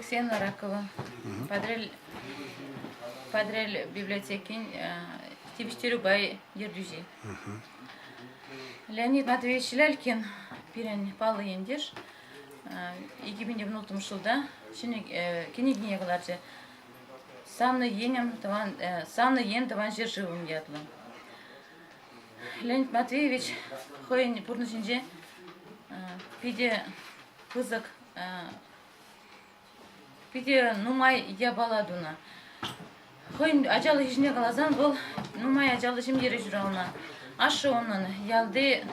Ксения Ракова, Патӑрьел Патӑрьел библиотекин тивӗҫтерӳ пай ертӳҫи. Леонид Матвеевич Лялькин пирӗн паллӑ ентеш. 2016 ҫулта ҫӗнӗ кӗнекине кӑларчӗ. «Савнӑ енӗм тӑван, Савнӑ ен тӑван ҫӗршывӑм» ятлӑ. Леонид Матвеевич хӑйӗн пурнӑҫӗнче питӗ пысӑк, питӗ нумай япала тунӑ. Хӑйӗн ачалӑхӗ ҫине каласан, вӑл нумай ачаллӑ ҫемьере ҫуралнӑ. Ашшӗ унӑн ялти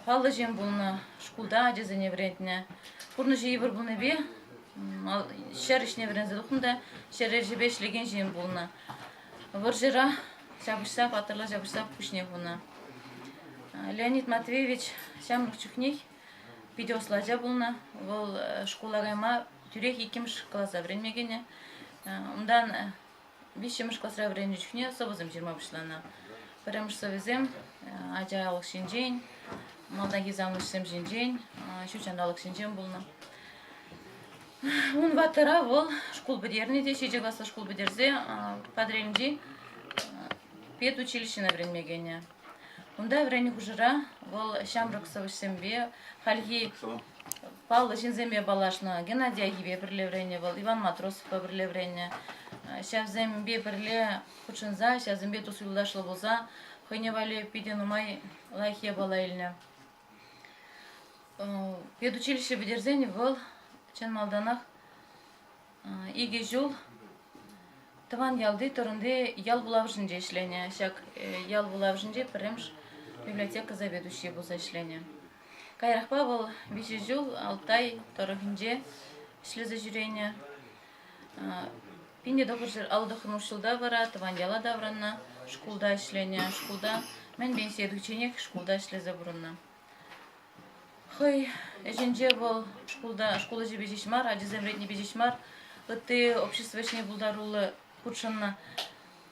паллӑ ҫын пулнӑ, шкулта ачасене вӗрентнӗ. Пурнӑҫӗ йывӑр пулнипе ҫӗр ӗҫне вӗренсе тухнӑ та ҫӗр ӗҫӗпе ӗҫлекен ҫын пулнӑ. Вӑрҫӑра ҫапӑҫса, паттӑрла ҫапӑҫса пуҫне хунӑ. Леонид Матвеевич ҫамрӑк чухнех питӗ ӑслӑ ача пулнӑ. Вӑл шкула кайма тӳрех иккӗмӗш класа вӗренме кӗнӗ. Унтан виҫҫӗмӗш класра вӗреннӗ чухне сӑвӑсем ҫырма пуҫланӑ. Пӗрремӗш сӑвӑсем ачалӑх ҫинчен, малтанхи савӑнӑҫсем ҫинчен, ҫут ҫанталӑк ҫинчен пулнӑ. Ун ваттӑра вӑл шкул пӗтернӗ те ҫичӗ класлӑ шкул пӗтерсе Патӑрьелӗнчи педучилищӗне вӗренме кӗнӗ. Унта вӗреннӗ хушӑра вӑл ҫамрӑк сӑвӑҫсемпе, хальхи паллӑ ҫынсемпе паллашнӑ. Геннадий Айхипе пӗрле вӗреннӗ вӑл, Иван Матросовпа пӗрле вӗреннӗ. Ҫавсемпе пӗрле хутшӑнса, ҫавсемпе тус-юлташлӑ пулса хӑйне валли питӗ нумай лайӑх япала илнӗ. Педучилище пӗтерсен вӑл чӑн малтанах икӗ ҫул тӑван ялти Тӑрӑнти ял вулавӑшӗнче ӗҫленӗ. Ҫак ял вулавӑшӗнче пӗрремӗш библиотека заведующийӗ пулса ӗҫленӗ. Каярахпа вӑл виҫӗ ҫул Алтай тӑрӑхӗнче ӗҫлесе ҫӳренӗ. 1959 ҫулта вара тӑван яла таврӑннӑ, шкулта ӗҫленӗ. Шкулта мӗн пенсие тухичченех шкулта ӗҫлесе пурӑннӑ. Хӑй ӗҫӗнче вӑл шкулта шкул ӗҫӗпе ҫеҫ мар, ачасем вӗрентнипе ҫеҫ мар, ытти общество ӗҫне пултаруллӑ хутшӑннӑ.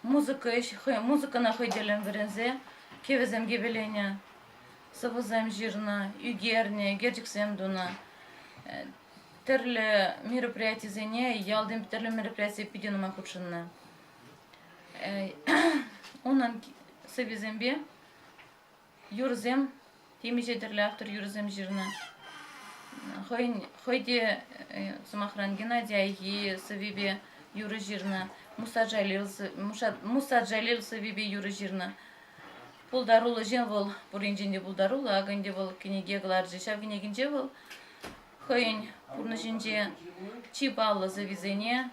Музыка ӗҫ, хӑй, музыкӑна хӑй тӗллӗн вӗренсе кӗвӗсем кӗвӗленӗ, сӑвӑсем ҫырнӑ, ӳкернӗ, ӳкерчӗксем тунӑ. Тӗрлӗ мероприятисене, ялти тӗрлӗ мероприятие питӗ нумай хутшӑннӑ. Унӑн сӑввисемпе юрӑсем, темиҫе тӗрлӗ автор юрӑсем ҫырнӑ. Хӑйӗн хӑй те, сӑмахран, Геннадий Айхи сӑввипе юрӑ ҫырнӑ, Муса Джалил Муса Джалил сӑввипе юрӑ ҫырнӑ. Пултаруллӑ ҫын вӑл, пур енчен те пултаруллӑ. Акӑ ӗнтӗ вӑл кӗнеке кӑларчӗ. Ҫав кӗнекинче вӑл хӑйӗн пурнӑҫӗнче чи паллӑ сӑввисене,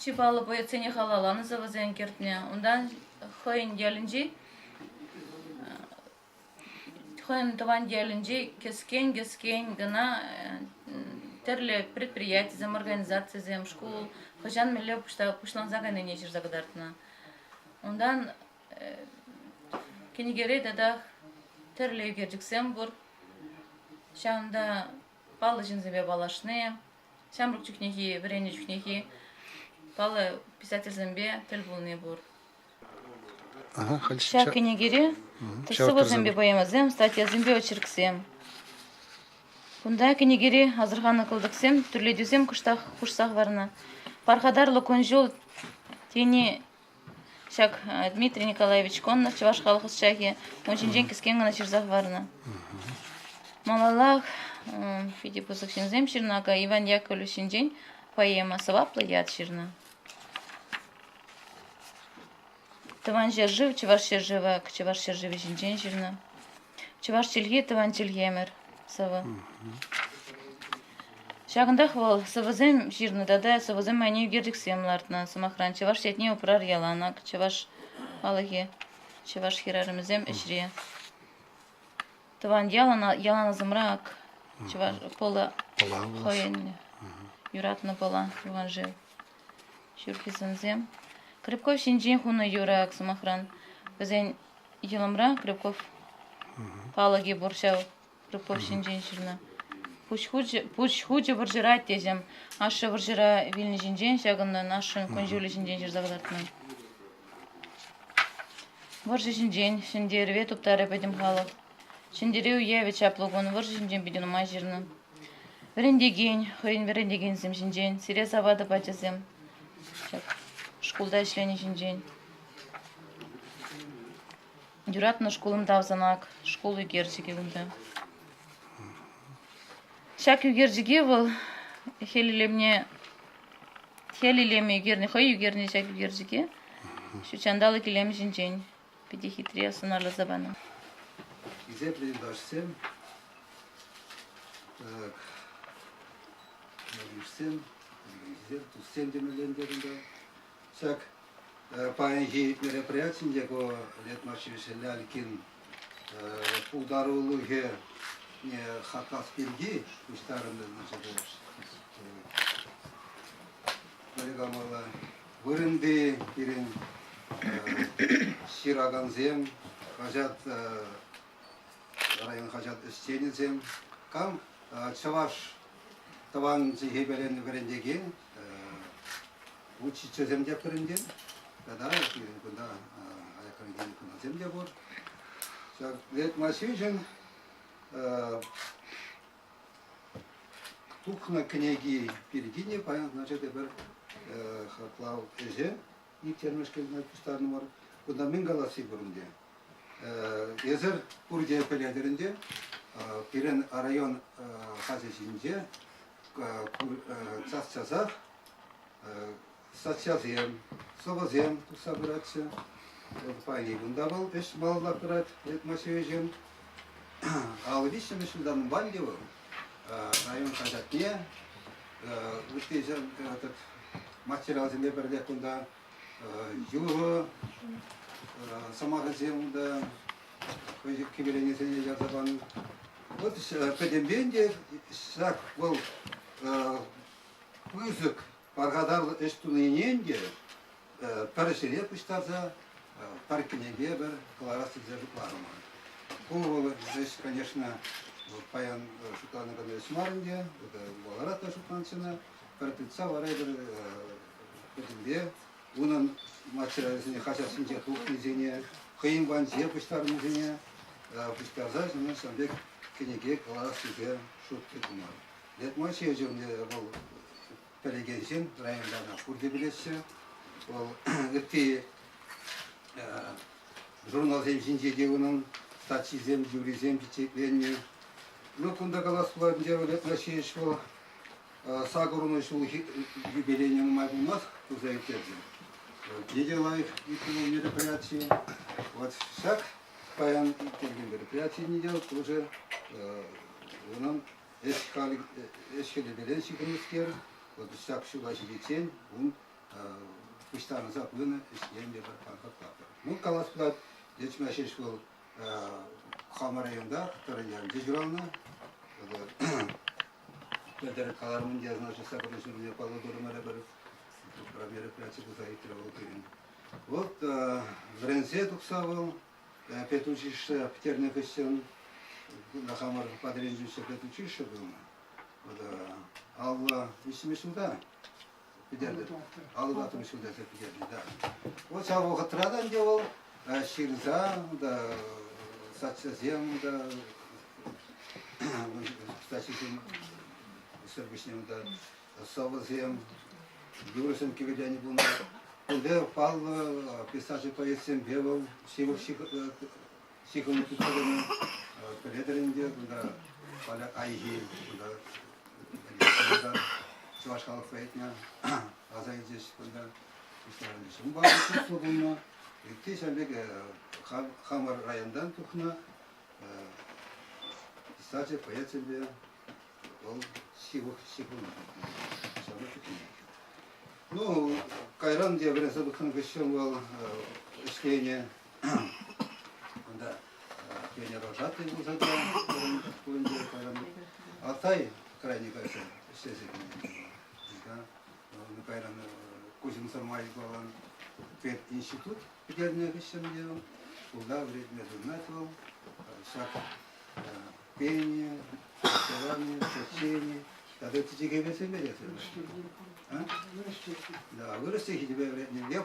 чи паллӑ поэтсене халалланӑ сӑвӑсем кӗртнӗ. Унтан хӑйӗн ялӗнчи хӑйӗн тӑван ялӗнчи кӗскен-кӗскен кӑна тӗрлӗ предприятисем, организацисем, шкул хӑҫан мӗнле пуҫланса кайнине ҫырса кӑтартнӑ. Унтан кӗнекере татах тӗрлӗ ӳкерчӗксем пур. Ҫавӑнта паллӑ ҫынсемпе паллашни, ҫамрӑк чухнехи, вӗреннӗ чухнехи паллӑ писательсемпе тӗл пулни пур. Ҫак кӗнекере сӑвӑсемпе поэмӑсем, статьясемпе очерксем. Кунта кӗнекере асӑрханӑ кӑлтӑксем, тӳрлетӳсем кӑштах хушса хӑварнӑ. Пархатарлӑ кун-ҫул тени Ҫак Дмитрий Николаевич Коннов чӑваш халӑх ӑсчахӗ ун ҫинчен кӗскен кӑна ҫырса хӑварнӑ. Малаллах питӗ пысӑк ҫынсем ҫырнӑ ака Иван Яковлев ҫинчен поэма «Сӑваплӑ ят» ҫырнӑ. Тӑван ҫӗршыв, Чӑваш ҫӗршывӗ, Чӑваш ҫӗршывӗ ҫинчен ҫырнӑ. Чӑваш чӗлхи тӑван чӗлхемӗр сӑвӑ. Ҫакӑнтах вӑл сӑвӑсем ҫырнӑ тата сӑвӑсем айне ӳкерчӗксем лартнӑ. Сӑмахран, чӑваш ятне упрар яланах, чӑваш халӑхӗ, чӑваш хӗрарӑмӗсем ӗҫре. Тӑван ялан, ялан асӑмра ак чӑваш Пӑла хӑйӗн юратнӑ Пӑла юханшыв. Ҫурхи сӑнсем. Крепков ҫинчен хунӑ юрӑ ак, сӑмахран, вӗсен Йӑлӑмра Крюков палӑкӗ пур ҫав Крюков ҫинчен ҫырнӑ. Пуҫ хучӗ вӑрҫӑра аттесем. Ашшӗ вӑрҫӑра вилнӗ ҫинчен ҫакӑнтан ашшӗн кун-ҫулӗ ҫинчен ҫырса кӑтартнӑ. Вӑрҫӑ ҫинчен ҫӗнтерӗве туптарӗ пӗтӗм халӑх. Ҫӗнтерӳ уявӗ чаплӑ кун вӑрҫӑ ҫинчен питӗ нумай ҫырнӑ. Вӗрентекен, хӑйӗн вӗрентекенсем ҫинчен, сире саватӑп, ачасем, ҫак шкулта ӗҫлени ҫинчен. Юратнӑ шкулӑм тав сана, шкул ӳкерчӗкӗ кунта. Ҫак ӳкерчӗке вӑл хӗл илемне хӗл илемӗ ӳкернӗ, хӑй ӳкернӗ ҫак ӳкерчӗке ҫут ҫанталӑк илемӗ ҫинчен питӗ хитре сӑнарласа панӑ. Хисеплӗ юлташсем, так, ял-йышсем, туссем темелле ӗнтӗ кунта. Ҫак паянхи мероприятинче ку Лев Марчевич Лялькин пултарулӑхӗ хаклас пирки пуҫтарӑннӑ каламалла. Вырӑнти пирӗн ҫыракансем, хаҫат, район хаҫат ӗҫченӗсем, кам чӑваш тӑван чӗлхепе вӗрентекен учительсем те пӗрӗнтен тата пирӗн кунта аякран килнӗ хӑнасем те пур. Ҫак Лев Васильевичӑн тухнӑ кӗнеки пирки те паян значит эпир хаклав ӗҫӗ ирттермешкӗн пуҫтарнӑ. Кунта мӗн каласси пур ӗнтӗ. Эсир пурте пӗлетӗр ӗнтӗ, пирӗн район хаҫачӗнче час-часах статьясем, сӑвӑсем тухса пыратчӗ. Паян кунта вӑл ӗҫ малалла пырать, Лев Васильевичӑн. 53-мӗш ҫултан валли вӑл район хаҫатне ытти материалсемпе пӗрле кунта юрӑ сӑмахӗсем унта хӑй кӗвеленисене ярса панӑ. Вот пӗтӗмпе ӗнтӗ ҫак вӑл пысӑк пархатарлӑ ӗҫ тунине ӗнтӗ пӗр ҫӗре пуҫтарса пӗр кӗнеке пӗр кӑларас тесе шутларӑмӑр. Ку вӑл ӗҫ, конечно, паян шутланӑ кӑна ӗҫ мар ӗнтӗ, маларах та шутланччӗ пӗр тытса вара эпир пӗтӗмпе унӑн материалӗсене хаҫатсенче тухнисене, хӑйӗн панче пуҫтарнисене пуҫтарса ҫавӑн пек кӗнеке кӑларас тесе шут тытнӑ. Летман ҫырчӗ вӑл пӗлекен ҫын, районта ӑна пурте пӗлеҫҫӗ. Вӑл ытти журналсем ҫинче те унӑн статйисем, юррисем пичетленнӗ. Ну, кунта калас пулать, ӗнтӗ Летман ҫеҫ вӑл 80 ҫулхи юбилейне нумай пулмасть туса ирттерчӗ. Питӗ лайӑх иртнӗ мероприяти. Вот ҫак паян ирттерекен мероприятине те тоже унӑн ӗҫ-хӗлӗпелен ҫыхӑннӑскер, вот ҫак ҫула ҫитиччен ун пуҫтарӑнса пынӑ ӗҫне те пӗр хаклатпӑр. Ну, калас пулать, Лечма ҫеҫ вӑл хамӑр районта, Тӑрӑн ялӗнче ҫуралнӑ. Пӗлтӗр каларӑм ӗнтӗ, значит, сакӑрмӗш ҫулне паллӑ турӑмӑр эпир мероприяти туса иртрӗ вӑл пирӗн. Вот вӗренсе тухса вӑл педучилище пӗтернӗ хыҫҫӑн хамӑр Патӑрьелӗнче педучилище пулнӑ. Вот 53-мӗш ҫулта пӗтернӗ. 54-мӗш ҫулта пӗтернӗ, да. Вот ҫав вӑхӑтра та ӗнтӗ вӑл ҫырса, да, статьясем, да, статьясем сӗрпӗҫне унта сӑвӑсем, юрӑсем кӗвӗленӗ пулнӑ. Кунта паллӑ писатель-поэтсемпе вӑл ҫывӑх ҫыхӑну тытса тӑнӑ. Пӗлетӗр ӗнтӗ, кунта Поля Айхи, кунта чӑваш халӑх поэтне аса илчӗҫ кунта. Унпа туслӑ пулнӑ. Ытти ҫав пек хамӑр районтан тухнӑ писатель, поэтсемпе вӑл ҫывӑх ҫыхӑну ҫавна чухне. Ну, кайран те вӗренсе тухнӑ хыҫҫӑн вӑл ӗҫленӗ. Унта пионер вожатый пулса та шкулӗнче кайран Алтай крайне кайса ӗҫлесе килнӗ. Кайран куҫӑмсӑр майпа пединститут пӗтернӗ хыҫҫӑн те шкулта вӗрентме тытӑнать вӑл. Ҫак пение, рисование, черчение тата ытти чӗлхепе те Да, вырӑс чӗлхипе вӗрентнӗ.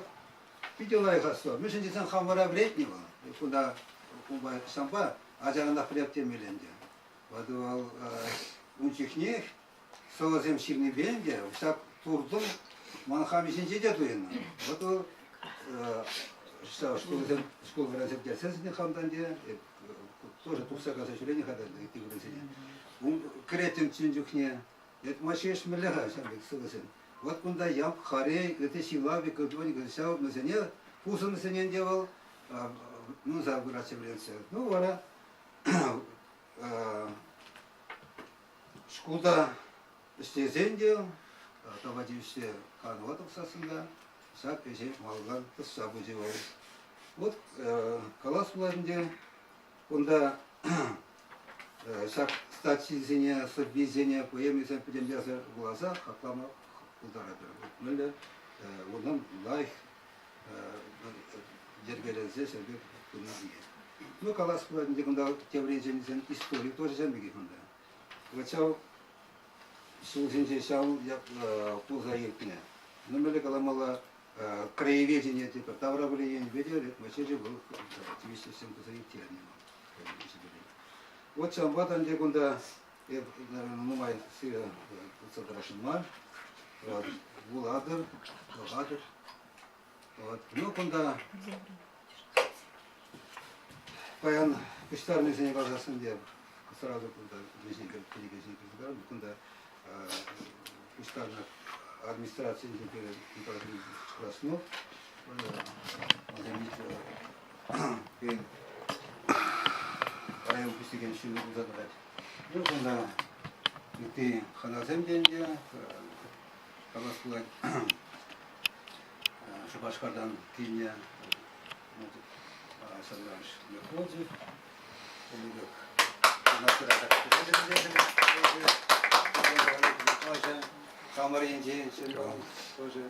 Питӗ лайӑх асту. Мӗншӗн тесен хамӑра вӗрентнӗ вӑл. Кунта унпа ҫампа ачаранах пӗлеп темелле ӗнтӗ. Вот вӑл ун чухнех Сӑвӑсем ҫырнипе ӗнтӗ ҫак туртӑм ман хам ҫинче те туйӑннӑ. Вот вӑл шкулсем шкул вӗренсе пӗтерсен хамтан те тоже тухса кайса ҫӳренӗ-ха та ытти вырӑнсене. Кӗреттӗм чин чухне. Это ма ҫеҫ мӗнле-ха ҫав пек сӑвӑсем? Вот кунта ямп, хорей, ытти ҫилавик, ҫав вӗсене пусӑмсене те вӑл нуса пыратчӗ вӗрентсе. Ну вара шкулта ӗҫлесен те тава тивӗҫлӗ канӑва тухсассӑн та ҫак ӗҫе малтан тӑсса пычӗ вӑл. Вот калас пулать ӗнтӗ, кунта ҫак статйисене, сӑввисене, поэмисем пӗтӗмпе вуласа хаклама пултаратӑр. Мӗнле унӑн лайӑх йӗркеленсе ҫӗрпе пыни. Ну, калас пулать ӗнтӗ кунта тепӗр енчен историк тоже ҫав пекех унта. Вот ҫав ҫулсенче ҫав пулса иртнӗ. Ну, мӗнле каламалла, краеведение типа таврапӗлӳ енӗпе те Ретмачече вӑл тивӗҫлӗ ӗҫсем туса ирттернӗ. Вот ҫавӑнпа та ӗнтӗ кунта эп, наверное, нумай сире тытса тӑрасшӑн мар. Вот, вулатӑр, пӑхатӑр. Вот. Ну, кунта паян пуҫтарнисене каласассӑн те сразу кунта кӗнекесене кӗрсе кӑларнӑ. Кунта пуҫтарнӑ администрацийӗнчен Николай Краснов, пирӗн район пуҫлекен ҫын пулса тӑрать. Ну, кунта ытти хӑнасем те ӗнтӗ, калас пулать, Шупашкартан килнӗ Александр Мефодьев, Хамӑр енчен тоже.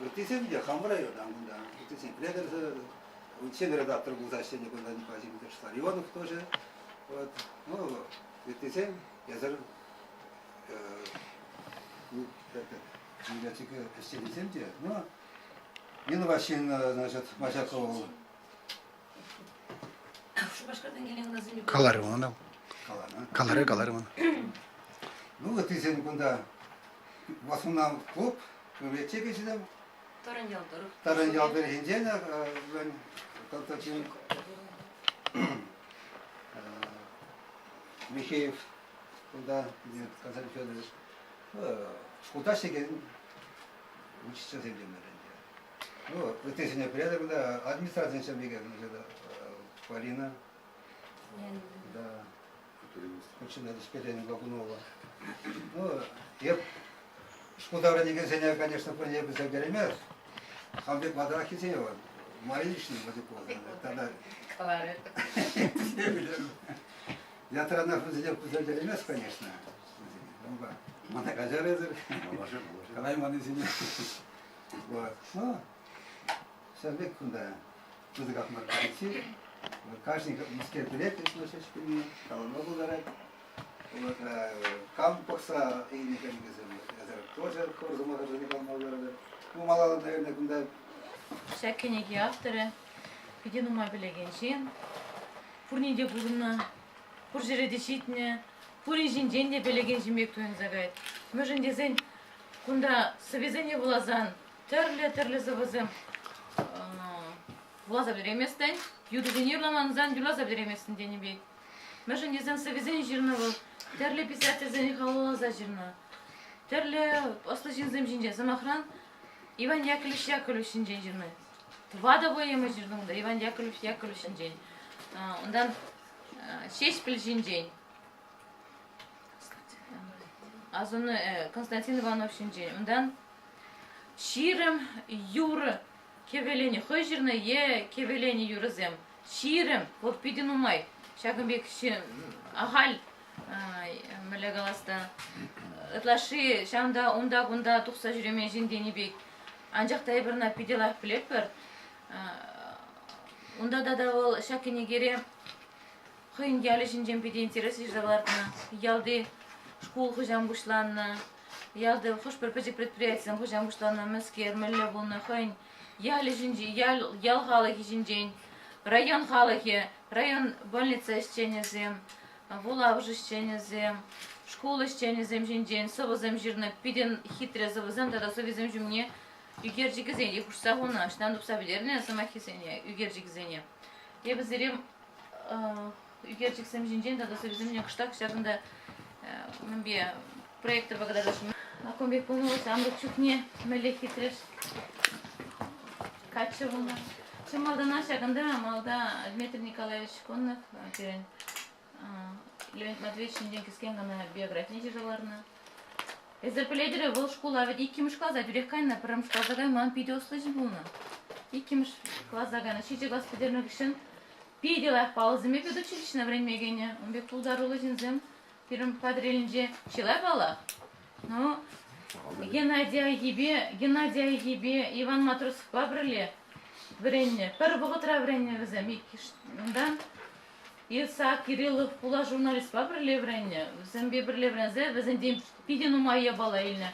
Ыттисем те хамӑр районтан кунта. Ыттисем пӗлетӗр, унччен редактор пулса ӗҫленӗ кунта Николай Дмитриевич Ларионов тоже. Вот. Ну, ыттисем эсӗр библиотека ӗҫченӗсем те, ну, Нина Васильевна, значит, Мазякова. Шупашкартан килнӗ хӑнасене Каларӗ ӑна. Каланӑ. Каларӗ, каларӗ ӑна. Ну, ыттисен кунта в основном клуб, библиотека ӗҫлем. Тӑрӑн ял тӑрӑх. Тӑрӑн ял тӑрӑхӗнчен Константин Михеев кунта Константин Федорович шкулта ӗҫлекен учительсем те ӗнтӗ. Ну, ыттисене пӗлетӗп кунта администрацин ҫемйике Полина, да, хутшӑнать ӗҫпелен Лагунова. Ну, эп шкулта вӗренекенсене, конечно, пурне пӗлсе пӗтереймест. Хам пек ватӑраххисене вот, Маринична Мазюкова, тогда Каларӗ. Ятранах вӗсене пӗлсе пӗтереймест, конечно. Мана каҫар эсӗр. Калайманнисене. Вот. Ну, ҫав пек кунта пысӑках мар коллектив. Каждый мӗскер пӗлет, ҫеҫ калама пултарать. Вот, кам пӑхса илнӗ кӗнекесем, тоже хӑрсӑма калама пултаратӑр. Ну, малалла, наверное, кунта Ҫак кӗнеке авторӗ питӗ нумай пӗлекен ҫын. Пурне те курнӑ, пур ҫӗре те ҫитнӗ, пурин ҫинчен те пӗлекен ҫын пек туйӑнса каять. Мӗншӗн тесен кунта сӑввисене вуласан тӗрлӗ-тӗрлӗ сӑвӑсем вуласа пӗтерейместӗн, юрӑсене юрламансан юрласа пӗтерейместӗн тенӗ пек. Мӗншӗн тесен сӑввисене ҫырнӑ вӑл, тӗрлӗ писательсене халалласа ҫырнӑ, тӗрлӗ ӑслӑ ҫынсем ҫинчен. Сӑмахран, Иван Яковлевич Яковлев ҫинчен ҫырнӑ. Тӑватӑ поэма ҫырнӑ унта Иван Яковлевич Яковлев ҫинчен. Унтан Ҫеҫпӗл ҫинчен. Асӑннӑ Константин Иванов ҫинчен. Унтан 20 юрӑ кӗвӗленӗ, хӑй ҫырнӑ е кӗвӗленӗ юрӑсем. 20, вӑл питӗ нумай. Ҫакӑн пек ахаль мӗнле калас та, ытлашши ҫавӑнта унта-кунта тухса ҫӳремен ҫын тенӗ пек. Анчах та эпир ӑна питӗ лайӑх пӗлетпӗр. Унта тата вӑл ҫак кӗнекере хӑйӗн ялӗ ҫинчен питӗ интереслӗ ҫырса лартнӑ. Ялти шкул хӑҫан пуҫланнӑ, ялти хӑш-пӗр пӗчӗк предприятисем хӑҫан пуҫланнӑ, мӗскер, мӗнле пулнӑ, хӑйӗн ялӗ ҫинчен, ял, ял халӑхӗ ҫинчен, район халӑхӗ, район больница ӗҫченӗсем, вулавӑш ӗҫченӗсем. Шкул ӗҫченӗсем ҫинчен сӑвӑсем ҫырнӑ питӗ хитре сӑвӑсем тата сӑввисем ҫумне ӳкерчӗкӗсене те хушса хунӑ. Ӑҫтан тупса пӗтернӗ сӑмаххисене, ӳкерчӗкӗсене. Эпӗ сире ӳкерчӗксем ҫинчен тата сӑввисем ҫинчен кӑштах ҫакӑнта мӗнпе проекторпа кӑтартасшӑн. Кун пек пулнӑ вӑл ҫамрӑк чухне мӗнле хитре каччӑ пулнӑ. Чи малтанах ҫакӑнта малта Дмитрий Николаевич Коннов пирӗн Леонид Матвеевич ҫинчен кӗскен кӑна биографине ҫырса ларнӑ. Эсир пӗлетӗр-и, вӑл шкула вӗт иккӗмӗш класа тӳрех кайнӑ, пӗрремӗш класа кайман, питӗ ӑслӑ ҫын пулнӑ. Иккӗмӗш класа кайнӑ, ҫичӗ класс пӗтернӗ хыҫҫӑн питӗ лайӑх паллӑсемпе педучилищӗне вӗренме кӗнӗ. Ун пек пултаруллӑ ҫынсем пирӗн Патӑрьелӗнче чылай паллах. Ну, Геннадий Айхипе, Геннадий Айхипе Иван Матросовпа пӗрле вӗреннӗ. Пӗр вӑхӑтра вӗреннӗ вӗсем иккӗш. Унтан Исаак Кириллов пулас журналистпа пӗрле вӗреннӗ. Вӗсемпе пӗрле вӗренсе вӗсенчен питӗ нумай япала илнӗ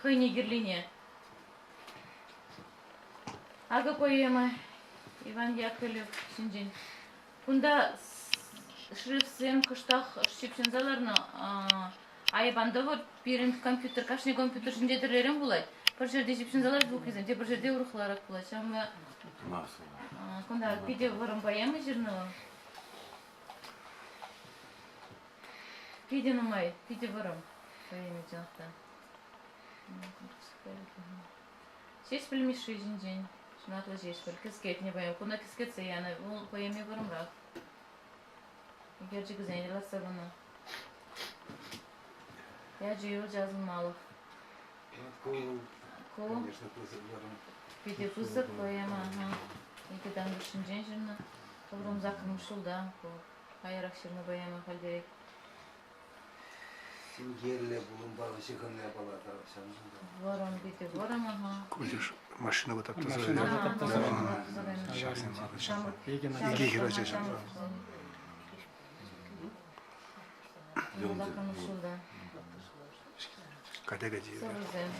хӑйне кирлине. Акӑ поэма Иван Яковлев ҫинчен. Кунта шрифтсем кӑштах ҫыпҫӑнса ларнӑ. Айӑпан тӑвӑр, пирӗн компьютер, кашни компьютер ҫинче тӗрлӗрен пулать. Пӗр ҫӗрте ҫыпҫӑнса ларать буквисем, тепӗр ҫӗрте урӑхларах пулать. Ҫавӑнпа кунта питӗ вӑрӑм поэма ҫырнӑ вӑл. Питӗ нумай, питӗ вӑрӑм поэма чӑнах та. Ҫеҫпӗл Мишши ҫинчен Ҫунатлӑ Ҫеҫпӗл кӗскетнӗ поэма. Кунта кӗскетсе янӑ. Вӑл поэми вӑрӑмрах. Ӳкерчӗкӗсене лартса пынӑ. Ячӗ юлчӗ асӑнмалӑх. Ку, Ку конечно, пысӑк вӑрӑм. питӗ пысӑк поэма. Икӗ тантӑш ҫинчен ҫырнӑ. Тӑхӑрӑм ҫулта ку каярах ҫырнӑ поэма хальтерех. Синкерлӗ пулӑмпа ҫыхӑннӑ япала та ҫавӑншӑн та. Вӑрӑм питӗ вӑрӑм, ага. Кулеш машинӑпа таптаса Машинӑпа таптаса Ҫамрӑк Икӗ хӗрача ҫапла. Ҫулта. Катя кати. Сӑвӑсем.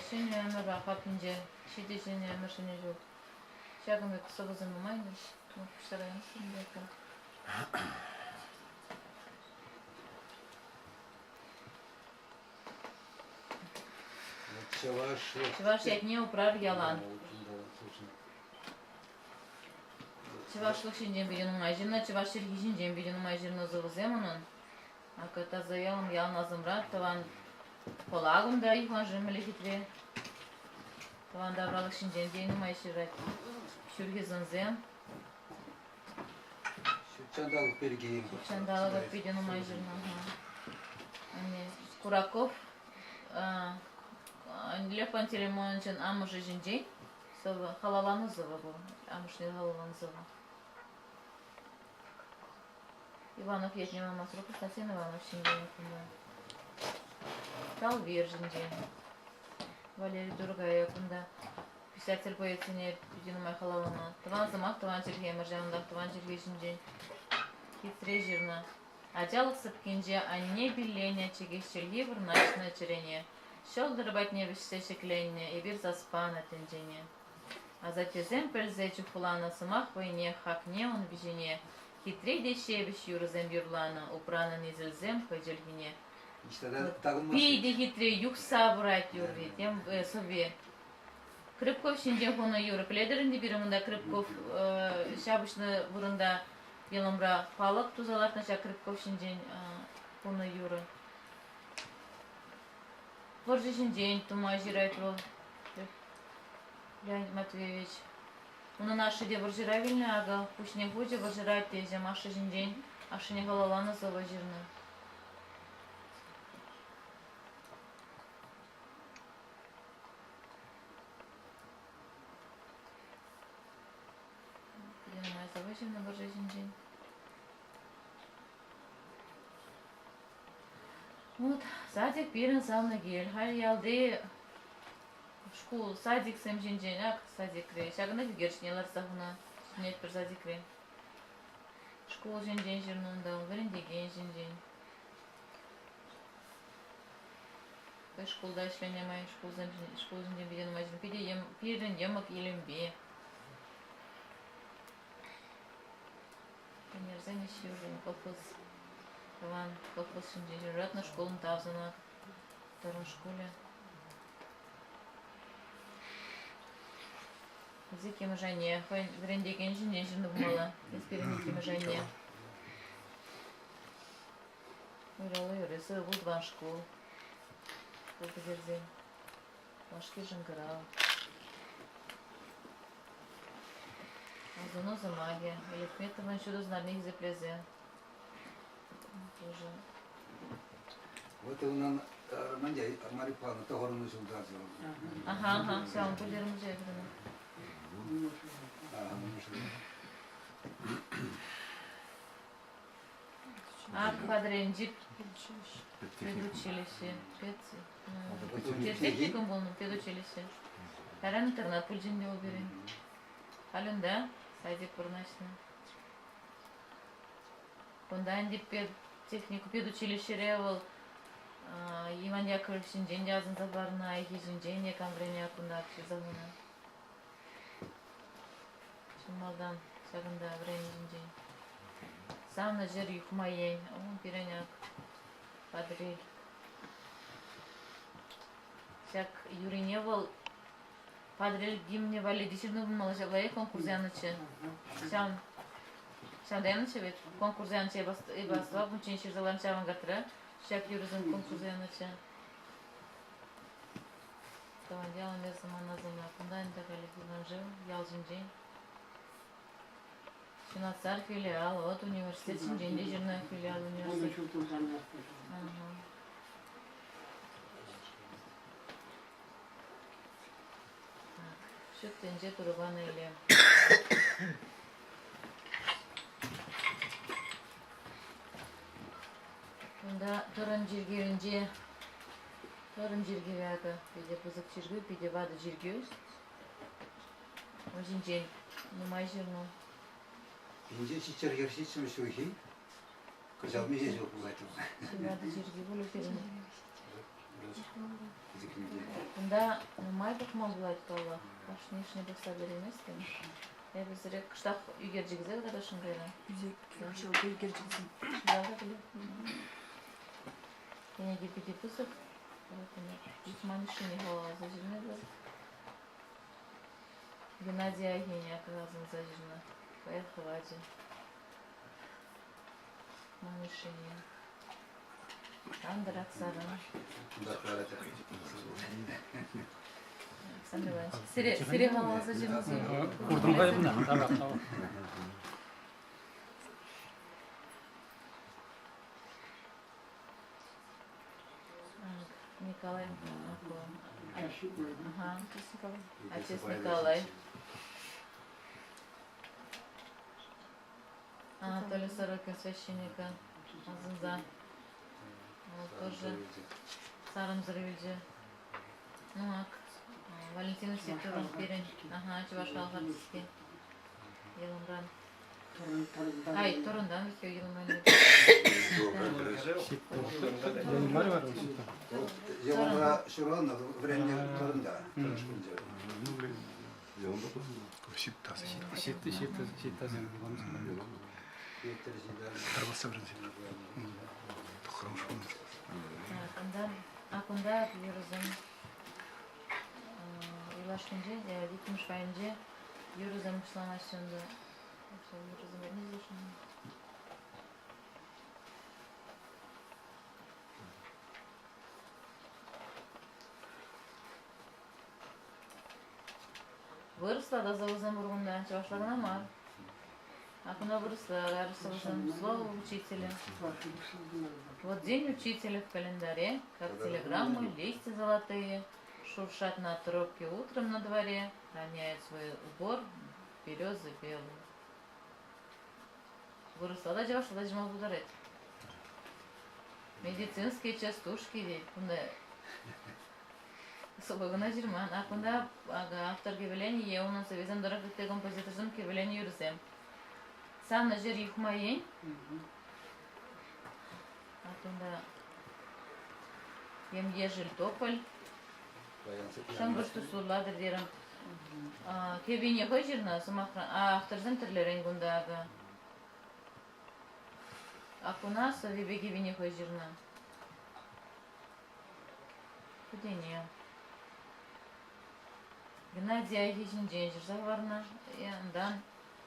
Ҫӗнӗ ӗмӗр хапхинче ҫитӗ ҫӗнӗ ӗмӗр ҫӗнӗ ҫул. Ҫакӑн пек сӑвӑсем нумай ӗнтӗ. Пуҫса каймастӑн Чӑваш Чӑваш ятне упрар ялан. Чӑвашлӑх ҫинчен питӗ нумай ҫырнӑ, чӑваш чӗлхи ҫинчен питӗ нумай ҫырнӑ сӑвӑсем унӑн. Акӑ таса ялӑм ялӑн асӑмра, тӑван Пӑлакӑм та юханшыв мӗнле хитре. Тӑван тавралӑх ҫинчен те нумай ҫырать. Ҫурхи сӑнсем. Ҫутҫанталӑк пирки. Ҫутҫанталӑк питӗ нумай ҫырнӑ. Анне Кураков Лев Пантелеймоновичӑн амӑшӗ ҫинчен сӑвӑ, халалланӑ сӑвӑ ку. Амӑшне халалланӑ сӑвӑ. Иванов ятне манмасӑр Константин Иванов ҫинчен кунта. Талвир ҫинчен. Валерий Тургая кунта. Писатель поэтсене питӗ нумай халалланӑ. Тӑван сӑмах, тӑван чӗлхемӗр ҫавӑнтах тӑван чӗлхе ҫинчен хитре ҫырнӑ. Ачалӑх сӑпкинче анне пилленӗ чӗкеҫ чӗлхи вырнаҫнӑ чӗрене. Ҫӑлтӑр патне вӗҫсе ҫӗкленнӗ эпир сас панӑ тӗнчене. Асаттесем пӗлсе чухланӑ сӑмах вӑйне, хакне ун виҫине, хитре те ҫепӗҫ юрӑсем юрланӑ, упранӑ несӗлсем хӑй чӗлхине. Питӗ хитре юхса пырать юрри, тем сӑвви. Крыпков ҫинчен хунӑ юрӑ. Пӗлетӗр ӗнтӗ пирӗн унта Крыпков ҫапӑҫнӑ вырӑнта Йӑлӑмра палӑк туса лартнӑ ҫак Крыпков ҫинчен хунӑ юрӑ. Вӑрҫӑ ҫинчен тума ҫырать вӑл Леонид Матвеевич. Унӑн ашшӗ те вӑрҫӑра вилнӗ акӑ, пуҫне хучӗ вӑрҫӑра аттеҫӗм ашшӗ ҫинчен ашшӗне халалланӑ сӑвӑ ҫырнӑ. Нумай сӑвӑ ҫырнӑ вӑрҫӑ ҫинчен. Вот, садик пирӗн савнӑ кил. Халь ялти шкул, садиксем ҫинчен, ак, садикре. Ҫакӑнта ӳкерчӗкне лартса хунӑ. Сӗнетпӗр садикре. Шкул ҫинчен ҫырнӑ унта, вӗрентекен ҫинчен. Хӑй шкулта ӗҫленӗ май шкулсем шкул ҫинчен питӗ нумай ҫырнӑ. Питӗ пирӗн йӑмӑк Илемпи. Пионерсен ӗҫ юрри, колхоз. Тӑван колхоз ҫинчен юратнӑ шкулӑн тав сана, Тӑрӑн шкулӗ. Эсӗ иккӗмӗш айне, хӑйӗн вӗрентекен ҫинчен ҫырнӑ пулмалла. Эс пирӗн иккӗмӗш айне. Уйрӑлу юрри, сывӑ пул тӑван шкул. Шкул пӗтерсен. Юлашки шӑнкӑрав. Асӑну сӑмахӗ. Елехметовӑн ҫутӑ сӑнарне хисеплесе. Тоже. Вот унӑн мӗнде Мария Павловна тӑхӑрӑннӑ ҫултарчӗ. Аха, аха, ҫавӑн пӗлтермӗше эпир. Ак Патӑрьелӗнчи педучилище. Педтехникум пулнӑ педучилище. Кайран интернат пулчӗ ӗнтӗ вӑл пирӗн. Халь унта садик вырнаҫнӑ. Кунта ӗнтӗ педтехникум, педучилищӗре вӑл Иван Яковлев ҫинчен те асӑнса парнӑ, Айхи ҫинчен те кам вӗренет кунта ҫырса хунӑ. Чӑн малтан ҫакӑнта вӗреннӗ ҫинчен. Савнӑ ҫӗр Юхма ен, ун пирӗн ак Патӑрьел. Ҫак юрине вӑл Патӑрьел гимнӗ валли те ҫырнӑ пулмалла ҫапла конкурс янӑччӗ. Ҫавӑн ҫавӑнта янӑччӗ вӗт. Конкурс янӑччӗ эпӗ астӑвап, унччен ҫырса ларнӑччӗ авангардра. Ҫак юрӑсем конкурса янӑччӗ. Тӑван ялӑм эсӗ ман асӑмра. Кунта ӗнтӗ халӗ юханшыв ял ҫинчен. Ҫунатсар филиал, вот университет ҫинчен те ҫырнӑ филиал университет. Так, ҫут тӗнче турӑпанӑ илем. Кунта Тӑрӑн чиркӗвӗнче Тӑрӑн чиркӗвӗ акӑ питӗ пысӑк чиркӳ, питӗ ватӑ чиркӳ. Ун ҫинчен нумай ҫырнӑ. Инҫе ҫиччӗр ҫиччӗмӗш ҫулхи кӑҫал миҫе ҫул пулать? Чи ватӑ чиркӳ пулӗ пирӗн. Кунта нумай пӑхма пулать паллах. Кашнийӗшне пӑхса пӗтерейместӗн. Эпӗ сире кӑштах ӳкерчӗксем кӑтартасшӑн кайран. Ӳкерчӗксем. Кӗнеки питӗ пысӑк. Юхман ишине хӑваласа ҫырнӑ вӑл. Геннадий Айхине асӑнса ҫырнӑ. Поэт хӑвачӗ. Ман ишине. Антӑр Аксарӑн. Александр Иванович, сире, сире хӑваласа ҫырнӑ Куртӑм-ха эпӗ ӑна. Николай Ага. Отец Николай. Анатолий Сорокин священника асӑнса. Вӑл тоже сарӑмсӑр вилчӗ. Ну ак, Валентина Сидоров пирӗн, ага, чӑваш халӑх артистки. Йӑлӑмран. Ай, Тӑрӑнтан вӗт Йӑлӑмран. Йӑлӑмра ҫуралнӑ, вӗреннӗ Тӑрӑнта, Тӑрӑн шкулӗнче. Ҫитти, ҫитти, ҫитти. Тарватса вӗренсе. Тӑххӑрмӗш шкул. Кунта, а кунта юрӑсем юлашкинче, иккӗмӗш пайӗнче юрӑсем пуҫланаҫҫӗ ӗнтӗ. Юрӑсем патне илесшӗн. Вырӑсла та сӑвӑсем пур кунта, чӑвашла кӑна мар. А кунта вырӑсла та сӑвӑсем. Слово учителя. Вот день учителя в календаре, как телеграммы, листья золотые, шуршат на тропке утром на дворе, роняет свой убор березы белые. Вырӑсла та чӑвашла та ҫырма пултарать. Медицинские частушки тет. Кунта Сӑвӑ кӑна ҫырман. А кунта акӑ автор кӗвӗленӗ е унӑн сӑввисем тӑрӑх ытти композиторсем кӗвӗленӗ юрӑсем. Савнӑ ҫӗр Юхма ен. А кунта ем-ешӗл тополь. Шӑнкӑрч туслӑлатӑр терӗм. Кӗввине хӑй ҫырнӑ, сӑмахран, а авторсем тӗрлӗрен кунта акӑ. Акуна сӑввипе кивине хӑй ҫырнӑ. Путене. Геннадий Айхи ҫинчен ҫырса хӑварнӑ. Унтан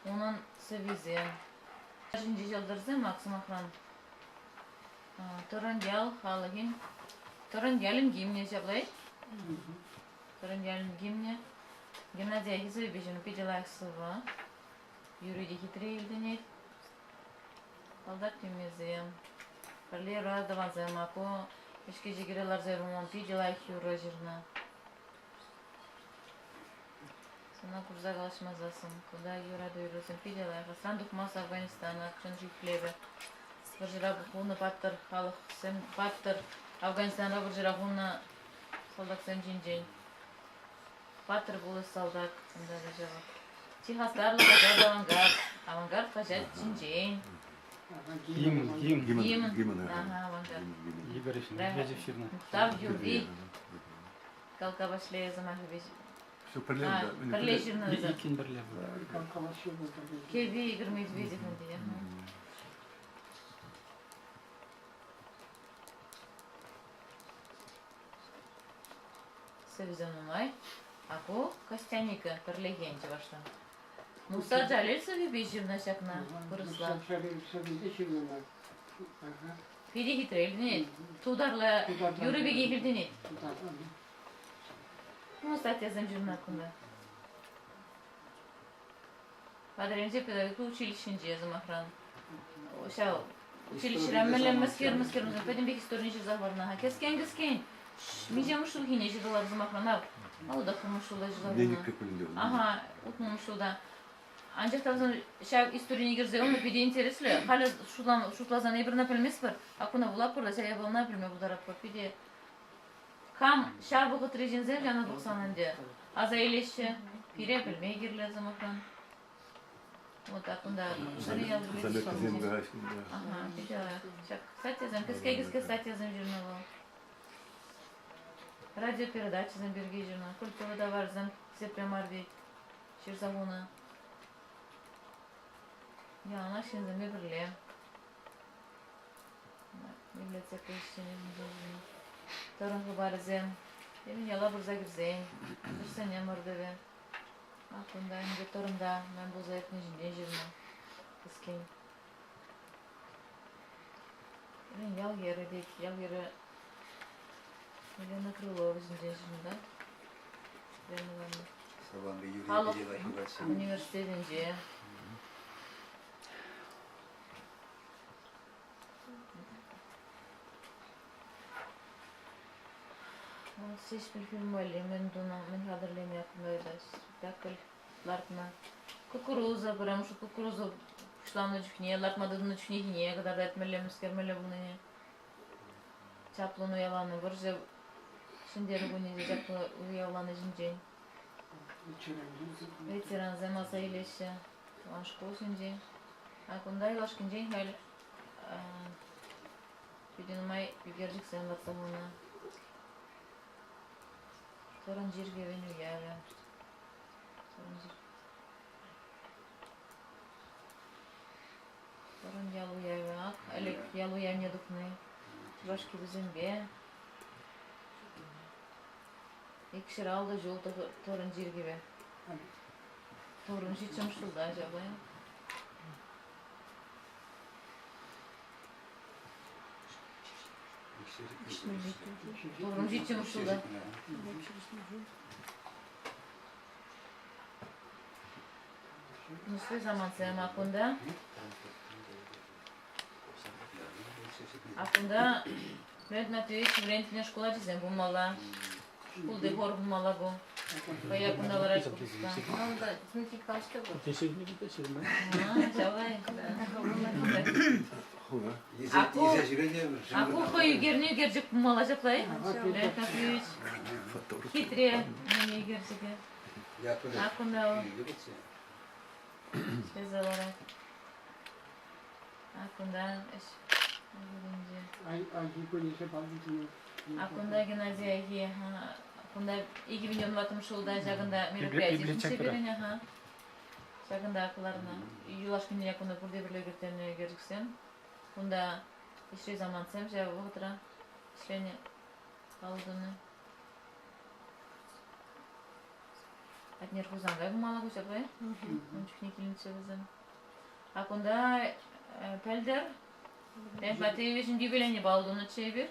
унӑн сӑввисем. Ҫинчи ҫӑлтӑрсем, ак, сӑмахран, Тӑрӑн ял халӑхӗн Тӑрӑн ялӗн гимнӗ ҫапла-и? Тӑрӑн ялӗн гимнӗ. Геннадий Айхи сӑввипе ҫырнӑ питӗ лайӑх сӑвӑ. Юрри те хитре илтӗнет. Салтак тӳмисем, пӗрле юратӑвансем, ку ӗҫкӗ-ҫикӗре ларса юрлама питӗ лайӑх юрӑ ҫырнӑ. Сана курса калаҫмасассӑн, кунта юрату юррисем питӗ лайӑх. Асран тухмасть Афганистана чун хӳхлевӗ. Вӑрҫӑра хунӑ паттӑр халӑхсем, паттӑр Афганистанра вӑрҫӑра хунӑ салтаксем ҫинчен. Паттӑр пулас салтак кунта та ҫавах. Чи хастарлӑ хаҫат «Авангард». «Авангард» хаҫат ҫинчен. Гимн, гимн. Гимн. Гимн. Ага, «Авангард». Игорь Медведев ҫырнӑ. Мухтав юрри. Калка Ваҫлейӗ сӑмахӗпе. Все пӗрле. Пӗрле ҫырнӑ вӗсем. Иккӗн пӗрле. Кӗвви Игорь Медведев ӗнтӗ. Сӑвӑсем нумай. А ку Костяника пӗрлехен чӑвашла. Муса Джалиль сӑввипе ҫырнӑ ҫакна вырӑсла. Питӗ хитре илтӗнет. Тутарла юрӑ пекех илтӗнет. Ну, статьясем ҫырнӑ кунта. Патӑрьелӗнче педагогика училищинче, сӑмахран. Ҫав училищӗре мӗнле мӗскер мӗскер пӗтӗмпех историне ҫырса хӑварнӑ-ха. Кӗскен-кӗскен миҫемӗш ҫулхине ҫыртӑлар сӑмахран, ав, 60-мӗш ҫулта ҫырса хунӑ. Ага, 60-мӗш ҫулта. Анчах та вӗсем ҫав историне кӗрсе юлнӑ питӗ интереслӗ. Халӗ шутласан эпир ӑна пӗлместпӗр. А куна вулатпӑр та ҫав япалана пӗлме пултаратпӑр. Питӗ Кам ҫав вӑхӑтри ҫынсем ҫавна тухсан ӗнтӗ аса илеҫҫӗ. Пире пӗлме кирлӗ сӑмахран. Вот так кунта Заметкӑсем кунта. Ага, питӗ лайӑх. Ҫак статьясем, кӗске-кӗске статьясем ҫырнӑ вӑл. Радиопередачӑсем пирки ҫырнӑ. Культура таварӗсем хисепре мар тет. Ҫырса хунӑ. Яланах ҫынсемпе пӗрле. Библиотека ӗҫченӗсенчен тӑрӑн хыпарӗсем. Пирӗн яла пырса кӗрсен, ӗҫсене ӑмӑртӑвӗ. Ак кунта ӗнтӗ тӑрӑнта мӗн пулса иртни ҫинчен ҫырнӑ кӗскен. Пирӗн ял хӗрӗ тет. Ял хӗрӗ Елена Крылова ҫинчен ҫырнӑ та. Елена Ивановна. Саламри Юрий Халӑх Лебедева университетӗнче. Ҫеҫпӗл фильм валли мӗн тунӑ, мӗн хатӗрленӗ кунта спектакль лартнӑ. Кукуруза, пӗрремӗш кукуруза пуҫланнӑ чухне, лартма тытӑннӑ чухнехине кӑтартать мӗнле мӗскер мӗнле пулнине. Чаплӑн уявланӑ вӑрҫӑ Ҫӗнтерӳ кунӗнче чаплӑ уявлани ҫинчен. Ветерансем аса илеҫҫӗ тӑван шкул ҫинчен. А кунта юлашкинчен халь питӗ нумай ӳкерчӗксем лартса хунӑ. Тӑрӑн чиркӗвӗн уявӗ. Тӑрӑн ял уявӗ. Ак, ӗлӗк ял уявне тухни. Чӑваш кӗписемпе. 250 ҫул Тӑрӑн чиркӗвӗ. Тӑрӑн ҫиччӗмӗш ҫулта ҫапла. Тӑрӑн ҫиччӗмӗш ҫулта. Мӗсле самантсем а кунта? А кунта Леонид Матвеевич вӗрентнӗ шкул ачисем пулмалла. Шкулти хор пулмалла ку. Хӑя кунта ларать купӑста. Ҫавай. А ку хӑй ӳкернӗ ӳкерчӗк пулмалла ҫапла-и? Леонид Матвеевич. Хитре мӗн ӳкерчӗкӗ. А кунта вӑл ӗҫлесе ларать. А кунта ӗҫ вырӑнӗнче. А кунта Геннадий Айхи, кунта 2014 ҫулта ҫакӑнта мероприяти иртнӗччӗ пирӗн, аха. Ҫакӑнта кӑларнӑ. Юлашкине кунта пурте пӗрле кӗрттернӗ ӳкерчӗксем. Кунта ӗҫри самантсем ҫав вӑхӑтра ӗҫленӗ паллӑ тунӑ. Атнер Хусанкай пымалла ку ҫапла. Ун чухне килнӗччӗ вӗсем. А кунта пӗлтӗр Леонид Матвеевичӑн юбилейне паллӑ тунӑччӗ эпир.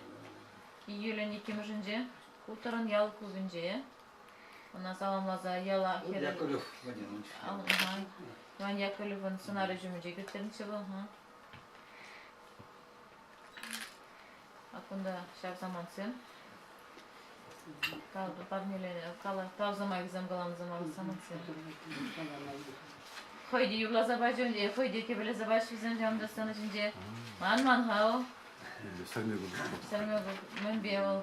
Июлӗн иккӗмӗшӗнче Хуторӑн ял клубӗнче. Ӑна саламласа яла хӗрӗ Яковлев Владимирович. Иван Яковлевӑн сӑнарӗ ҫумӗнче кӗттернӗччӗ вӑл. А кунта ҫав самантсем. Парнеленӗ, тав сӑмахӗсем каланӑ самантсем. Хӑй те юрласа пачӗ, хӑй те кӗвӗлесе пачӗ вӗсем ҫавӑнта сцена ҫинче. Ман-ман-ха вӑл. Сӗрме купӑс. Сӗрме мӗнпе вӑл?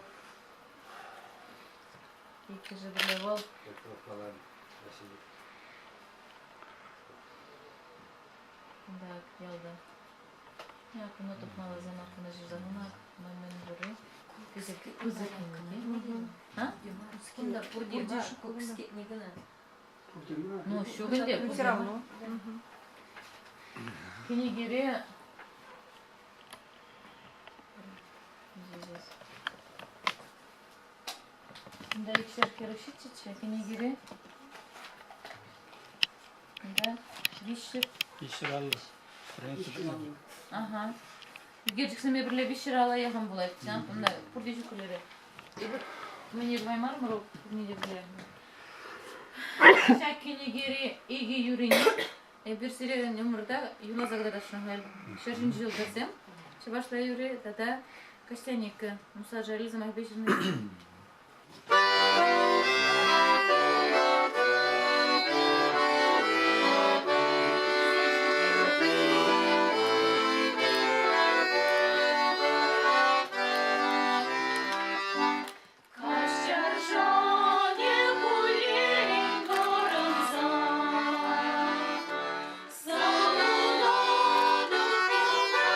Иккӗшӗ пӗрле вӑл. Кунта ялта. Куна тупмалласем аккуна ҫырса хунӑ мӗн пурри. Пысӑк пысӑк А? Кунта пурте кӗскетни кӑна. Ну, ҫук ӗнтӗ. Все равно. Кӗнекере Кунта икшер хӗрӗх ҫиччӗччӗ кӗнекере. Кунта 300. 350. Страница. Ага. Ӳкерчӗксемпе пӗрле 300 алла яхӑн пулать. Кунта пурте ҫук пӗлере. Эпир мӗне тӑваймарӑмӑр, пурне те пӗрле. Ҫак кӗнекери икӗ юррине эпир сире умӑрта юрласа кӑтартасшӑн халь. 100 ҫултӑрсем, чӑвашла юрри тата Костяника, Муса Джалиль сӑмахӗпе ҫырнӑ. Каҫаршӑнӗ хуллен пӑрӑнсан, Савӑнатӑп юлма.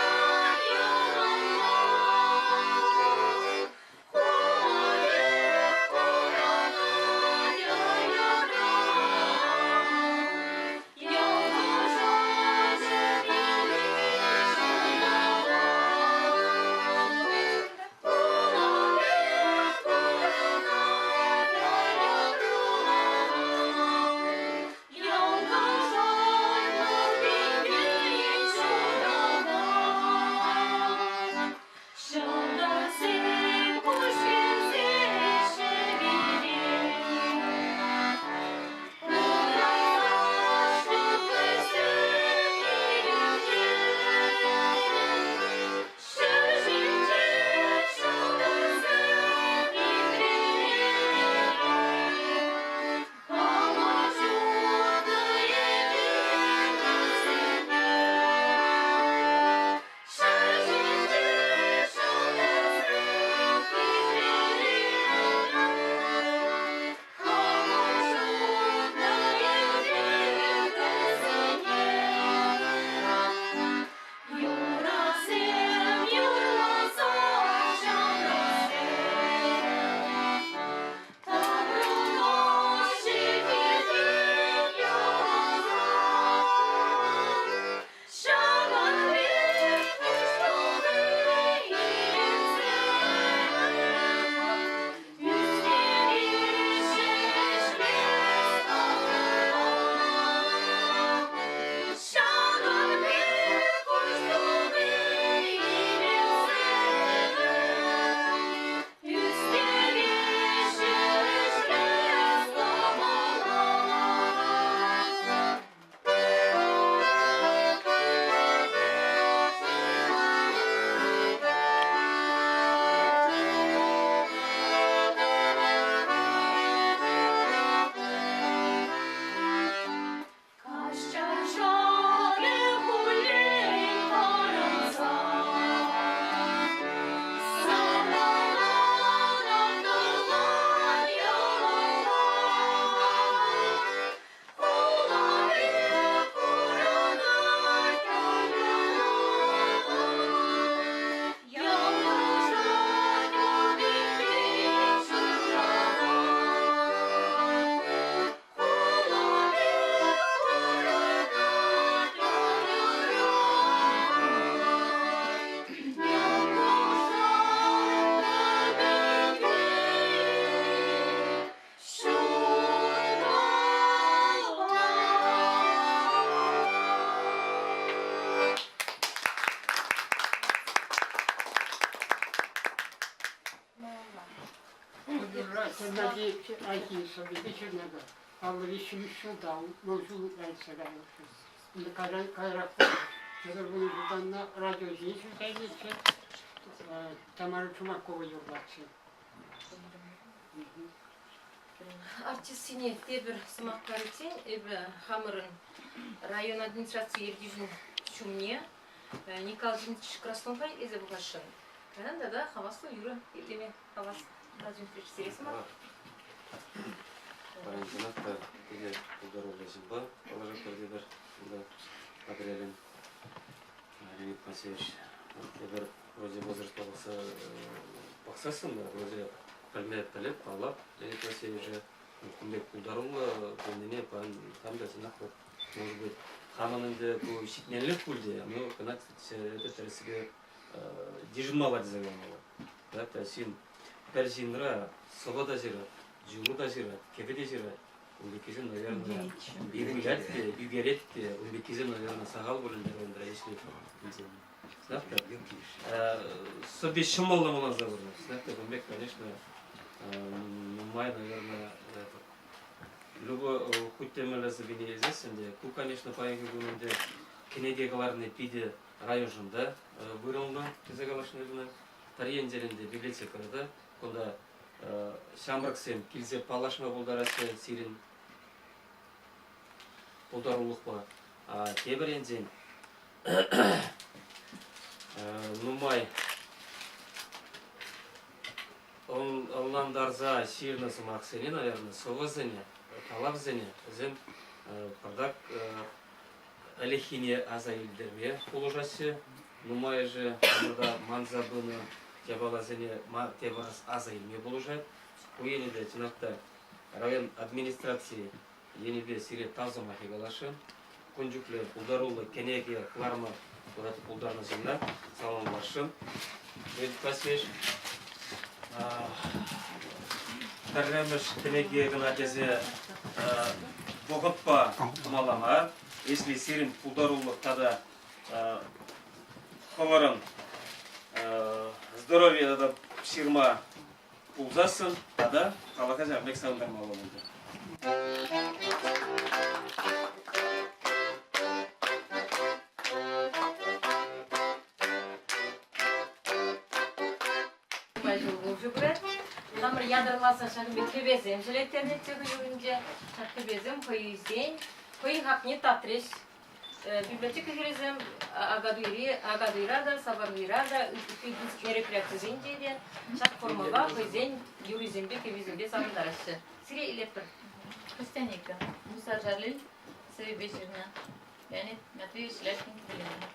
Айхи сӑввипе ҫырнӑ та 53 ҫулта вӑл ҫул ытла иртсе кайнӑ. Ӗнтӗ кайран каярахпа тепӗр вунӑ ҫултан радио ҫине ҫырса илнӗччӗ. Тамара Чумакова юрлатчӗ. Артистсене тепӗр сӑмах париччен эпӗ хамӑрӑн район администраци ертӳҫин ҫумне Николай Дмитриевич Краснова илсе пӑхасшӑн. Кайран тата хаваслӑ юрӑ итлеме хавас. Владимир Дмитриевич, сире сӑмах. Паянхинах та питӗ пултаруллӑ ҫынпа паллашатпӑр тепӗр унта Патӑрьелӗн Леонид Васильевич. Тепӗр вроде возрастпа пӑхса пӑхсассӑн та вроде пӗлме пӗлет, паллах, Леонид Васильевича кун пек пултаруллӑ пулнине паян хам та чӑнах вот, может быть, хамӑн ӗнтӗ ку ҫитменлӗх пуль те, но кӑна это тӗрӗссипе йышӑнмалла тесе каламалла. Да, та ҫын пӗр ҫынра сӑвӑ та ҫырать, юрӑ та ҫырать, кӗвӗ те ҫырать. Ун пеккисем, наверное, вылять те, ӳкерет те, ун пеккисем, наверное, сахал пуль ӗнтӗ районра ӗҫлет ҫынсем. Знаете, сӑвви ҫӑмӑллӑн вуласа пырать. Знаете, кун пек, конечно, нумай, наверное, любой хуть те мӗнле сӑввине илсессӗн те, ку, конечно, паянхи кун ӗнтӗ кӗнеке кӑларни питӗ районшӑн та вырӑнлӑ тесе каласшӑн кӑна. Пӗр енчен ӗнтӗ библиотекӑра та кунта ҫамрӑксем килсе паллашма пултараҫҫӗ сирӗн пултарулӑхпа. Тепӗр енчен нумай ӑнлантарса ҫырнӑ сӑмахсене, наверное, сӑвӑсене, калавсене вӗсем пӑртак ӗлӗкхине аса илтерме пулӑшаҫҫӗ. Нумайӑшӗ хамӑрта манса пынӑ япаласене тепӗр аса илме пулӑшать. Ку енӗпе чӑнах та район администрацийӗ енӗпе сире тав сӑмахӗ каласшӑн. Кун чухлӗ пултаруллӑ кӗнеке кӑларма пултарнӑ ҫынна саламласшӑн. Васильевич, пӗрремӗш кӗнеке кӑна тесе вӑхӑтпа тумалла мар. Если сирӗн пултарулӑх тата хӑвӑрӑн здоровье тата ҫырма пулсассӑн тата халӑха ҫавӑн пек савӑнтармалла пултӑр. Хамӑр ятарласа ҫакӑн пек кӗпесем ҫӗлеттернӗччӗ хӑй Ҫак кӗпесем хӑйсен хӑй хакне татрӗҫ. Библиотека хӗрӗсем Акатуйри, Акатуйра та, Сабантуйра та, ытти мероприятисенче те ҫак формӑпа хӑйсен юррисемпе, кӗввисемпе савӑнтараҫҫӗ. Сире илетпӗр. Костяника. Муса Джалиль сӑввипе ҫырнӑ. Леонид Матвеевич Ляшкин кӗвӗленӗ.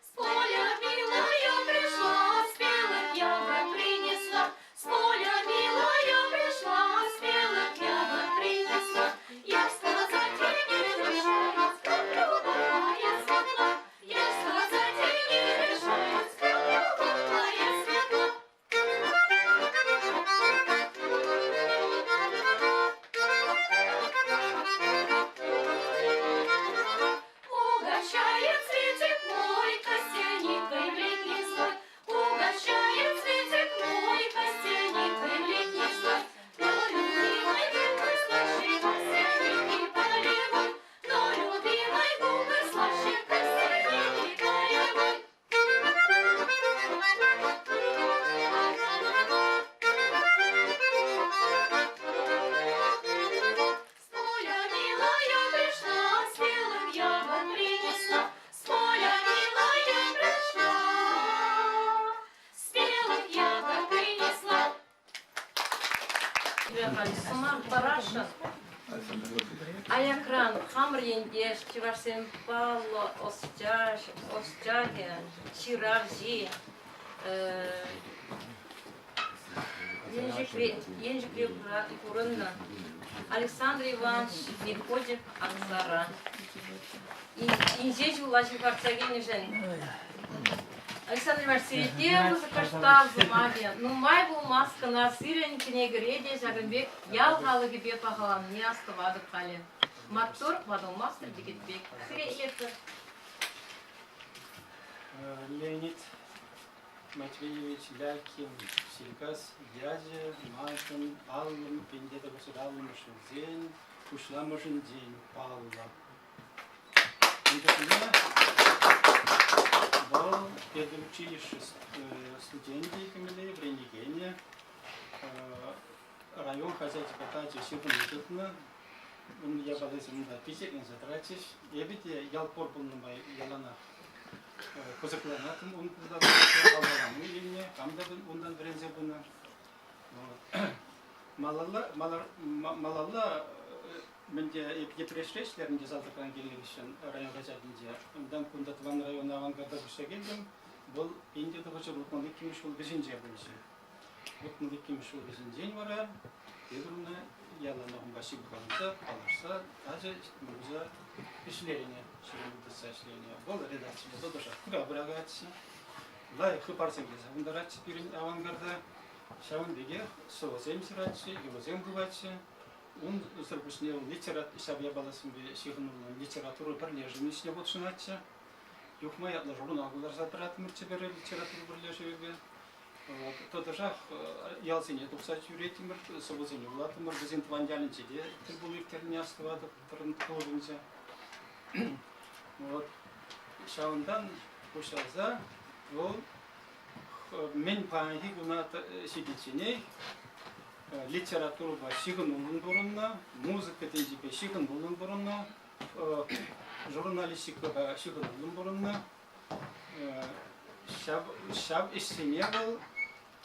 С поля, милая, пришла, спелых ягод принесла. С поля, милая, пришла, спелых ягод принесла. Я сказать не решаюсь, как любовь моя светла. Я сказать не решаюсь, как любовь моя светла. Угощает цветик мой костяникой в летний зной. Угощает цветик мой костяникой в летний зной. Но любимой губы слаще костяники полевой. Но любимой губы слаще костяники полевой. С поля, милая, пришла, спелых ягод принесла. С поля, милая, пришла, спелых ягод принесла. Сӑмах парасшӑн. Аякран хамӑр ентеш, чӑвашсен паллӑ ӑсчахӗ, ҫыравҫи, Еншикре пурӑннӑ Александр Иванович Мефодьев Аксара. Инҫе ҫула ҫывхарса килнӗшӗн Александр Иванович, сире те пысӑк тав сӑмахӗ. Нумай пулмасть кӑна сирӗн кӗнекӗре те ҫакӑн пек ял халӑхӗпе пахаланнине астӑватӑп халӗ. Маттур, ватӑлмастӑр тикӗт пек. Сире илетпӗр. Леонид Матвеевич Лялькин Силькас ячӗ маншӑн аллӑм пинте тӑхӑрсӑр ҫулсен пуҫламӑшӗнчен паллӑ. Ун чухне вӑл педучилище студенчӗ темелле, вӗренекенӗ, район хаҫачӗпе тачӑ ҫыхӑну тытнӑ. Ун япалисем унта пичетленсе тӑратчӗҫ. Эпӗ те ялкор пулнӑ май яланах кӑсӑкланаттӑм ун пултарулӑхӗпе, хавхалану илнӗ, хам та унтан вӗренсе пынӑ. Малалла, малалла мӗнте эп Йӗпреҫре ӗҫлерӗм те салтакран килнӗ хыҫҫӑн район хаҫатӗнче. Унтан кунта тӑван района авангарда куҫса килтӗм. Вӑл 1962 ҫул вӗҫӗнче пулчӗ. 62 ҫул вӗҫӗнчен вара эпир ӑна яланах унпа ҫывӑхланса, паллашса, тачӑ мурса ӗҫленӗ, ҫыру тытса ӗҫленӗ. Вӑл редакцине тӑтӑшах пыра пыракатчӗ. Лайӑх хыпарсем те савӑнтаратчӗ пирӗн авангарда. Ҫавӑн пекех сӑвӑсем ҫыратчӗ, юрӑсем хыватчӗ. Унсӑр пуҫне вӑл ҫав япаласемпе ҫыхӑнуллӑ литература пӗрлешӗвӗн ӗҫне хутшӑнатчӗ. Юхма ятлӑ журнал кӑларса тӑратмӑрччӗ пӗрре литература пӗрлешӗвӗпе. Тӑтӑшах ялсене тухса ҫӳреттӗмӗр, сӑвӑсене вулаттӑмӑр. Вӗсен тӑван ялӗнче те тӗл пулу ирттернине астӑватӑп Тӑрӑн клубӗнче. Вот. Ҫавӑнтан пуҫласа вӑл мӗн паянхи куна ҫитичченех литературӑпа ҫыхӑнуллӑн пурӑннӑ, музыка тӗнчипе ҫыхӑнуллӑн пурӑннӑ, журналистикӑпа ҫыхӑнуллӑн пурӑннӑ. Ҫав, ҫав ӗҫсене вӑл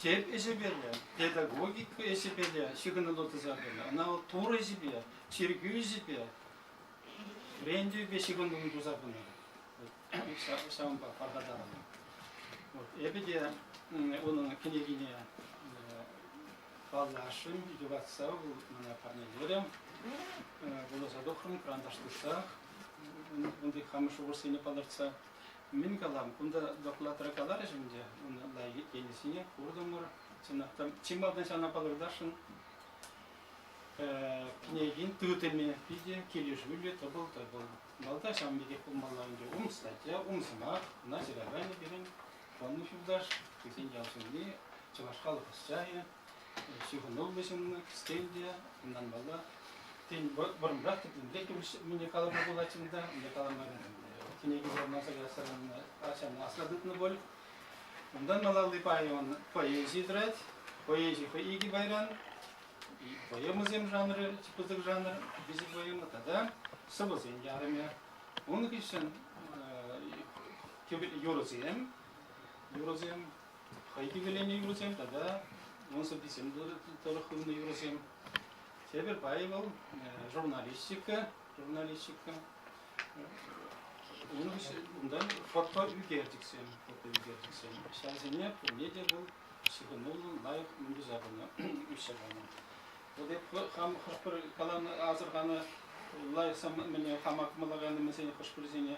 тӗп ӗҫӗпеле, педагогика ӗҫӗпеле ҫыхӑнуллӑ туса пынӑ. Ӑна вӑл Турӑ ӗҫӗпе, чиркӳ ӗҫӗпе, вӗрентӳпе ҫыхӑнуллӑн туса пынӑ. Ҫавӑнпа пархатарлӑ. Вот. Эпӗ те унӑн кӗнекине паллашрӑм, юратса вӑл мана парнелерӗ. Вуласа тухрӑм, кӑранташ тытсах, унти хамӑр шухӑшсене палӑртса. Мӗн калам, кунта докладра каларӗҫ ӗнтӗ, унӑн енӗсене куртӑмӑр. Чӑнах та, чи малтан ҫавна палӑртасшӑн, кӗнекен тытӑмӗ питӗ килӗшӳллӗ тӑпӑл-тӑпӑл. Малта ҫавӑн пекех пулмалла ӗнтӗ. Ум статья, ум сӑмах, ӑна ҫыраканӗ пирӗн Коннов юлташ, хӑйсен ял ҫынни, чӑваш халӑх ӑсчахӗ, ҫыхӑнуллӑ ҫыннӑ, кӗскен те, ӑнланмалла. Тен, вӑрӑмрах тӗплӗнрех мӗне калама пулать унта, мӗне калама кӗнекесем ӑнланса каясран ачана асра тытнӑ пуль. Унтан малалли пайӗ он поэзи тӑрать. Поэзи хӑй икӗ пайран. Поэмӑсем жанрӗ, чи пысӑк жанр, виҫӗ поэма тата сӑвӑсен ярӑмӗ. Ун хыҫҫӑн юрӑсем, юрӑсем, хӑй кӗвӗленӗ юрӑсем тата ун сӑввисем тӑрӑх хывнӑ юрӑсем. Тепӗр пайӗ вӑл журналистика, журналистика. Ун унтан фото ӳкерчӗксем, фото ӳкерчӗксем. Ҫавсене пурне те вӑл ҫыхӑнуллӑн лайӑх мӗн туса пынӑ, уҫса панӑ. Вот эп хам хӑш-пӗр каланӑ, асӑрханӑ лайӑх мӗне хама кӑмӑллакан мӗнсене хӑш-пӗрисене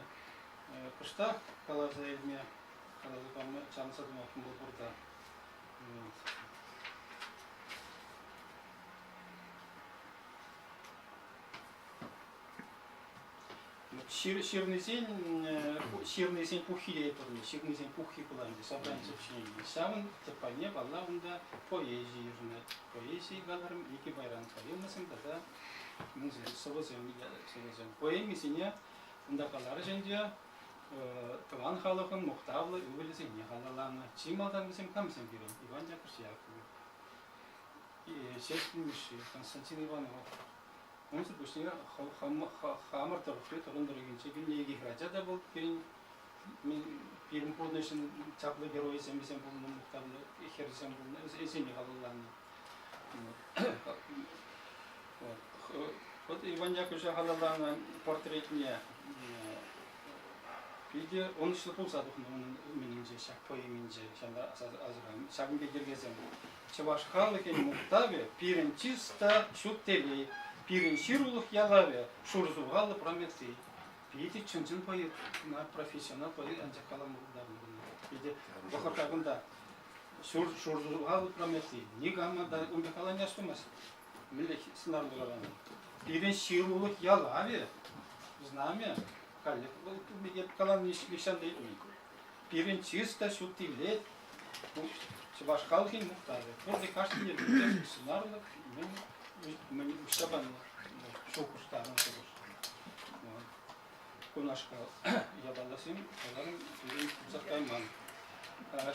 кӑштах каласа илме, каласа пама чарӑнса тӑма кӑмӑл пур та. Ҫырнисен, ҫырнисен пуххи те пурне, ҫырнисен пуххи пулать, собрание сочинений. Ҫавӑн тӗп пайне, паллах, унта поэзи йышӑнать. Поэзи каларӑм, икӗ пайран поэмӑсем тата сӑвӑсем, сӑвӑсем. Поэмисене унта каларӗҫ ӗнтӗ, тӑван халӑхӑн мухтавлӑ ывӑлӗсене халалланӑ. Чи малтан вӗсем камсем пирӗн? Иван Яковлевич Яковлев, Ҫеҫпӗл Мишши, Константин Иванов. Унсӑр пуҫне хамӑр тӑрӑхри тӑрӑн тӑрӑхӗнче килнӗ икӗ хӗрача та вӑл пирӗн пирӗн пурнӑҫӑн чаплӑ геройӗсем вӗсем пулнӑ, мухтавлӑ хӗрсем пулнӑ, вӗсене халалланӑ. Вот Иван Яковлевича халалланӑ портретне питӗ ӑнӑҫлӑ пулса тухнӑ унӑн мӗнӗнче, ҫак поэминче, ҫакӑн пек йӗркесем. Чӑваш халӑхӗн мухтавӗ пирӗн чыс та ҫут телей, пирӗн ҫырулӑх ялавӗ шур сухаллӑ Прометей. Питӗ чӑн-чӑн поэт, профессионал поэт, анчах калама пултарнӑ кунта. Питӗ вӑхӑтра кунта шур сухаллӑ Прометей. Никама та ун пек калани астумасть. Мӗнле сӑнарлӑ каланӑ. Пирӗн ҫырулӑх ялавӗ, знамя, каллех вӑл калани нихҫан та илтмен. Пирӗн чыс та ҫут тивлет, чӑваш халӑхӗн мухтавӗ. Пурте кашни йӗркипе сӑнарлӑх мӗн, мӗн уҫса панӑ шухӑш тарӑн шухӑш. Кунашкал япаласем каларӑм пирӗн пулсах кайман.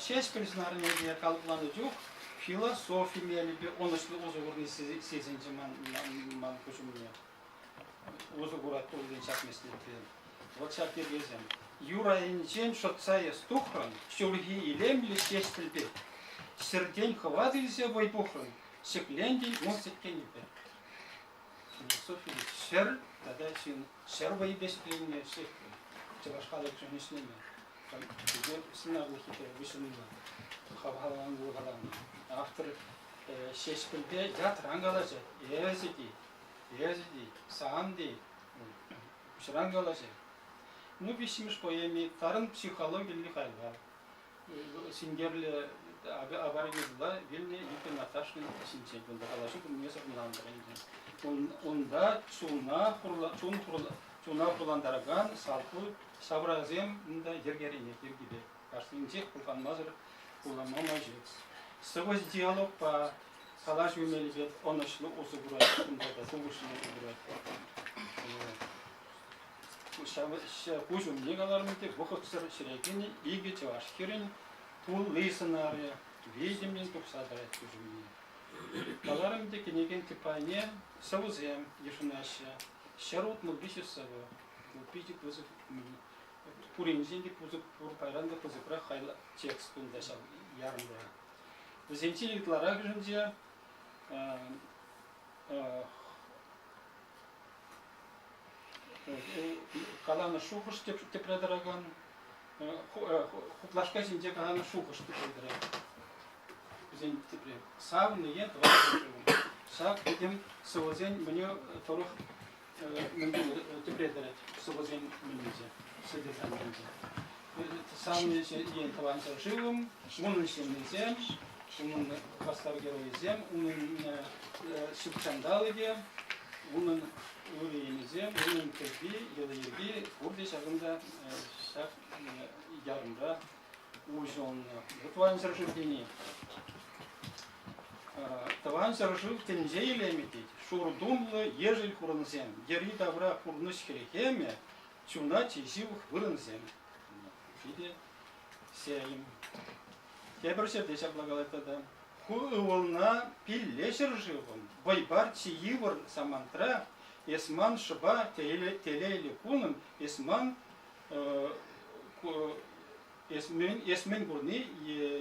Ҫеҫпӗл сӑнарне те калӑпланӑ чух философи мелӗпе ӑнӑҫлӑ усӑ курни сисӗнчӗ ман, ман куҫ умне. Усӑ курать туллин ҫак меслетпе. Вот ҫак йӗркесем. Юр айӗнчен шӑтса эс тухрӑн, ҫурхи илемлӗ ҫеҫпӗл пек. Ҫӗртен хӑват илсе вӑй пухрӑн, ҫӗклентӗн ун сӗткенӗпе. Философи ҫӗр тата ҫын ҫӗр вӑйӗпе ҫӗкленнӗ ҫеҫпӗл. Чӑваш халӑхӗшӗн ӗҫлеме. Сӑнарлӑ хитре вӗҫӗмлӗ хавхалануллӑ каланӑ. Автор Ҫеҫпӗлпе ятран калаҫать. Эсӗ те, эсӗ те, сан те. Куҫран калаҫать. Ну, виҫҫӗмӗш поэми тарӑн психологиллӗ хайлав. Синкерлӗ аварине пула вилнӗ Юрий Наташкин ҫинчен кунта калаҫу кунне сӑрнантӑр ӗнтӗ. Унта чуна, чун чуна хурлантаракан салху ҫаврасем унта йӗркеренех йӗркипе. Кашнинчех пӑлханмасӑр вулама май ҫук. Сӑвӑҫ диалогпа калаҫу мелӗпе ӑнӑҫлӑ усӑ курать, кунта та тухӑҫлӑ усӑ курать. Куҫ умне каларӑм те вӑхӑтсӑр ҫӗре кӗнӗ икӗ чӑваш хӗрӗн тулли сӑнарӗ витӗмлӗн тухса тӑрать куҫ умне. Каларӑм те кӗнекен тӗп пайне сӑвӑсем йышӑнаҫҫӗ. 163 сӑвӑ. Питӗ пысӑк пуринчен те пысӑк пур пайран та пысӑкрах хайла текст кунта ҫав ярӑмра. Вӗсенчен ытларахӑшӗнче каланӑ шухӑш тӗпре тӑракан, хуплашка ҫинче каланӑ шухӑш тӗпре тӑрать. Вӗсен тӗпре савнӑ е тӑван ҫӗршывӑм. Ҫак пӗтӗм сӑвӑсен мӗне тӑрӑх тӗпре тӑрать сӑвӑсен мӗнӗнче, содержанийӗнче. Савнӑ ен тӑван ҫӗршывӑм, унӑн ҫыннисем, унӑн хастар геройӗсем, унӑн ҫутҫанталӑкӗ, унӑн ырӑ енӗсем, унӑн кӗвви, йӑли-йӗрки пурте ҫакӑнта ҫак ярӑмра уҫӑлнӑ. Тӑван ҫӗршыв тени Тӑван ҫӗршыв тӗнче илемӗ тет, шур тумлӑ ешӗл хурӑнсем, йӗри-тавра пурнӑҫ хӗлхемӗ, чуна чи ҫывӑх вырӑнсем. Питӗ селӗм. Тепӗр ҫӗрте ҫапла калать тата. Ху ывӑлна пилле ҫӗршывӑм, вӑй пар чи йывӑр самантра, эс ман шӑпа телейлӗ кунӑм, эс ман эс мӗн, эс мӗн курни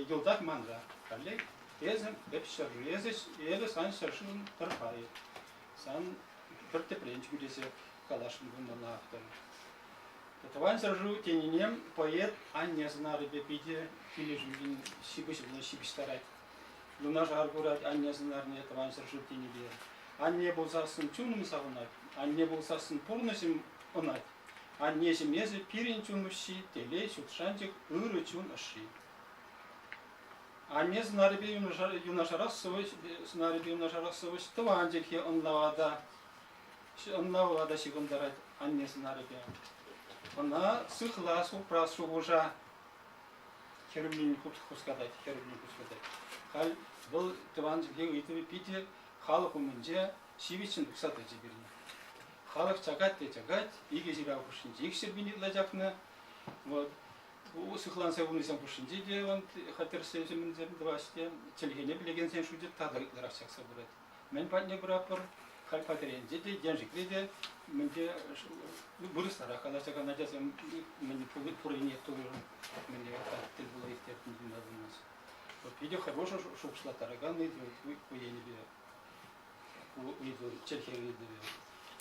йӑлтах манра. Каллех эсӗ эп ҫӗршыв, эсӗ, эпӗ сан ҫӗршывӑн пӗр пайӗ. Сан пӗр тӗпренчӗкӳ тесе каласшӑн пулмалла автор. Тӑван ҫӗршыв тенине поэт анне сӑнарӗпе питӗ килӗшӳллӗн ҫыпӑҫуллӑ ҫыпӑҫтарать. Юнашар пырать анне сӑнарне Тӑван ҫӗршыв тенипе. Анне пулсассӑн чунӑм савӑнать, анне пулсассӑн пурнӑҫӑм ӑнать. Аннеҫӗм эсӗ пирӗн чун уҫҫи, телей, ҫут шанчӑк, ырӑ чун ӑшши. Анне сӑнарӗпе юнашарах сӑвӑҫ, сӑнарӗпе юнашарах сӑвӑҫ тӑван чӗлхе ӑнлава та ӑнлава та ҫыхӑнтарать анне сӑнарӗпе. Ӑна сыхлас, упрас шухӑша хӗрӳллӗн хускатать, хӗрӳллӗн хускатать. Халь вӑл тӑван чӗлхе ыйтӑвӗ питӗ халӑх умӗнче ҫивӗччӗн тухса тӑчӗ пирӗн. Халӑх чакать те чакать, икӗ ҫырав хушшинче икҫӗр пин ытла чакнӑ. Вот. Сыхланса юлнисем хушшинче те вон хатӗрсем тӑваҫҫӗ те, чӗлхене пӗлекенсен шучӗ тата ытларах чакса пырать. Мӗн патне пыратпӑр? Халь Патӑрьелӗнче те, Еншикре те мӗнте вырӑсларах калаҫакан ачасем мӗн пуррине туйрӑм, мӗнле тӗл пулу ирттертӗм кунта пулмасть. Вот питӗ хороший шухӑшлаттаракан ыйту ку енӗпе. Ку ыйту, чӗлхе ыйтӑвӗ.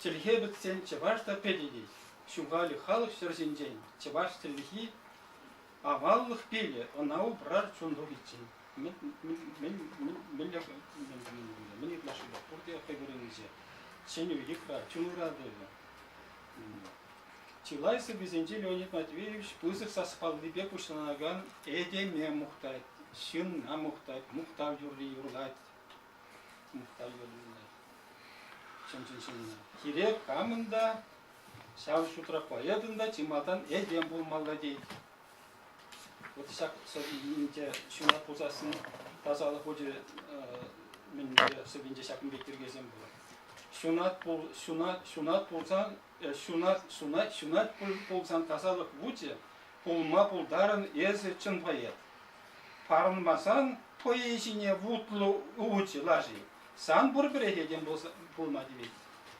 Чӗлхе пӗтсен чӑваш та пӗтӗ тет. Ҫухалӗ халӑх ҫӗр ҫинчен чӑваш чӗлхи аваллӑх пилӗ ӑна упрар чун тухиччен. Мӗн мӗн ытлашши пурте хӑй вырӑнӗнче. Чӗнӳ, йыхра, чун ыратӑвӗ. Чылай сӑввисенче Леонид Матвеевич пысӑк саспаллипе пуҫланакан этеме мухтать, ҫынна мухтать, мухтав юрри юрлать. Мухтав юрри юрлать. Чӑн-чӑн ҫынна. Кирек камӑн та, ҫав шутра поэтӑн та чи малтан этем пулмалла тет. Вот ҫак сӑввинче ҫунат пулсассӑн тасалӑх хучӗ мӗнле сӑввинче ҫакӑн пек йӗркесем пур. Ҫунат пул, ҫунат, ҫунат пулсан, ҫунат, ҫунат, ҫунат пулсан тасалӑх вучӗ пулма пултарӑн эсӗ чӑн поэт. Парӑнмасан поэзине вутлӑ учӗ лаши. Сан пурпӗрех этем пулма тивет.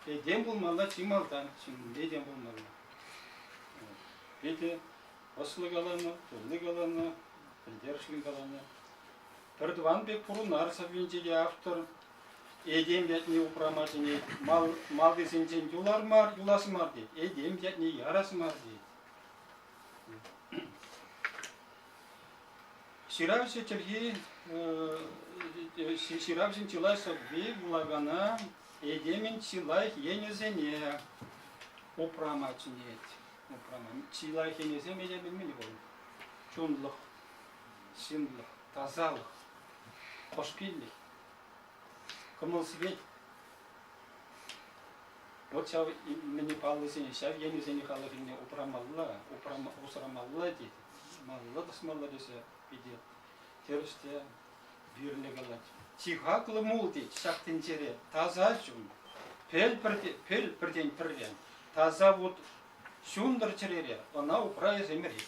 Этем пулмалла чи малтан, ҫын этем пулмалла. Питӗ ӑслӑ каланӑ, тулли каланӑ, пӗлтерӗшлӗ каланӑ. Пӗр тӑван пек пурӑнар сӑввинче те автор этем ятне упрама чӗнет, мал, малтисенчен юлар мар, юлас мар тет, этем ятне ярас мар тет. Ҫыравҫӑ чӗлхи ҫыравҫӑн чылай сӑвви вулакана этемӗн чи лайӑх енӗсене упрама чӗнет. Упрама. Чи лайӑх енӗсем этемӗн мӗн вӑл? Чунлӑх, ҫынлӑх, тасалӑх, ӑшпиллӗх, кӑмӑл-сипет. Вот ҫав мӗне паллисене, ҫав енӗсене халӑхӗнне упрамалла, упрама, усрамалла тет, малалла тӑсмалла тесе питӗ тӗрӗс те вирлӗ калать. Чи хаклӑ мул тет ҫак тӗнчере таса чун, пӗл пӗл пӗртен пӗрре, таса вут ҫунтӑр чӗрере, ӑна упра эс ӗмӗрех.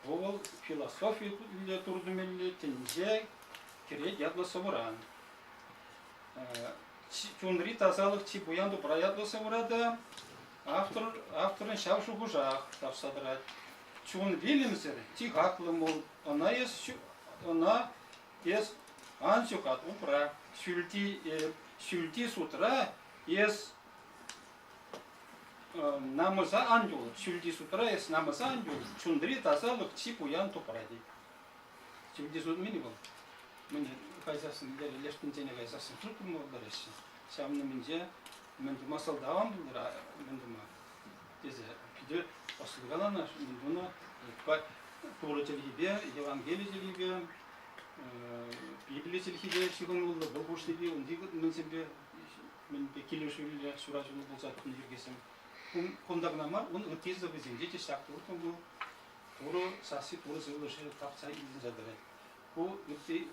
Ку вӑл философилле туртӑмӗллӗ тӗнче кӗрет ятлӑ сӑвӑран. Чунри тасалӑх чи пуян тупра ятлӑ сӑвӑра та автор, авторӑн ҫав шухӑшах тапса тӑрать. Чун вилӗмсӗр, чи хаклӑ мул, ӑна эс, ӑна эс ан ҫухат, упра. Ҫӳлти, ҫӳлти судра эс намӑса ан юл, ҫӳлти судра эс намӑса ан юл, чунри тасалӑх чи пуян тупра тет. Ҫӳлти суд мӗн вӑл? Мӗн кайсассӑн, леш тӗнчене кайсассӑн суд тума пултараҫҫӗ. Ҫавӑн умӗнче мӗн тума сӑлтавам пултӑр, мӗн тума тесе питӗ ӑслӑ каланӑ, мӗн тунӑ Турӑ чӗлхипе, Евангели чӗлхипе, Библи чӗлхипе ҫыхӑнуллӑ, вӑл хушнипе унти мӗнсемпе мӗнпе килӗшӳллӗ ҫураҫуллӑ пулса тухнӑ йӗркесем. Кунта кӑна мар, ун ытти сӑввисенче те ҫак туртӑм вӑл Турӑ сасси, Турӑ сывлӑшӗ тапса илтӗнсе тӑрать. Ку ытти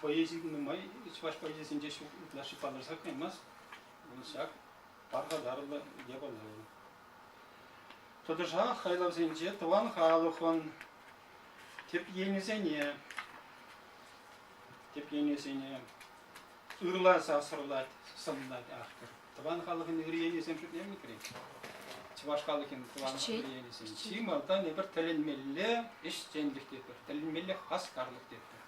поэзи нумай чӑваш поэзийӗсенче ҫук ытлашши палӑрса каймасть. Ҫак пархатарлӑ япала вӑл. Тӑтӑшах хайлавсенче тӑван халӑхӑн тӗп енӗсене тӗп енӗсене ырласа сӑрлать, сӑнлать автор. Тӑван халӑхӑн ыр енӗсем шутне кӗрет. Чӑваш халӑхӗн тӑван ыр енӗсем. Чи малтан эпир тӗлӗнмелле ӗҫченлӗх тетпӗр, тӗлӗнмелле хастарлӑх тетпӗр.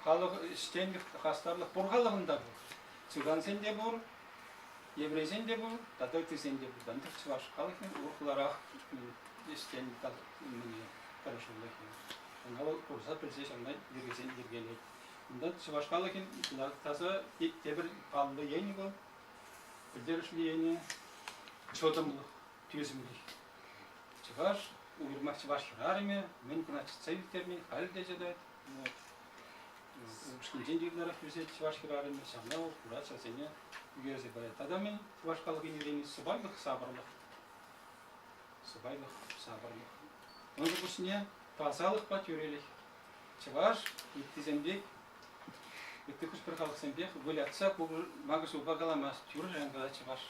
Халӑх ӗҫченлӗх, хастарлӑх пур халӑхӑн та пур. Цыгансен те пур, еврейсен те пур, тата ыттисен те пур. Анчах чӑваш халӑхӗн урӑхларах ӗҫчен тӑрӑшулӑхӗ. Ӑна вӑл курса пӗлсе ҫавна йӗркесен йӗркелет. Унта чӑваш халӑхӗн таса тепӗр паллӑ енӗ вӑл, пӗлтерӗшлӗ енӗ, чӑтӑмлӑх, тӳсӗмлӗх. Чӑваш, уйрӑмах чӑваш хӗрарӑмӗ, мӗн кӑна чӑтса ирттермен, халӗ те чӑтать. Упӑшкинчен те ытларах тӳсет чӑваш хӗрарӑмӗ, ҫавна вӑл курать, ҫавсене ӳкерсе парать. Тата мӗн чӑваш халӑхӗн илеми сӑпайлӑх, сапӑрлӑх. Сӑпайлӑх, сапӑрлӑх. Унсӑр пуҫне тасалӑхпа тӳрелӗх. Чӑваш ыттисем пек, ытти хӑш-пӗр халӑхсем пек вылятса макӑр ҫулпа каламасть, тӳррӗн калать чӑваш.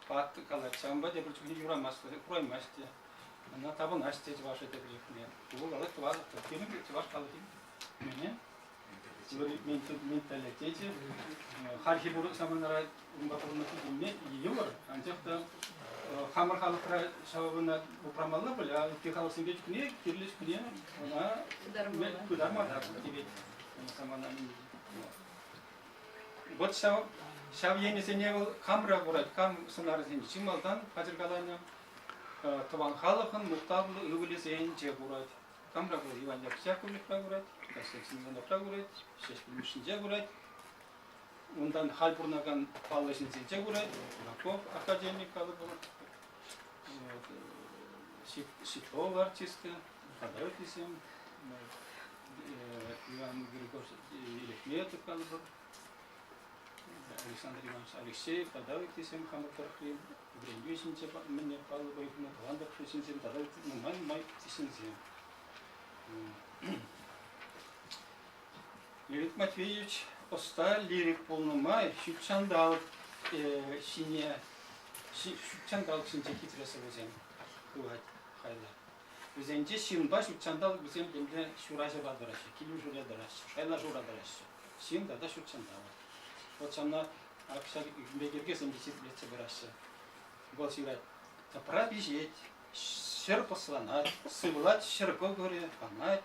Пат калать, ҫавӑнпа тепӗр чухне юрамасть, кураймасть те. Ӑна тапӑнасть те чӑваша тепӗр чухне. Ку калать пирӗн чӑваш халӑхӗн мӗне? Менталитечӗ. Хальхи саманара унпа пурӑнма питӗ йывӑр, анчах та хамӑр халӑхра ҫавна упрамалла пуль, а ытти халӑхсемпе чухне кирлӗ чухне ӑна пытарма та тивет. Самана Вот ҫав, ҫав енӗсене вӑл камра курать, кам сӑнарӗсене чи малтан хатӗр каланӑ тӑван халӑхӑн мухтавлӑ ывӑлӗсенче курать. Камра вӑл Иван Яковлевра курать, Константин Ивановра курать, Ҫеҫпӗл Мишшинче курать. Унтан халь пурӑнакан паллӑ ҫынсенче курать, Кураков академик калӑпӑр, Ситлова артистка, тата ыттисем, Иван Григорьевич Илехметов калӑпӑр. Александр Иванович Алексеев тата ыттисем хамӑр тӑрӑхри вӗрентӳ ӗҫӗнче мӗнле паллӑ вӑй хунӑ тӑван тӑрӑхри ҫынсем тата нумай-нумай ҫынсем. Леонид Матвеевич ӑста лирик пулнӑ май ҫутҫанталӑк ҫине ҫутҫанталӑк ҫинче хитре сӑвӑсем хывать хайлать. Вӗсенче ҫынпа ҫутҫанталӑк вӗсем темле ҫураҫӑва тӑраҫҫӗ, килӗшӳре тӑраҫҫӗ, шайлашура тӑраҫҫӗ. Ҫын тата ҫутҫанталӑк. Вот ҫавна ак ҫак пек йӗркесем те ҫирӗплетсе пыраҫҫӗ. Вӑл ҫырать: Тӑпра пиҫет, ҫӗр пӑсланать, сывлать ҫӗр кӑкӑрӗ, анать.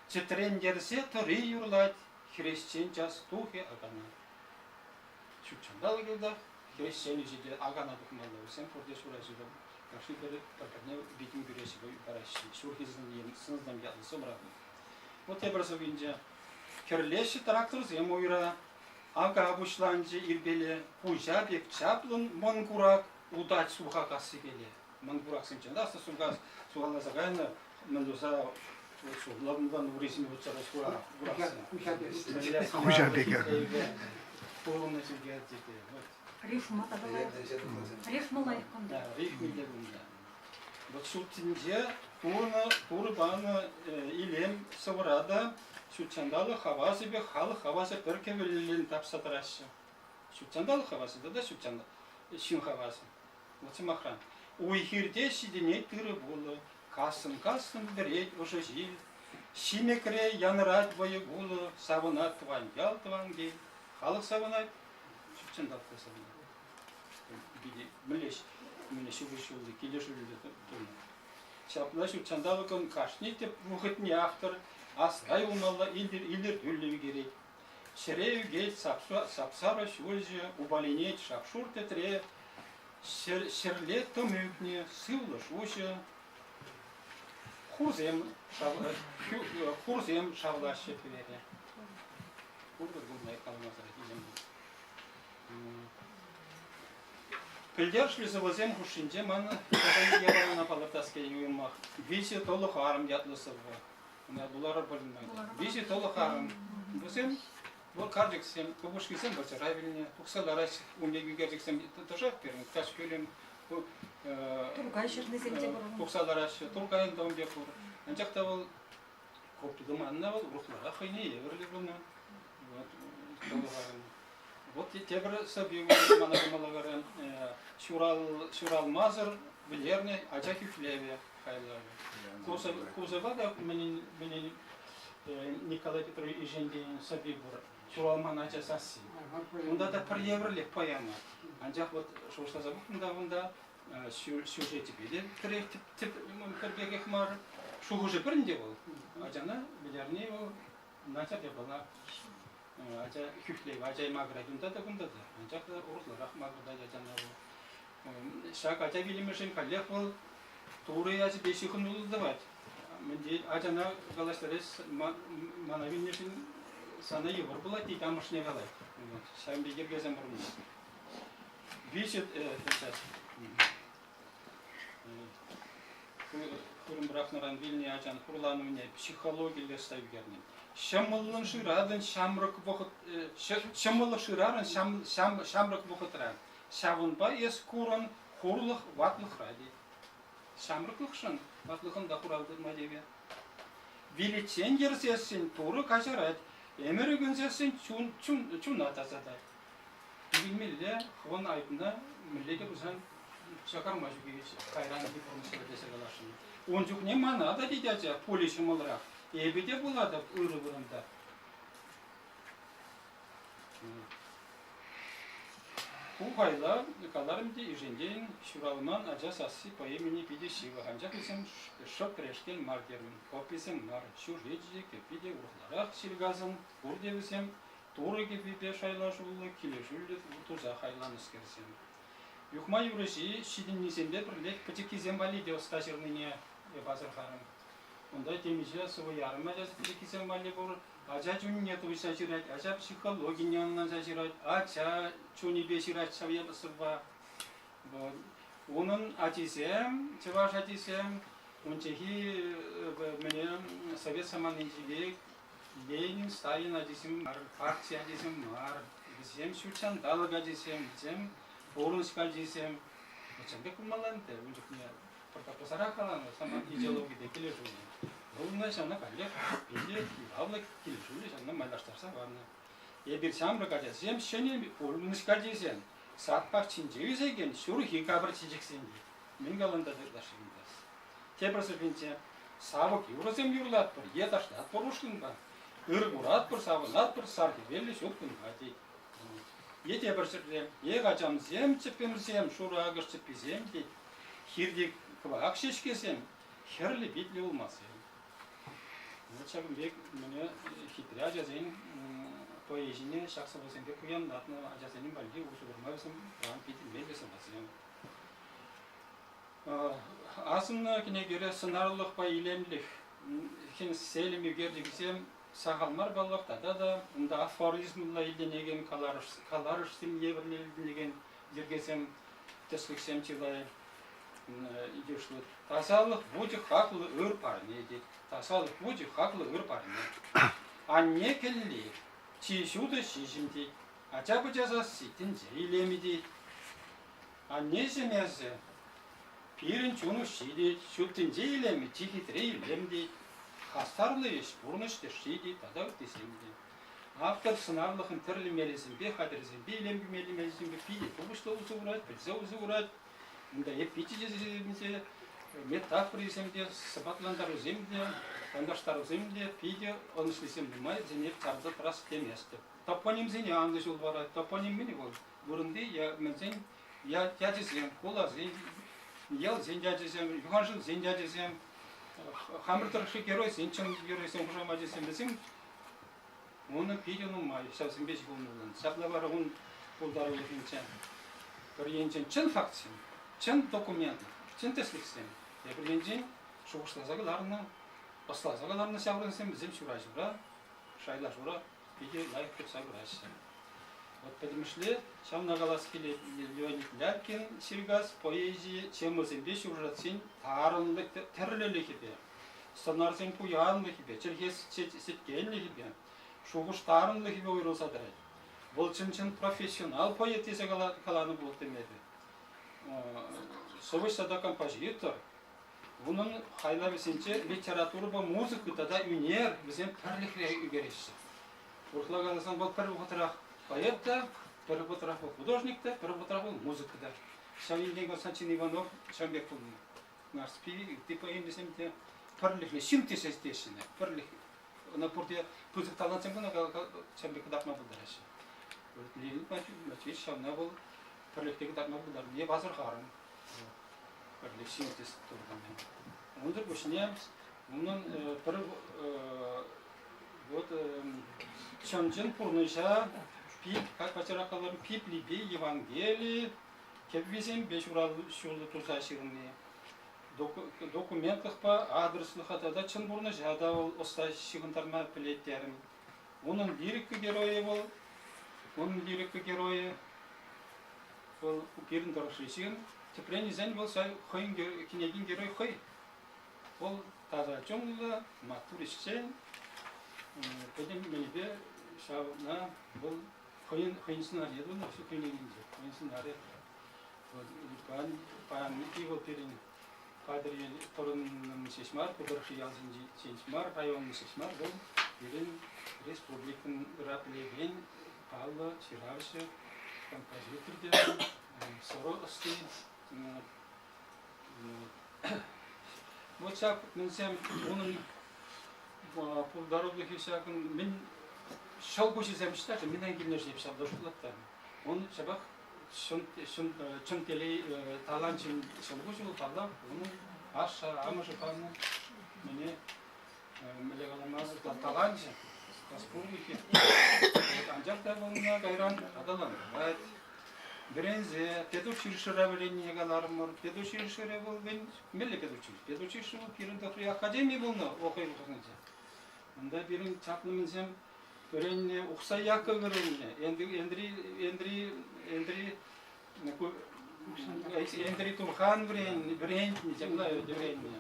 Чӗтрентерсе тӑри юрлать, хресчен час тухӗ акана. Ҫутҫанталӑк йӑлтах хресчен ӗҫӗ те акана тухмалла. Вӗсем пурте ҫураҫӑра кашни пӗр-пӗрне витӗм кӳреҫҫӗ, параҫҫӗ. Ҫурхи сӑнсем ятлӑ сӑвӑра. Вот тепӗр сӑввинче Кӗрлеҫҫӗ тракторсем уйра, ака пуҫланчӗ ирпеле, хуҫа пек чаплӑн мӑн курак утать суха кассипеле. Мӑн кураксенчен аслӑ суха сухаласа кайнӑ, мӗн туса лӑпӑнтан урисене утса кураксем. Хуҫа пек. Пурӑннӑ ҫӗрте тете. Рифма та лайӑх. Рифма лайӑх кунта. Рифми те кунта. Вот ҫуртсенче турнӑ, турӑ панӑ илем сӑвӑра та ҫутҫанталӑк хавасӗпе халӑх хавасӗ пӗр кӗвӗллӗн тапса тӑраҫҫӗ. Ҫутҫанталӑк хавасӗ тата ҫутҫанталӑк ҫын хавасӗ. Вот сӑмахран, уй-хирте ҫитӗнет тырӑ-пулӑ, кассӑн-кассӑн вӗрет ӑшӑ ҫил, ҫимӗкре янӑрать вӑйӑ-кулӑ, савӑнать тӑван ял, тӑван кил. Халӑх савӑнать, ҫутҫанталӑк та савӑнать. Мӗнле мӗнле ҫупӑҫуллӑ, килӗшӳллӗ тунӑ. Ҫапла ҫутҫанталӑкӑн кашни тӗп вӑхӑтне автор асра юлмалла илӗртӳллӗ ӳкерет. Ҫӗре ӳкет сап-сарӑ ҫулҫӑ, упаленет шап-шур тӗтре, ҫӗрле тӑм ӳкнӗ, сывлӑш уҫӑ. Хурсем, хурсем шавлаҫҫӗ пӗвере. Пурпӗр кунта каламасӑр илемлӗ. Пӗлтерӗшлӗ сӑвӑсем хушшинче ман тата япалана палӑртас килет уйрӑмах. Виҫӗ тӑлӑх арӑм ятлӑ сӑвӑ. Ӑна вуларӑр пулман. Виҫӗ тӑлӑх арӑм. Вӗсем вӑл карчӑксем, упӑшкисем вӑрҫӑра вилнӗ, тухса лараҫ, ун пек ӳкерчӗксем тӑшах пирӗн, каҫ кӳлӗм. Туркай ҫырнисем те пур. Тухса лараҫҫӗ, Туркайӑн та ун пек пур. Анчах та вӑл копи туманна вӑл урӑхларах хӑйне евӗрлӗ пулнӑ. Вот, тӑлӑх арӑм. Вот тепӗр сӑвви мана кӑмӑла ҫурал, ҫуралмасӑр вӗлернӗ ача хӳхлевӗ хайлавӗ. Кусӑва та мӗнӗн Николай Петрович Ижендейӗн сӑвви пур. Ҫуралман ача сасси. Унта та пӗр евӗрлех поэма. Анчах вот шухӑшласа пӑхнӑ та унта сюжечӗпе те пӗрех тӗп пӗр пекех мар. Шухӑшӗ пӗр ӗнтӗ вӑл. Ачана вӗлерни вӑл начар япала. Ача хӳхлев, ача макӑрать унта та кунта та. Анчах та урӑхларах макӑртать ачана вӑл. Ҫак ача вилӗмӗшӗн каллех вӑл Турӑ ячӗпе ҫыхӑнуллӑ тӑвать. Мӗнте ачана калаҫтарас мана вилнӗшӗн сана йывӑр пулать тет амӑшне калать. Ҫавӑн пек йӗркесем пурӑнать. Виҫӗ сейчас. Хырӑм пӑрахнӑран вилнӗ ачан хурланӑвне психологилле ӑста ӳкернӗ. Ҫӑмӑллӑн шыратӑн ҫамрӑк вӑхӑт ҫӑмӑллӑх шырарӑн ҫамрӑк вӑхӑтра. Ҫавӑнпа эс курӑн хурлӑх ватлӑхра тет. Ҫамрӑклӑхшӑн ватлӑхӑн та хурав тытма тивӗ. Виличчен йӗрсессӗн Турӑ каҫарать, ӗмӗр ӳкӗнсессӗн чун, чун, чуна тасатать. Вилмелле, хӑвӑн айӑпна мӗнле те пулсан чакарма ҫук кайран пурнӑҫра тесе каласшӑн. Ун чухне мана та тет ача пулӗ ҫӑмӑлрах. Эпӗ те пулатӑп ырӑ вырӑнта. Ку хайлав, каларӑм те, Ишентейӗн Ҫуралман ача сасси поэмине питӗ ҫывӑх, анчах вӗсем шӑп пӗрешкел мар терӗм. Кописем мар, сюжечӗ те, кӗвви те урӑхларах ҫилкасӑн, пурте вӗсем Турӑ кӗввипе шайлашуллӑ, килӗшӳллӗ туса хайланӑскерсем. Юхма юрӑҫи ҫитӗннисемпе пӗрлех пӗчӗккисем валли те ӑста ҫырнине эп асӑрхарӑм. Унта темиҫе сӑвӑ ярӑм ача пӗчӗккисем валли пур. Ача чунне туйса ҫырать, ача психологине ӑнланса ҫырать, ача чунӗпе ҫырать ҫав сӑвва. Унӑн ачисем, чӑваш ачисем, унчченхи мӗне совет саманинчи пек Ленин, Сталин ачисем мар, парти ачисем мар. вӗсем ҫут ҫанталӑк ачисем, вӗсем пурнӑҫ калчисем. Чӑн пек пулмалла ӗнтӗ ун чухне пӑртак пӑсарах каланӑ сама идеологипе килӗшӳллӗ. Вӑл ӑна ҫавна каллех питӗ явлӑ килӗшӳллӗ ҫавна майлаштарса панӑ. Эпир ҫамрӑк ачасем ҫӗнӗ пурнӑҫ калчисем, сад пахчинче ӳсекен ҫурхи капӑр чечексем те. Мӗн калан та ытлашши кунта. Тепӗр сӑввинче савӑк юрӑсем юрлатпӑр е ташлатпӑр ушкӑнпа. Ыр куратпӑр, савӑнатпӑр, сар хӗвеллӗ ҫут кунпа тет. Е тепӗр ҫӗрте эх, ачамсем, чӗппӗмсем, шурӑ акӑш чӗпписем тет. Хирти кӑвак ҫеҫкесем, хӗрлӗ питлӗ улмасем. Вот ҫакӑн пек мӗне хитре ачасен поэзине ҫак сӑвӑсемпе пуянлатнӑ ачасене валли усӑ курма вӗсем тӑван питӗ меллӗ сӑвӑсем. Асӑннӑ кӗнекере сӑнарлӑхпа илемлӗх селӗм ӳкерчӗкӗсем сахал мар паллах тата та унта афоризмла илтӗнекен каларӑшсем евӗрлӗ илтӗнекен йӗркесем, тӗслӗхсем чылай йышлӑ. Тасалӑх вучӗ хаклӑ ыр парне тет. Тасалӑх вучӗ хаклӑ ыр парне. Анне кӗлли чи ҫутӑ ҫиҫӗм тет. Ача-пӑча сасси тӗнче илемӗ тет. Аннеҫӗм эсӗ, пирӗн чун уҫҫи тет, ҫут тӗнче илемӗ чи хитре илем тет. Хастарлӑ ӗҫ пурнӑҫ тӗшши тет тата ыттисем те. Автор сӑнарлӑхӑн тӗрлӗ мелӗсемпе, хатӗрӗсемпе илем кӳмелли мелсемпе питӗ тухӑҫлӑ усӑ курать, пӗлсе усӑ курать. Унта эпичӗсем те, метафорисем те, сӑпатлантарусем те, танлаштарусем те питӗ ӑнӑҫлисем нумай, вӗсене чарса тӑрас теместӗп. Топонимсене анлӑ ҫул парать. Топоним мӗн вӑл? Вырӑнти мӗнсен ячӗсем, хуласен, ялсен ячӗсем, юханшывсен ячӗсем, хамӑр тӑрӑхри геройсен, чӑн геройсен хушамачӗсем, вӗсем унӑн питӗ нумай ҫавсемпе ҫыхӑннӑ. Ҫапла вара ун пултарулӑхӗнче пӗр енчен чӑн фактсем, чӑн документ, чӑн тӗслӗхсем, тепӗр енчен шухӑшласа кӑларнӑ, ӑсласа кӑларнӑ ҫаврӑнсем вӗсем ҫураҫура, шайлашура питӗ лайӑх тухса пыраҫҫӗ. Вот пӗтӗмӗшле ҫавна калас килет, Леонид Лялькин Ҫиркас поэзийӗ темӑсемпе сюжетсен тарӑнлӑх тӗрлӗлӗхӗпе, сӑнарсен пуянлӑхӗпе, чӗлхе сӗткенлӗхӗпе, шухӑш тарӑнлӑхӗпе уйрӑлса тӑрать. Вӑл чӑн-чӑн профессионал поэт тесе каланӑ пулӑттӑм эпӗ. Сӑвӑҫ тата композитор. Унӑн хайлавӗсенче литературӑпа музыка тата ӳнер вӗсем пӗрлӗхре ӳкереҫҫӗ. Урӑхла каласан, вӑл пӗр вӑхӑтрах поэт та, пӗр вӑхӑтрах вӑл художник та, пӗр вӑхӑтрах вӑл музыка та. Ҫав енчен Константин Иванов ҫавӑн пек пулнӑ. Нарспи, ытти поэмисем те пӗрлӗхлӗ ҫын тесе теҫҫӗ. Пӗрлӗх. Ӑна пурте пысӑк талантсем кӑна ҫавӑн пек кӑтартма пултараҫҫӗ. Леонид Матвеевич ҫавна вӑл пӗрлӗхпе кӑтартма пултарнине асӑрхарӑм. Пӗрлӗх ҫын тесе туртӑннӑ. Унсӑр пуҫне унӑн пӗр вот чӑн-чӑн пурнӑҫа пачӑрах каларӑм, Библипе Евангели кӗввисемпе ҫуллӑ туса ҫырни, документлӑхпа адреслӑха тата чӑн пурнӑҫа та вӑл ӑста ҫыхӑнтарма пӗлет терӗм. Унӑн лирика геройӗ вӑл, унӑн лирика геройӗ вӑл пирӗн тӑрӑхри ҫын. Тӗпрен илсен вӑл хӑйӗн кӗнекин герой хӑй. Вӑл таса чунлӑ, маттур ӗҫчен, пӗтӗм мӗнпе ҫавна вӑл хӑйӗн хӑйӗн сӑнарне тунӑ кӗнекинче, хӑйӗн сӑнарӗ. Паянхи вӑл пирӗн Патӑрьел тӑрӑннӑн ҫеҫ мар, ку тӑрӑхри ялсенчи ҫеҫ мар, районӑн ҫеҫ мар, вӑл пирӗн республикӑн пӗлекен паллӑ ҫыравҫӑ, композитор те, сӑрӑ ӑсти. Вот ҫак мӗнсем унӑн пултарулӑхӗ ҫакӑн мӗн ҫӑл куҫӗсем ӑҫта-ши, мӗнрен килнӗ-ши ҫавна шутлать та. Он ҫапах чӑн телей таланчӗн ҫӑлкуҫӗ вӑл, паллах, унӑн ашшӗ, амӑшӗ панӑ мӗне мӗнле калама таланчӗ, ӑспурлӑхӗ. Анчах та вӑл ӑна кайран аталантарать. Вӗренсе педучилищӗре вӗреннине каларӑмӑр. Педучилищӗре вӑл мӗнле педучилище? Педучилище вӑл пирӗн тӑрӑхри академи пулнӑ Охӑй вӑхӑтӗнче. Унта пирӗн чаплӑ мӗнсем вӗреннӗ, Ухсай Яков вӗреннӗ, Энтри, Энтри, Энтри, Энтри Турхан вӗреннӗ, вӗрентнӗ, ҫапла вӗреннӗ.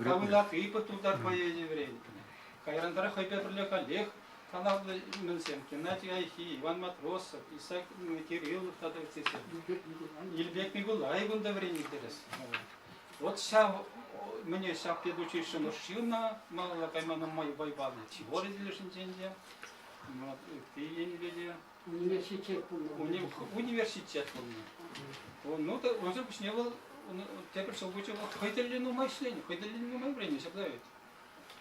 Кавылак Ипа тутар поэчӗ вӗрентнӗ. Кайран тара хӑйпе пӗрле каллех. Калавлӑ мӗнсем Геннадий Айхи, Иван Матросов, Исаак Кириллов тата ыттисем. Илпек Микулай кунта вӗреннӗ терӗс. Вот ҫав мӗне ҫав педучилищӗн ӑшши малалла кайма нумай вӑй панӑ. Теори тӗлӗшӗнчен те, ытти енӗпе те. Университет пулнӑ. Университет пулнӑ. Ну, унсӑр пуҫне вӑл тепӗр ҫул пычӗ, вӑл хӑй тӗллӗн нумай ӗҫленӗ, хӑй тӗллӗн нумай вӗреннӗ, ҫапла вӗт.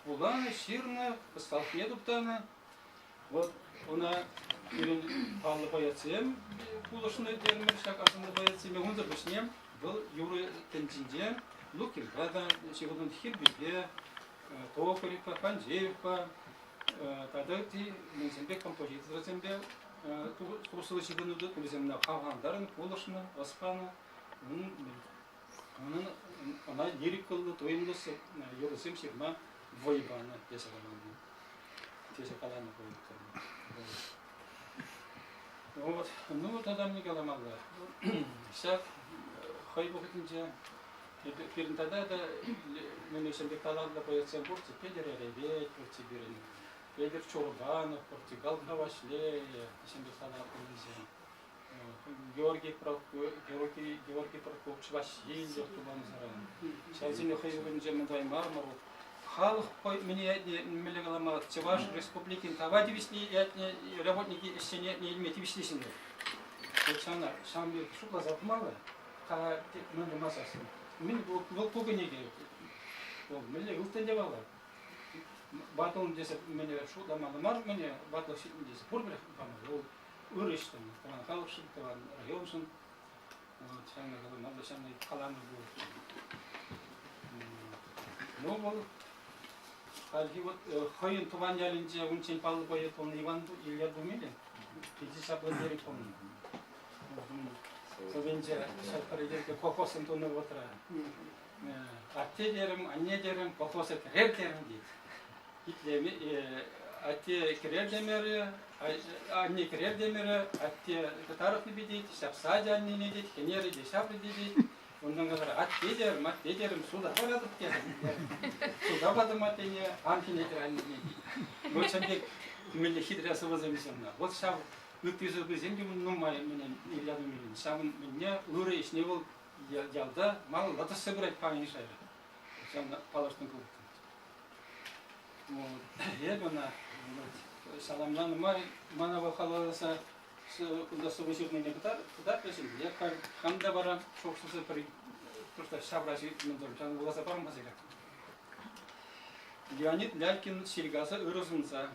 Вуланӑ, ҫырнӑ, ӑсталӑхне туптанӑ. Вот ӑна пирӗн паллӑ поэтсем пулӑшнӑ терӗмӗр ҫак асӑннӑ поэтсене. Унсӑр пуҫне вӑл юрӑ тӗнчинче Лукинпа та ҫыхӑннӑ, Хирпӳпе, Токаревпа, Панчеевпа тата ытти мӗнсемпе композиторсемпе туслӑ ҫыхӑну тытнӑ, вӗсем ӑна хавхалантарнӑ, пулӑшнӑ, ӑс панӑ. Унӑн ӑна лирикӑллӑ, туйӑмлӑ юрӑсем ҫырма вӑй панӑ тесе каланӑ. Тесе каланӑ Вот. Ну, тата мӗн каламалла. Ҫак хӑй вӑхӑтӗнче пирӗн тата та мӗнле пек талантлӑ поэтсем пурччӗ. Петӗр Эревет пурччӗ пирӗн, Петӗр Чурбанов пурччӗ, Галка Ваҫлейӗ, ҫын пек талантлӑ Георгий Георгий, Георгий Прокопьевич Васильев тупансаран. Ҫавсене хӑй вырӑнӗнче мӗн мар Халӑх мӗне ятне мӗнле калама Чӑваш Республикин тава тивӗҫли ятне работники ӗҫсене ятне илме тивӗҫли ҫыннӑ. Вот ҫавна ҫавӑн пек шутласа пымалла. Ха мӗн тумасассӑн. Мӗн вӑл ку кӗнеке вӑл мӗнле ылтӑн те валла. Ватӑлӑн тесе мӗне шутламалла мар, мӗне ватлӑх ҫитнӗ тесе пурпӗрех памалла. Вӑл ырӑ ӗҫ тунӑ, тӑван халӑхшӑн, тӑван районшӑн. Вот, ҫавна каламалла, ҫавна каланӑ пул. Ну, вӑл хальхи вот хӑйӗн тӑван ялӗнче унччен паллӑ поэт пулнӑ Иван Илья Думилин, питӗ чаплӑ лирик пулнӑ. Сӑввинче ҫак пӗр йӗрке колхозсем тунӑ вӑхӑтра атте терӗм, анне терӗм, колхоза кӗрер терӗм тет. Итлеме, атте кӗрер темерӗ, анне кӗрер темерӗ, атте тарӑхнӑ тет, ҫапса те аннене тет, хӗнерӗ те ҫапрӗ те тет. Унтан каларӗ, атте терӗм, атте терӗм, суда паратӑп терӗм. Суда патӑм аттене, ан хӗнетӗр аннене тет. Вот ҫав пек мӗнле хитре сӑвӑсем ҫырнӑ. Вот ҫав ытти сӑвӑсем те нумай мӗнӗн Илья Думилин. Ҫавӑн мӗнне ырӑ ӗҫне вӑл ялта малалла тӑсса пырать паянхи шайра. Ҫавна палӑртнӑ пулӑттӑм. Эпӗ ӑна саламланӑ май мана вӑл халалласа кунта сӑвӑ ҫырнине кӑтартрӗҫ. Я хам та вара шухӑшласа пӗр просто ҫавра мӗн ҫавна вуласа парам-ха сире. Леонид Лялькин Ҫилкаса ырӑ сунса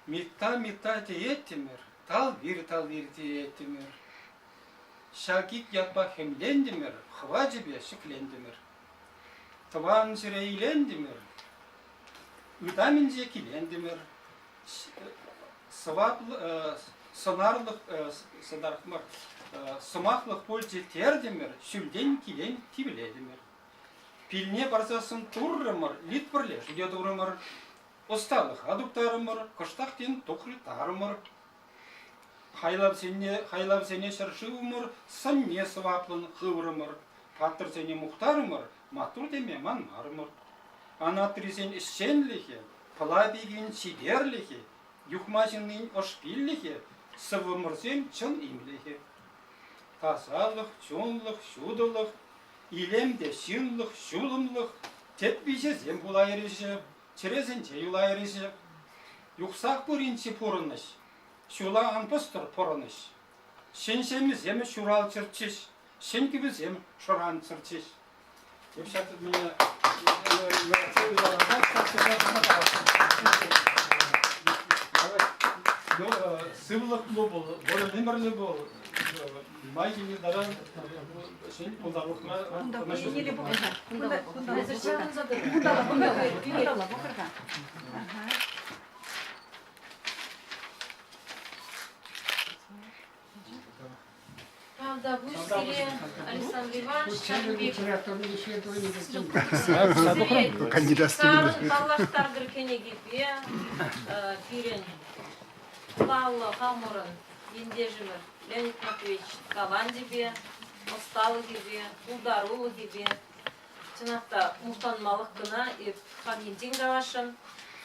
Митта, Митта тееттӗмӗр, Талвир, Талвир тееттӗмӗр. Ҫак ик ятпа хӗмлентӗмӗр, хӑвачӗпе ҫӗклентӗмӗр. Тӑван ҫӗре илентӗмӗр, ытамӗнче килентӗмӗр. Сӑваплӑ, сӑнарлӑх, сӑнарлӑх мар, сӑмахлӑх пулчӗ тертӗмӗр, ҫӳлтен килен тивлетӗмӗр. Пилне парсассӑн туррӑмӑр, лит пӗрлешӳ те турӑмӑр. Ӑсталӑха туптарӑмӑр, кӑштах тен тухрӗ тарӑмӑр. Хайлавсене, хайлавсене ҫӗршывӑмӑр сӑнне сӑваплӑн хыврӑмӑр, паттӑрсене мухтарӑмӑр, маттур теме манмарӑмӑр. Анатрисен ӗҫченлӗхӗ, Пӑла пикин чиперлӗхӗ, Юхма ҫыннин ӑшпиллӗхӗ, сӑввӑмӑрсен чӑн имлӗхӗ. Тасалӑх, чунлӑх, ҫутӑлӑх, илем те ҫынлӑх, ҫулӑмлӑх, тӗп виҫесем пулайрӗҫ, чӗресенче юлайрӗҫ. Юхсах пыринччӗ пурӑнӑҫ, ҫула ан пӑстӑр пӑрӑнӑҫ. Ҫӗн ҫемӗсем ҫуралччӑрччӗҫ, ҫӗн кӗвӗсем шӑранччӑрччӗҫ. Эп ҫак меня Ну, сывлӑхлӑ пул, вӑрӑм ӗмӗрлӗ пул, май килнӗ таран ҫӗн пултарулӑхна Кунта пӑхӑр-ха. Кунта, кунта, кунта, кунта, пӑхӑр-ха. Тавтапуҫ сире, Александр Иванович, ҫакӑн пек Кандидат паллаштартӑр кӗнекепе пирӗн паллӑ хамӑрӑн ентешӗмӗр Леонид Матвеевич таланчӗпе, ӑсталӑхӗпе, пултарулӑхӗпе. Чӑнах та мухтанмалӑх кӑна эп хам енчен каласшӑн.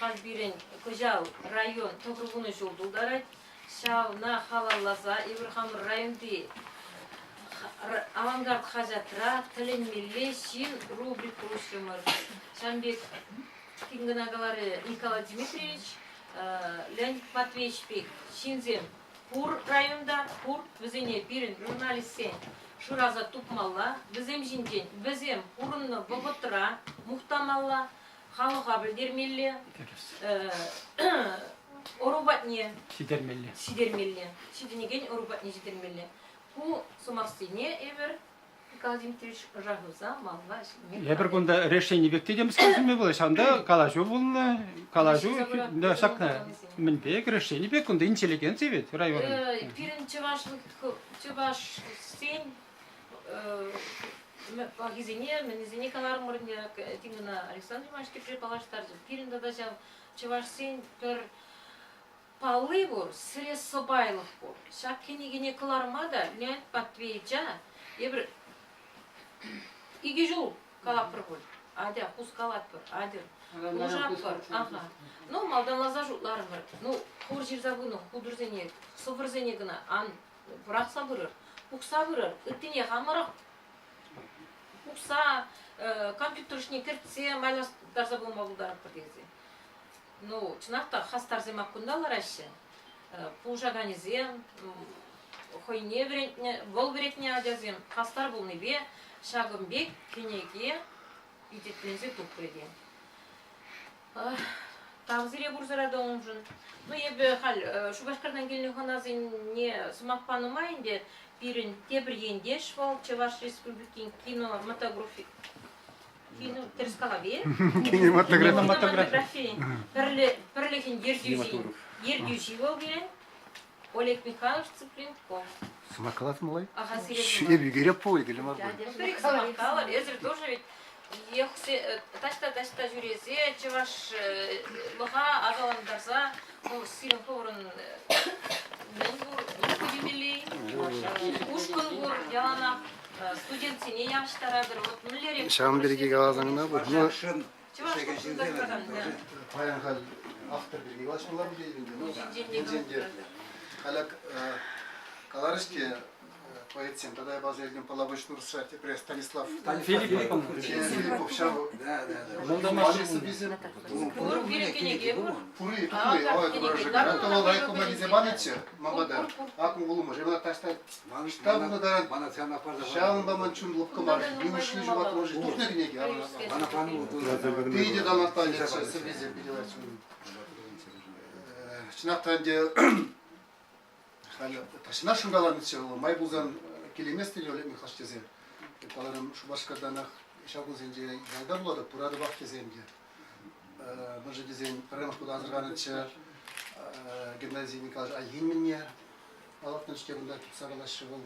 Халь пирӗн кӑҫал район 90 ҫул тултарать. Ҫавна халалласа эпир хамӑр районти «Авангард» хаҫатра «Тӗлӗнмелле ҫын» рубрика уҫрӑмӑр. Ҫавӑн пек тин кӑна каларӗ Николай Дмитриевич, Леонид Матвеевич пек ҫынсем пур районта, пур. Вӗсене пирӗн журналистсен шыраса тупмалла, вӗсем ҫинчен вӗсем пурӑннӑ вӑхӑтра мухтамалла, халӑха пӗлтермелле, ӑру патне ҫитермелле. Ҫитермелле. Ҫитӗнекен ӑру патне ҫитермелле. Ку сӑмахсене эпир Николай Дмитриевич ӑша хывса малалла ӗҫлеме Эпир кунта решени пек те темскерсемпе пулать. Ҫавӑнта калаҫу пулнӑ, калаҫу да, ҫакна мӗнпе решени пек кунта интеллигенци ведь районӑн. Пирӗн чӑвашлӑх чӑвашсен пахисене, мӗнӗсене каларӑмӑр ӗнтӗ, Тимӑна Александр Иванович тепре паллаштарчӗ. Пирӗн тата ҫав чӑвашсен пӗр палли пур, сӗре сӑпайлӑх пур. Ҫак кӗнекене кӑларма та Леонид Матвеевича эпир икӗ ҫул калатпӑр пуль. Атя, хускалатпӑр, атьӑр, пулӑшатпӑр. Аха. Ну, малтанласа шутларӑмӑр. Ну, хур ҫырса пынӑ хутӑрсене, сӑвӑрсене кӑна ан пӑрахса пырӑр, пухса пырӑр. Ыттине хамӑрах пухса, компьютер ӗҫне кӗртсе майлаштарса пыма пултаратпӑр тесе. Ну, чӑнах та, хастарсем ак кунта лараҫҫӗ. Пулӑшаканӗсем, хӑйне вӗрентнӗ, вӑл вӗрентнӗ ачасем хастар пулнипе ҫакӑн пек кӗнеке пичетленсе тухрӗ те. Тав сире пурсӑра та уншӑн. Ну, эпӗ халь Шупашкартан килнӗ хӑнасене сӑмах панӑ май ӗнтӗ пирӗн тепӗр ентеш вӑл Чӑваш Республикин кинематографи кино тӗрӗс калап-и? Кинематографи пӗрлӗхӗн ертӳҫи ертӳҫи вӑл пирӗн Олег Михайлович Цыпленков. Сӑмах калас малай? Ага, сире Эп ӳкереп пуль, киле мар пуль. Пӗр-ик сӑмах калӑр, эсир тоже ведь таҫта-таҫта ҫӳресе чӑвашлӑха аталантарса сирӗн хӑвӑрӑн мӗн пур, группа темелле ушкӑн пур яланах студентсене явӑҫтаратӑр. Вот мӗнлерех Ҫавӑн пирки каласан кӑна пуль. Ну, Чӑвашлӑх Паян халь автор пирки калаҫмалла пуль ӗнтӗ. Ну, енчен те халь каларӗҫ те поэтсем тата эп аса илтӗм Палапуҫ Нурса тепре Станислав Филиппов. Филиппов ҫав Пур пирӗн кӗнеке пур. Пури тупли, ой, доброжек. То вӑл райкома килсе панӑччӗ мамада. Ак улӑмӑш. Эпӗ таҫта штаб тата ҫавӑнпа ман чун лӑпкӑ мар. Нивушлӗ ҫухатрӑм тухнӑ кӗнеке. Питӗ талантлӑ сӑввисем питӗ лайӑх. Чӑнах та ӗнтӗ Халӗ тахҫанах шӑнкаланӑччӗ вӑл, май пулсан килеймест тет Олег Михайлович тесе. Каларӑм, Шупашкартанах ҫав кунсенче ялта пулатӑп, пыратӑпах тесе ӗнтӗ. Мӗншӗн тесен пӗрремӗш хут асӑрханӑччӗ Геннадий Николаевич Айхин палӑртнӑччӗ кунта тупса калаҫҫӗ вӑл.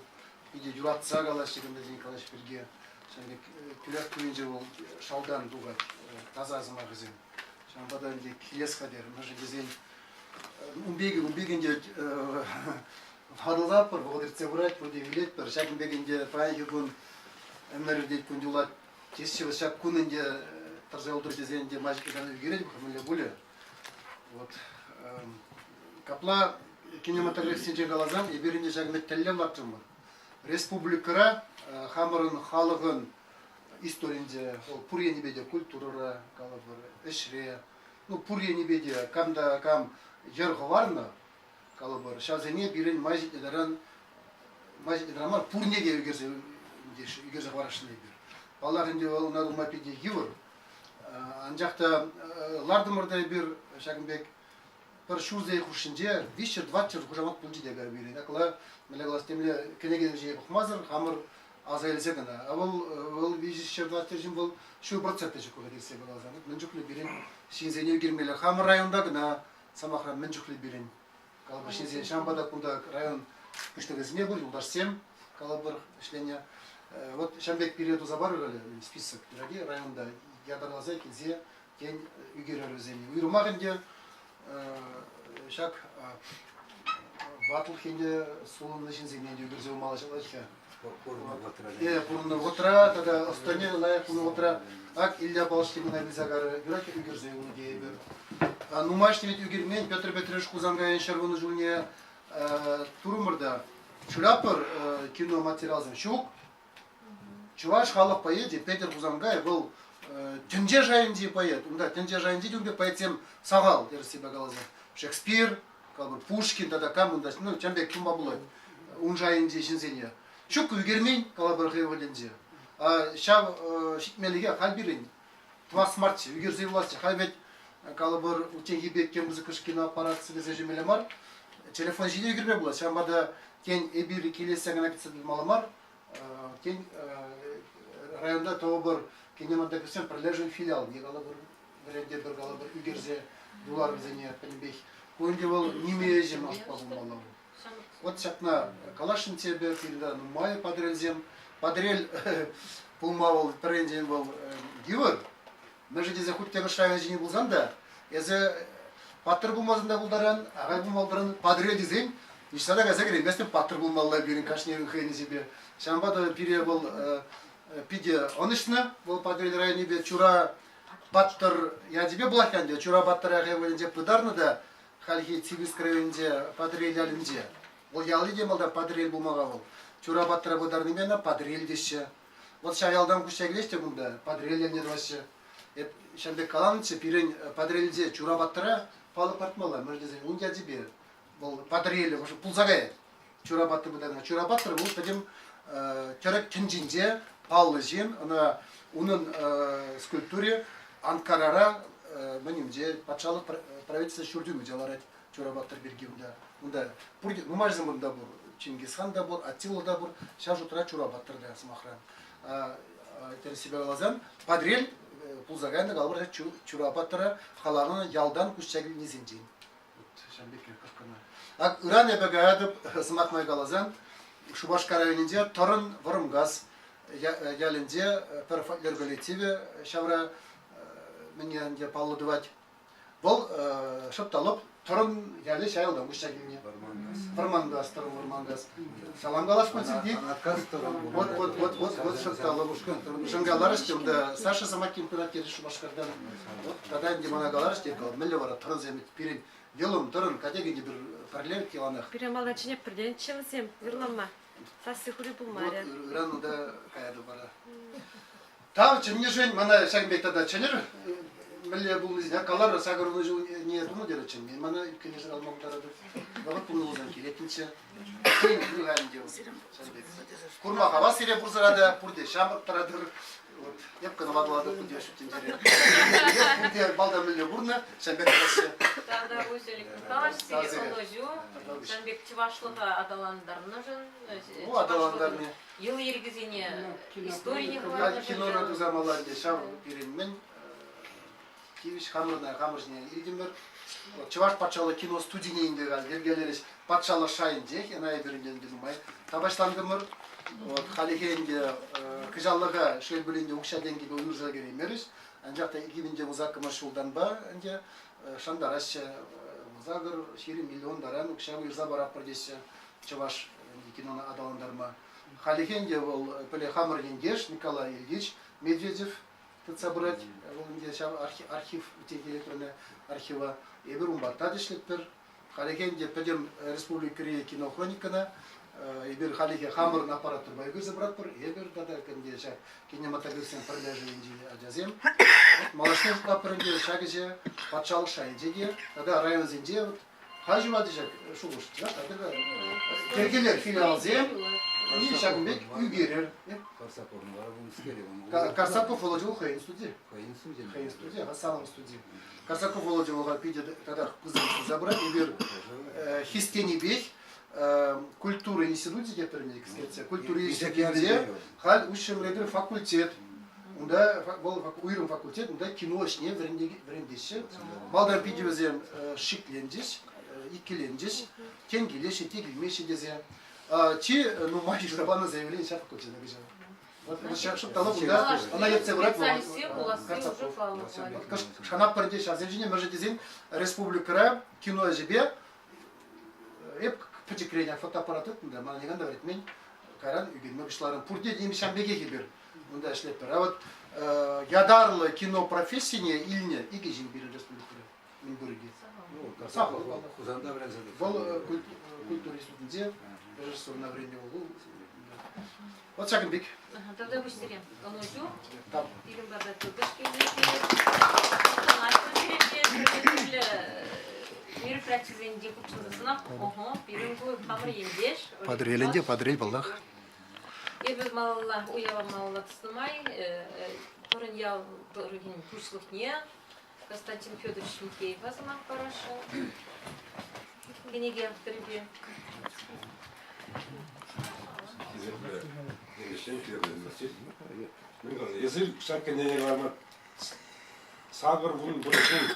Питӗ юратса калаҫҫӗ Геннадий Николаевич пирки. Ҫавӑн пек тӳрех туйӑнчӗ вӑл шалтан тухать таса сӑмахӗсем. Ҫавӑнпа та ӗнтӗ килес-ха терӗм. Мӗншӗн тесен ун пек, ун пек ӗнтӗ ватӑлатпӑр, вӑхӑт иртсе пырать, пурте вилетпӗр. Ҫакӑн пек ӗнтӗ паянхи кун ӗмӗр иртет, кун юлать теҫҫӗ. Ҫак кун ӗнтӗ тӑрса юлтӑр тесе ӗнтӗ мачӑкӑран ӳкерет, мӗнле пулӗ. Вот. Капла кинематографсенче каласан, эпир ӗнтӗ ҫакӑн пек тӗллев лартрӑмӑр. Республикӑра хамӑрӑн халӑхӑн историнче, вӑл пур енӗпе те культурӑра, калӑпӑр, ӗҫре, ну, пур енӗпе те кам та кам йӗр хӑварнӑ, калӑпӑр, ҫавсене пирӗн май ҫитнӗ таран, май ҫитнӗ таран мар, пурне те ӳкерсе, ӳкерсе хӑварасшӑн эпир. Паллах ӗнтӗ, вӑл ӑна тума питӗ йывӑр. Анчах та лартӑмӑр та эпир ҫакӑн пек пӗр ҫур сехет хушшинче виҫҫӗр-тӑватҫӗр хушамат пулчӗ те пирӗн. Акла, мӗнле калас, темле кӗнеке ҫине пӑхмасӑр хамӑр аса илсе кӑна. А вӑл вӑл виҫҫӗр-тӑватҫӗр ҫын вӑл ҫур процент та ҫук илсе каласан. Мӗн чухлӗ пирӗн ҫынсене ӳкермелле. Хамӑр районта кӑна, сӑмахран, мӗн чухлӗ пирӗн калӑпӑр ҫынсен. Ҫавӑнпа та кунта район пуҫлӑхӗсене пур, юлташсем, калӑпӑр, ӗҫленӗ. Вот ҫавӑн пек пире туса парӑр список пирки районта ятарласа килсе тен, ӳкерер вӗсене. Уйрӑмах ӗнтӗ ҫак ватлӑх ӗнтӗ сулӑннӑ ҫынсене те ӳкерсе пымалла ҫаплать-ха. Э, пурӑннӑ вӑхӑтра тата ӑстӑнӗ лайӑх пулнӑ вӑхӑтра ак Илья Павлович Тимона илсе карӗ, юрать ӳкерсе юлнӑ тейӗпӗр. Нумай ӗҫлеме ӳкермен Петр Петрович Хусанкайӑн 110 ҫулне турӑмӑр та шырапӑр кино материалсем ҫук. Чӑваш халӑх поэчӗ Петӗр Хусанкай вӑл тӗнче шайӗнчи поэт. Унта тӗнче шайӗнчи те ун пек поэтсем сахал, тӗрӗссипе каласан. Шекспир, Пушкин тата кам унта, ну, тем пек тумпа пулать ун шайӗнчи ҫынсене. Ҫук, ӳкермен, калӑпӑр хӑй вӑхӑтӗнче. Ҫав ҫитмеллӗхе халь пирӗн тӑвас марччӗ, ӳкерсе юласчӗ. Халь вӗт, калӑпӑр, унчченхи пек тем пысӑкӑш киноаппарат сӗтӗрсе ҫӳремелле мар. Телефон ҫине ӳкерме пулать. Ҫавӑнпа та, тен, эпир килессе кӑна кӗтсе тытмалла мар. Тен, районта тӑвӑпӑр кинематографсен пӗрлешӗвӗн филиалне калӑпӑр, вӗрентӗпӗр, калӑпӑр, ӳкерсе юлар вӗсене пӗтӗмпех. Ку ӗнтӗ вӑл ниме ӗҫӗ ӑспа пулмалла. Вот ҫакна каласшӑн эпӗ, пирӗн нумай Патӑрьелсем. Патӑрьел пулма вӑл пӗр енчен вӑл йывӑр. Мӗншӗн тесе хуть те хӑш район ҫине пулсан та, эсӗ паттӑр пулмасан та пултаран, ахаль пулма пултаран. Патӑрьел тесен ниҫта та кайса кӗрейместӗн, паттӑр пулмалла пирӗн кашни хӑйӗн ӗҫӗпе. Ҫавӑнпа та пире вӑл питӗ ӑнӑҫнӑ. Вӑл Патӑрьел районӗпе Чура Паттӑр ячӗпе пулать ӗнтӗ. Чура Паттӑра хӑй вӑхӑтӗнче пытарнӑ та хальхи Цивильск районӗнче, Патӑрьел ялӗнче. Вӑл ялти те малтан Патӑрьел пулмалла вӑл. Чура Паттӑра пытарнипе ӑна Патӑрьел теҫҫӗ. Вот ҫав ялтан куҫса килеҫ те кунта, Патӑрьел ялне тӑваҫҫӗ. Эп ҫавӑн пек каланӑччӗ, пирӗн Патӑрьелӗнче Чура Паттӑра палӑк лартмалла, мӗншӗн тесен ун ячӗпе вӑл Патӑрьелӗ пулса каять. Чура Паттӑр пытарнӑ. Чура Паттӑр вӑл пӗтӗм тӗрӗк тӗнчинче паллӑ ҫын. Ӑна унӑн скульптури Анкарара мӗнӗнче патшалӑх правительство ҫурчӗ умӗнче ларать Чура Паттӑр пирки унта. Унта пурте нумайсем унта пур. Чингисхан та пур, Аттила та пур. Ҫав шутра Чура Паттӑр та сӑмахран. Тӗрӗссипе каласан, Патӑрьел пулса кайнӑ калӑпӑр Чура Паттӑра халалланӑ ялтан куҫса килнисенчен. Ҫавӑн пек кӑшкӑрнӑ. Ак ыран эпӗ каятӑп, сӑмах май каласан, Шупашкар районӗнче Тӑрӑн Вӑрӑмкас ялӗнче пӗр фольклор коллективӗ ҫавра мӗне ӗнтӗ паллӑ тӑвать. Вӑл шӑп та лӑп Тӑрӑн ялӗ ҫаялтан куҫса килнӗ. Вӑрманкас. Вӑрманкас, Тӑрӑн Вӑрманкас. Салам калас пуль Анаткас Тӑрӑн. Вот, вот, вот, вот, вот шӑп та лӑп шӑнкаларӗҫ те унта Саша Самакин пырать терӗ Шупашкартан. Вот тата ӗнтӗ мана каларӗҫ те, мӗнле вара тӑрӑнсем пирӗн йӑлӑм тӑрӑн катек ӗнтӗ пӗр пӗрле яланах. Пире малтан чӗнеп пӗртенччӗ вӗсем юрлама. Сасси хури пулмарӗ. Вот ыран унта каятӑп вара. Тав чӗннӗшӗн мана ҫакӑн пек тата чӗнӗр. Мӗнле пулнисене калар, сакӑрӑн ҫул не тунӑ терӗ чӗнмен мана ӳпкелесе калама пултаратӑп. Вӑхӑт пулнӑ пулсан килеттӗнччӗ. Курма хавас сире пурсӑра та, пурте ҫамрӑк тӑратӑр. Вот, эп кӑна ватӑлатӑп пурте ҫут тӗнчере. Пурте балта мӗнле курнӑ, ҫавӑн пек тӑраҫҫӗ. Тата Василий Михайлович сире ӑнӑҫу, ҫавӑн пек чӑвашлӑха аталантарнӑшӑн, Ну, аталантарни. йӑли-йӗркисене, историне хӑварнӑшӑн. Кинора туса малла ӗнтӗ ҫав пирӗн мӗн тивӗҫ хамӑрна хамӑр ҫине илтӗмӗр. Чӑваш патшалӑх кино студине ӗнтӗ халь йӗркелерӗҫ патшалӑх шайӗнчех, ӑна эпир ӗнтӗ нумай тапаҫлантӑмӑр. Вот, халӗхе ӗнтӗ кӑҫаллӑха шел пулин те укҫа-тенкӗпе уйӑрса кӗреймерӗҫ. Анчах та 2018 ҫултанпа ӗнтӗ шантараҫҫӗ 18 20 миллион таран укҫа уйӑрса паратпӑр теҫҫӗ чӑваш кинона аталантарма. Халӗхе ӗнтӗ вӑл пӗле хамӑр ентеш Николай Ильич Медведев тытса пырать. Вӑл ӗнтӗ ҫав архив директорне архива. Эпир унпа та ӗҫлетпӗр. Халӗхе ӗнтӗ пӗтӗм республикӑри кинохроникӑна эпир халӗхе хамӑрӑн аппаратурӑпа ӳкерсе пыратпӑр. Эпир тата ӗнтӗ ҫак кинематографсен пӗрлешӗвӗнчи ачасем. Малашне шутлатпӑр ӗнтӗ ҫак ӗҫе патшалӑх шайӗнче те тата районсенче вот халь ҫуралчӗ ҫак шухӑш. Йӗркелер филиалсем и ҫакӑн пек ӳкерер. Корсаковӑн вара унскер Корсаков Володя хӑйӗн студи. Хӑйӗн студи. Хӑйӗн студи, Хасанов студи. Корсаков Володя вӑл питӗ татах пысӑк туса пырать. Эпир хистенипех культура институчӗ те пӗрне кӗскетсе культура институтӗнче халь уҫҫӑмри факультет. Унта вӑл уйрӑм факультет, унта кино ӗҫне вӗрентеҫҫӗ. Малтан питӗ вӗсем шикленчӗҫ, иккӗленчӗҫ, тем килеҫҫӗ, те килмеҫҫӗ тесе. Чи нумай йышра панӑ заявление ҫак факультета кӑҫал. Вот ҫак шӑп кунта ӑна ертсе пырать Шанатпӑр ӗнтӗ ҫавсем ҫине, мӗншӗн тесен республикӑра кино ӗҫӗпе эп пӗчӗкрен фотоаппарат тытнӑ та, мана никам та вӗрентмен. Кайран ӳкӗнме пуҫларӑм. Пурте тем ҫавӑн пекех эпир унта ӗҫлетпӗр. А вот ятарлӑ кино профессине илнӗ икӗ ҫын пирӗн республикӑра. Мӗн пур икӗ. Сахал. Хусанта вӗренсе Вӑл культура институтӗнче режиссурӑна вӗреннӗ вӑл. Вот ҫакӑн пек. Тата пуҫсене ӑнӑҫу. Там. Пирӗн пата тӑтӑш килсе тӗрлӗ мероприятисенче хутшӑнсассӑнах, ого, пирӗн ку хамӑр ентеш. Патӑрьелӗнте, Патӑрьел паллах. Эпӗ малалла уява малалла тӑснӑ май Тӑрӑн ял тӑрӑхӗн пуҫлӑхне Константин Федорович Михеева сӑмах парасшӑн. Кӗнеке авторӗпе. Эсир ҫак кӗнеке кӑларма 81 ҫул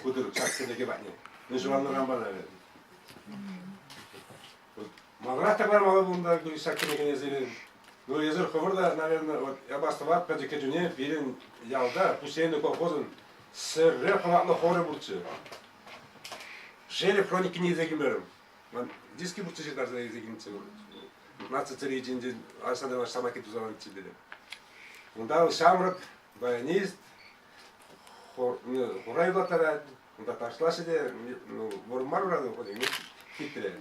пытӑр ҫак кӗнеке патне. Мӗн ҫуралнӑранпа та. Маларах та кӑлармалла пулнӑ ҫак кӗнекене сирӗн. Ну, эсир хӑвӑр та, наверное, вот я бастӑвап пӗчӗк кӗтӳне пирӗн ялта Пусейнӑ колхозӑн сӗрре хӑватлӑ хорӗ пурччӗ. Шелев хроникине илсе килмерӗм. Ман диски пурччӗ ҫыртарса илсе килнӗччӗ. Наци телевиденинчен Александр Иванович Самакин туса ларнӑччӗ пире. Унта ҫамрӑк баянист хура юрлаттарать, унта ташлаҫҫӗ те, ну, вӑрӑм мар вара, ну, хитре.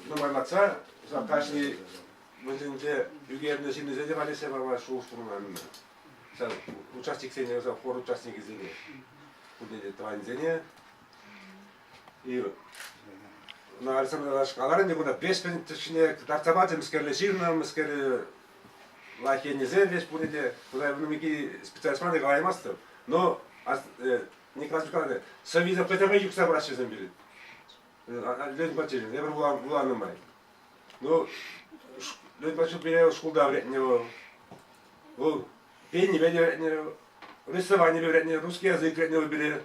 Нумайлатса, кашни вӗсенче ӳкернӗ ҫыннисене те валеҫсе пама шухӑш пурӑнман. Ҫав участниксене, хор участникӗсене, пурне те тӑванӗсене. И на Александр Иванович каларӗ ӗнтӗ кунта беспен тӗшне кӑтартса пачӗ, мӗскерле ҫырнӑ, мӗскер лайӑх енӗсем веҫ пурне те. Кунта никакие специалист мар калаймастӑп. Но Николай Михайлович сӑввисем хӑйсем юхса пыраҫҫӗ вӗсем пирӗн. Леонид Васильевич, эпир вуланӑ май. Ну, Леонид Васильевич пире шкулта вӗрентнӗ вӑл. Вӑл пенипе те вӗрентнӗ, рисованипе вӗрентнӗ, русский язык вӗрентнӗ вӑл пире.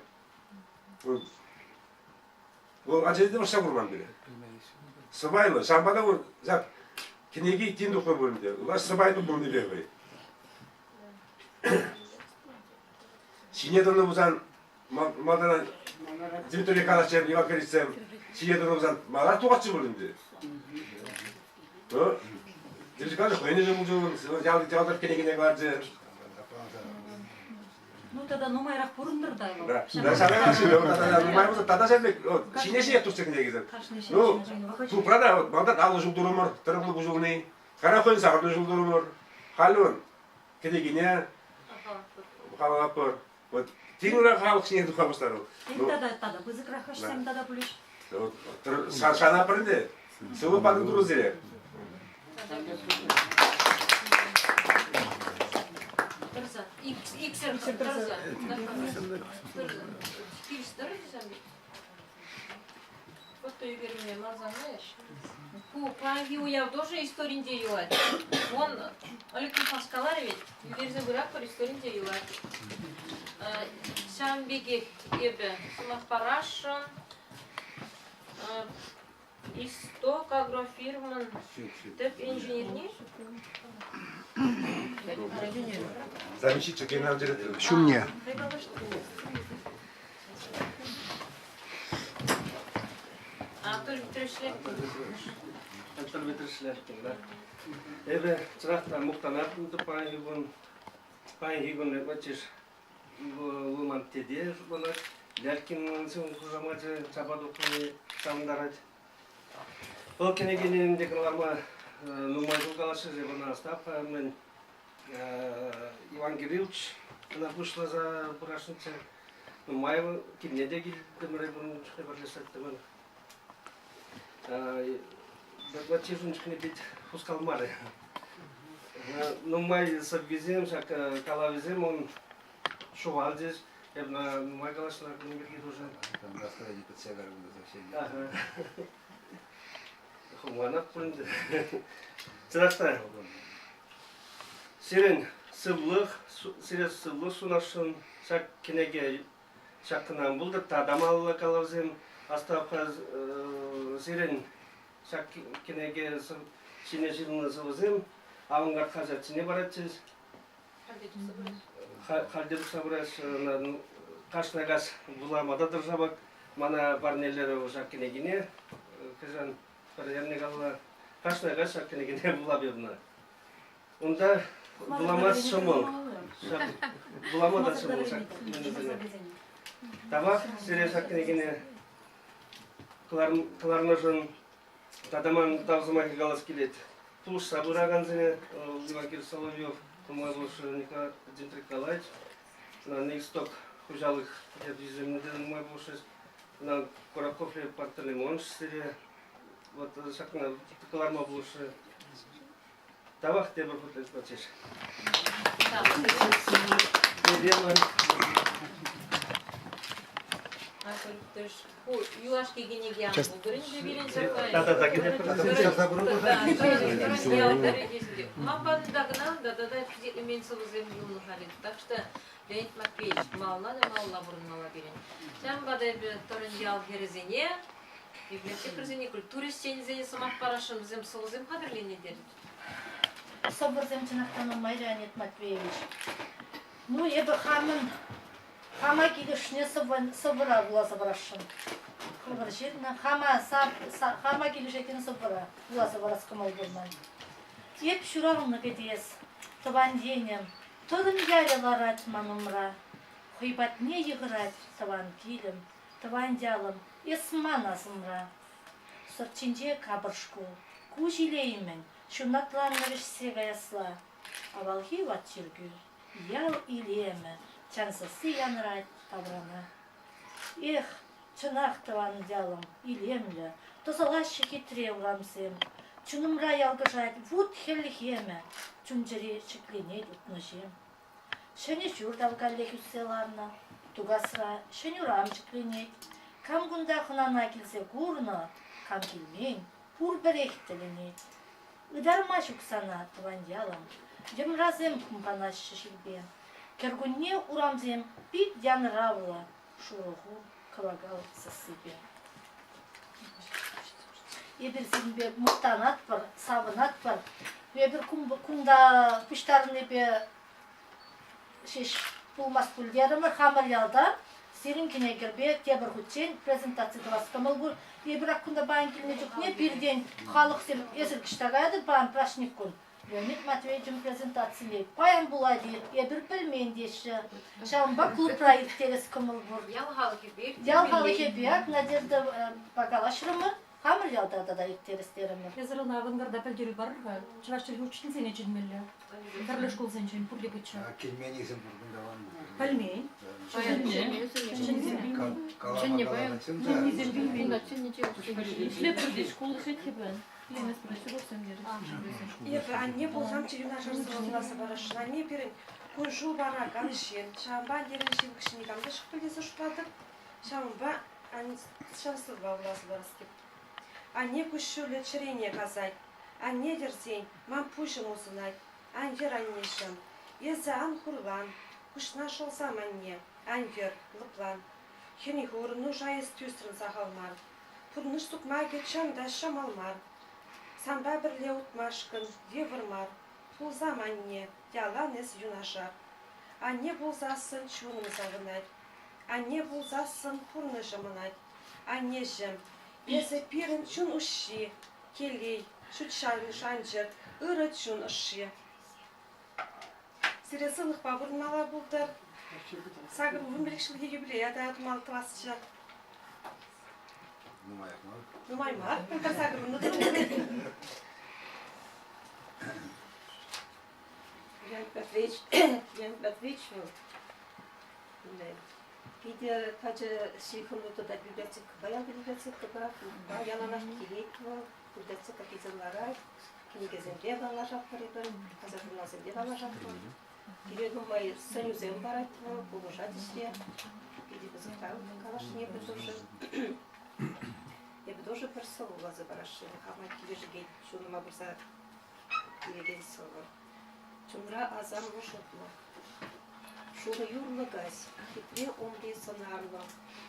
Вӑл ачасене вӑрҫа курман пире. Сӑпайлӑ. Ҫавӑнпа та вӑл ҫак кӗнеки тин тухнӑ пулин те, ылаш сӑпайлӑ пулнипе хӑй. Ҫине тӑнӑ пулсан, малтан Дмитрий Михайловичем, Иван Федоровичсем ҫине тӑнӑ пулсан, маларах тухатчӗ пуль ӗнтӗ. Ну, Дмитрий Михайлович хӑйӗн ӗҫӗ пулчӗ ун, ял ял кӗнекене кӑларчӗ. Ну, тата нумайрах пурӑнтӑр та вӑл. Да, да, ҫавна нумай пулса тата ҫав пек, ҫине ҫине тухса кӗнекесем. Ну, тупра та вот малтан 50 ҫул турӑмӑр, тӑрӑхлӑ пуҫулни. Кара хӑйӗн сахӑрнӑ ҫул турӑмӑр. Халь вон кӗнекине халалапӑр. Вот тин халӑх ҫине тухма пуҫларӑм. Тен тата тата пысӑкрах ӗҫсем тата пулӗҫ. Шанапӑр ӗнтӗ. Сывлӑх патӑн турӑ сире. Тӑрса. Иксӗр тӑрса. Хирӗҫ тӑрӑр Фото ӳкерме мансамаеш. Ку паянхи уяв тоже историнче юлать. Он Олег Михайлович каларӗ ведь, ӳкерсе пыратпӑр, историнче юлать. Ҫавӑн пекех эпӗ сӑмах парасшӑн. Исток агрофирмӑн тӗп инженерне Заместитель генерального директора. Ҫумне. Анатолий Петрович Ляпкин. Анатолий Петрович Ляпкин, да. Эпӗ чӑнах та мухтанатӑп паянхи кун. Паянхи кун эпӗ Вӑл тете шутланать. Лялькин хушамачӗ чапа тухни савӑнтарать. Вӑл кӗнекене ӗнтӗ кӑларма нумай ҫул калаҫрӗ, ӑна ӑста мӗн Иван Кириллович ӑна пуҫласа пырасшӑнччӗ. Нумай килне те килтӗмӗр эпир ун чухне пӗрлешреттӗмӗр. Докладчи ун чухне пит хускалмарӗ. Нумай сӑввисем, ҫак калавӗсем ун ҫухалчӗҫ. Эп нумай калаҫнӑ кун пирки тоже. Там настроение пӗтсе кайрӗ совсем. Ага. Хумханап пуль Чӑнах та, сирӗн сывлӑх, сире сывлӑх сунасшӑн ҫак кӗнеке ҫак кӑна пултӑр, тата малалла калавсем астӑвап-ха сирӗн ҫак кӗнеке. ҫине ҫырнӑ сӑвӑсем Авангард хаҫат ҫине паратчӗҫ. Халь те тухса пыраҫҫӗ. Ӑна кашни каҫ вулама та тӑрӑшапак. Мана парнелерӗ вӑл ҫак кӗнекене. Кӑҫан пӗр эрне калла кашни каҫ ҫак кӗнекене вулап эп ӑна. Унта вулама ҫӑмӑл. Вулама та ҫӑмӑл ҫак кӗнекене. Тавах сире ҫак кӗнекене кӑларнӑшӑн. Тата ман тав сӑмахӗ калас килет. Пулӑшса пыракансене Иван Соловьев, нумай пулӑшрӗ Николай Дмитрий Николаевич. На Исток хуҫалӑх ертӳҫисем те нумай пулӑшрӗҫ. На Кураков Пантелеймонович сире вот ҫакна кӑларма пулӑшрӗ. Тавах тепӗр хут Леонид Ку юлашки кӗнеке ан пултӑр ӗнтӗ пирӗн Та-та-та Ман патӑнта кӑна унта тата пичетленмен сӑвӑсем юлнӑ халӗ. Так что Леонид Матвеевич малалла та малалла пурӑнмалла пирӗн. Ҫавӑнпа та эпӗ Тӑрӑн ял хӗрӗсене, библиотекарьсене, культура ӗҫченӗсене сӑмах парасшӑн. Вӗсем сӑвӑсем хатӗрленӗ терӗҫ. Сӑвӑсем чӑнах та нумай, Леонид Матвеевич. Ну, эпӗ хамӑн хама килӗшнӗ сӑвӑра вуласа парасшӑн. Хӑвӑр ҫырнӑ хама, хама килӗшекен сӑвӑра вуласа парас кӑмӑл пур ман. Эп ҫуралнӑ кӗтес, тӑван енӗм, Тӑрӑн ялӗ ларать ман умра. Хӑй патне йыхӑрать тӑван килӗм, тӑван ялӑм, эс ман асӑмра. Сӑрт ҫинче капӑр шкул, куҫ илеймӗн, ҫунатланнӑ вӗҫсе каясла. Авалхи ват чиркӳ, ял илемӗ, чан сасси янрать таврана. Эх, чӑнах тӑван ялӑм илемлӗ, тӑсӑлаҫҫӗ хитре урамсем. Чунӑмра ялкӑшать вут хӗлхемӗ, чун-чӗре ҫӗкленет утнӑҫем. Ҫӗнӗ ҫурт ав каллех ӳссе ларнӑ, Тукасра ҫӗн урам ҫӗкленет. Кам кунта хӑнана килсе курнӑ, кам килмен, пурпӗрех тӗлӗнет. Ытарма ҫук сана, тӑван ялӑм, йӑмрасем хумханаҫҫӗ ҫилпе. Кӗркунне урамсем пит янравлӑ, шурӑ хур кӑвакал сассипе. Эпир сирӗнпе мухтанатпӑр, савӑнатпӑр. Эпир кунта пуҫтарӑннипе ҫеҫ пулмасть пуль терӗмӗр. Хамӑр ялта сирӗн кӗнекӗрпе тепӗр хутчен презентаци тӑвас кӑмӑл пур. Эпир ак кунта паян килнӗ чухне пиртен халӑхсем эсир кӑҫта каятӑр паян праҫник кун. Леонид Матвеевичӑн презентацине паян пулать-и, эпир пӗлмен теҫҫӗ. Ҫавӑнпа клубра ирттерес кӑмӑл пур. Ял халӑхӗпе Ял халӑхӗпе ак Надежда калаҫрӑмӑр. Хамӑр ялта тата ирттерес терӗмӗр. Эсир ӑна авангарда пӗлтерӳ парӑр-ха. Чӑваш чӗлхи учительсене чӗнмелле. Тӗрлӗ шкулсенчен пурте пыччӑр. Килменнисем пур кунта ван. Пӗлмен. Калама каланӑ Ӗҫле шкул ӗҫлет паян. Эпӗ анне пулсамччӗ юнашар сӑвӑласа парасшӑн. Анне пирӗн кун-ҫул паракан ҫын. Ҫавӑнпа аннерен ҫывӑх ҫын никам та ҫук пуль тесе шутлатӑп. Ҫавӑнпа ҫав сӑвва вуласа парас теп. Анне куҫҫулӗ чӗрене касать. Анне йӗрсен ман пуҫӑм усӑнать. Ан йӗр, аннеҫӗм. Эсӗ ан хурлан. Куҫна шӑлсам, анне. Ан йӗр, лӑплан. Хӗн-хур, нуша эс тӳсрӗн сахал мар. Пурнӑҫ сукмакӗ чӑн та ҫӑмӑл мар. Санпа пӗрле утмашкӑн йывӑр мар. Пулсам, анне, ялан эс юнашар. Анне пулсассӑн чунӑм савӑнать. Анне пулсассӑн пурнӑҫӑм ӑнать. Аннеҫӗм, эсӗ пирӗн чун уҫҫи, телей, ҫут шанчӑк, ырӑ чун ӑшши. Сире сывлӑхпа пурӑнмалла пултӑр. 85 ҫулхи юбилея та тӑвасчӗ. Нумаях мар. Нумай мар. Пӗлтӗр сакӑрвуннӑ Леонид Матвеевич, Леонид Матвеевич вӑл питӗ тачӑ ҫыхӑну тата библиотекӑпа, ялти библиотекӑпа яланах килет вӑл, библиотека килсе ларать, кӗнекесемпе паллашатпӑр эпир, хаҫат-журналсемпе паллашатпӑр. Пире нумай сӗнӳсем парать вӑл, пулӑшать ӗҫре. Питӗ пысӑк тав каласшӑн эпӗ тоже. Эпӗ тоже пӗр сӑвӑ вуласа парасшӑн. Хама килӗшекен, чунӑма пырса тивекен сӑвӑ. Чунра асамлӑ шӑплӑх. Шурӑ юрлӑ каҫ, хитре умри сӑнарлӑ,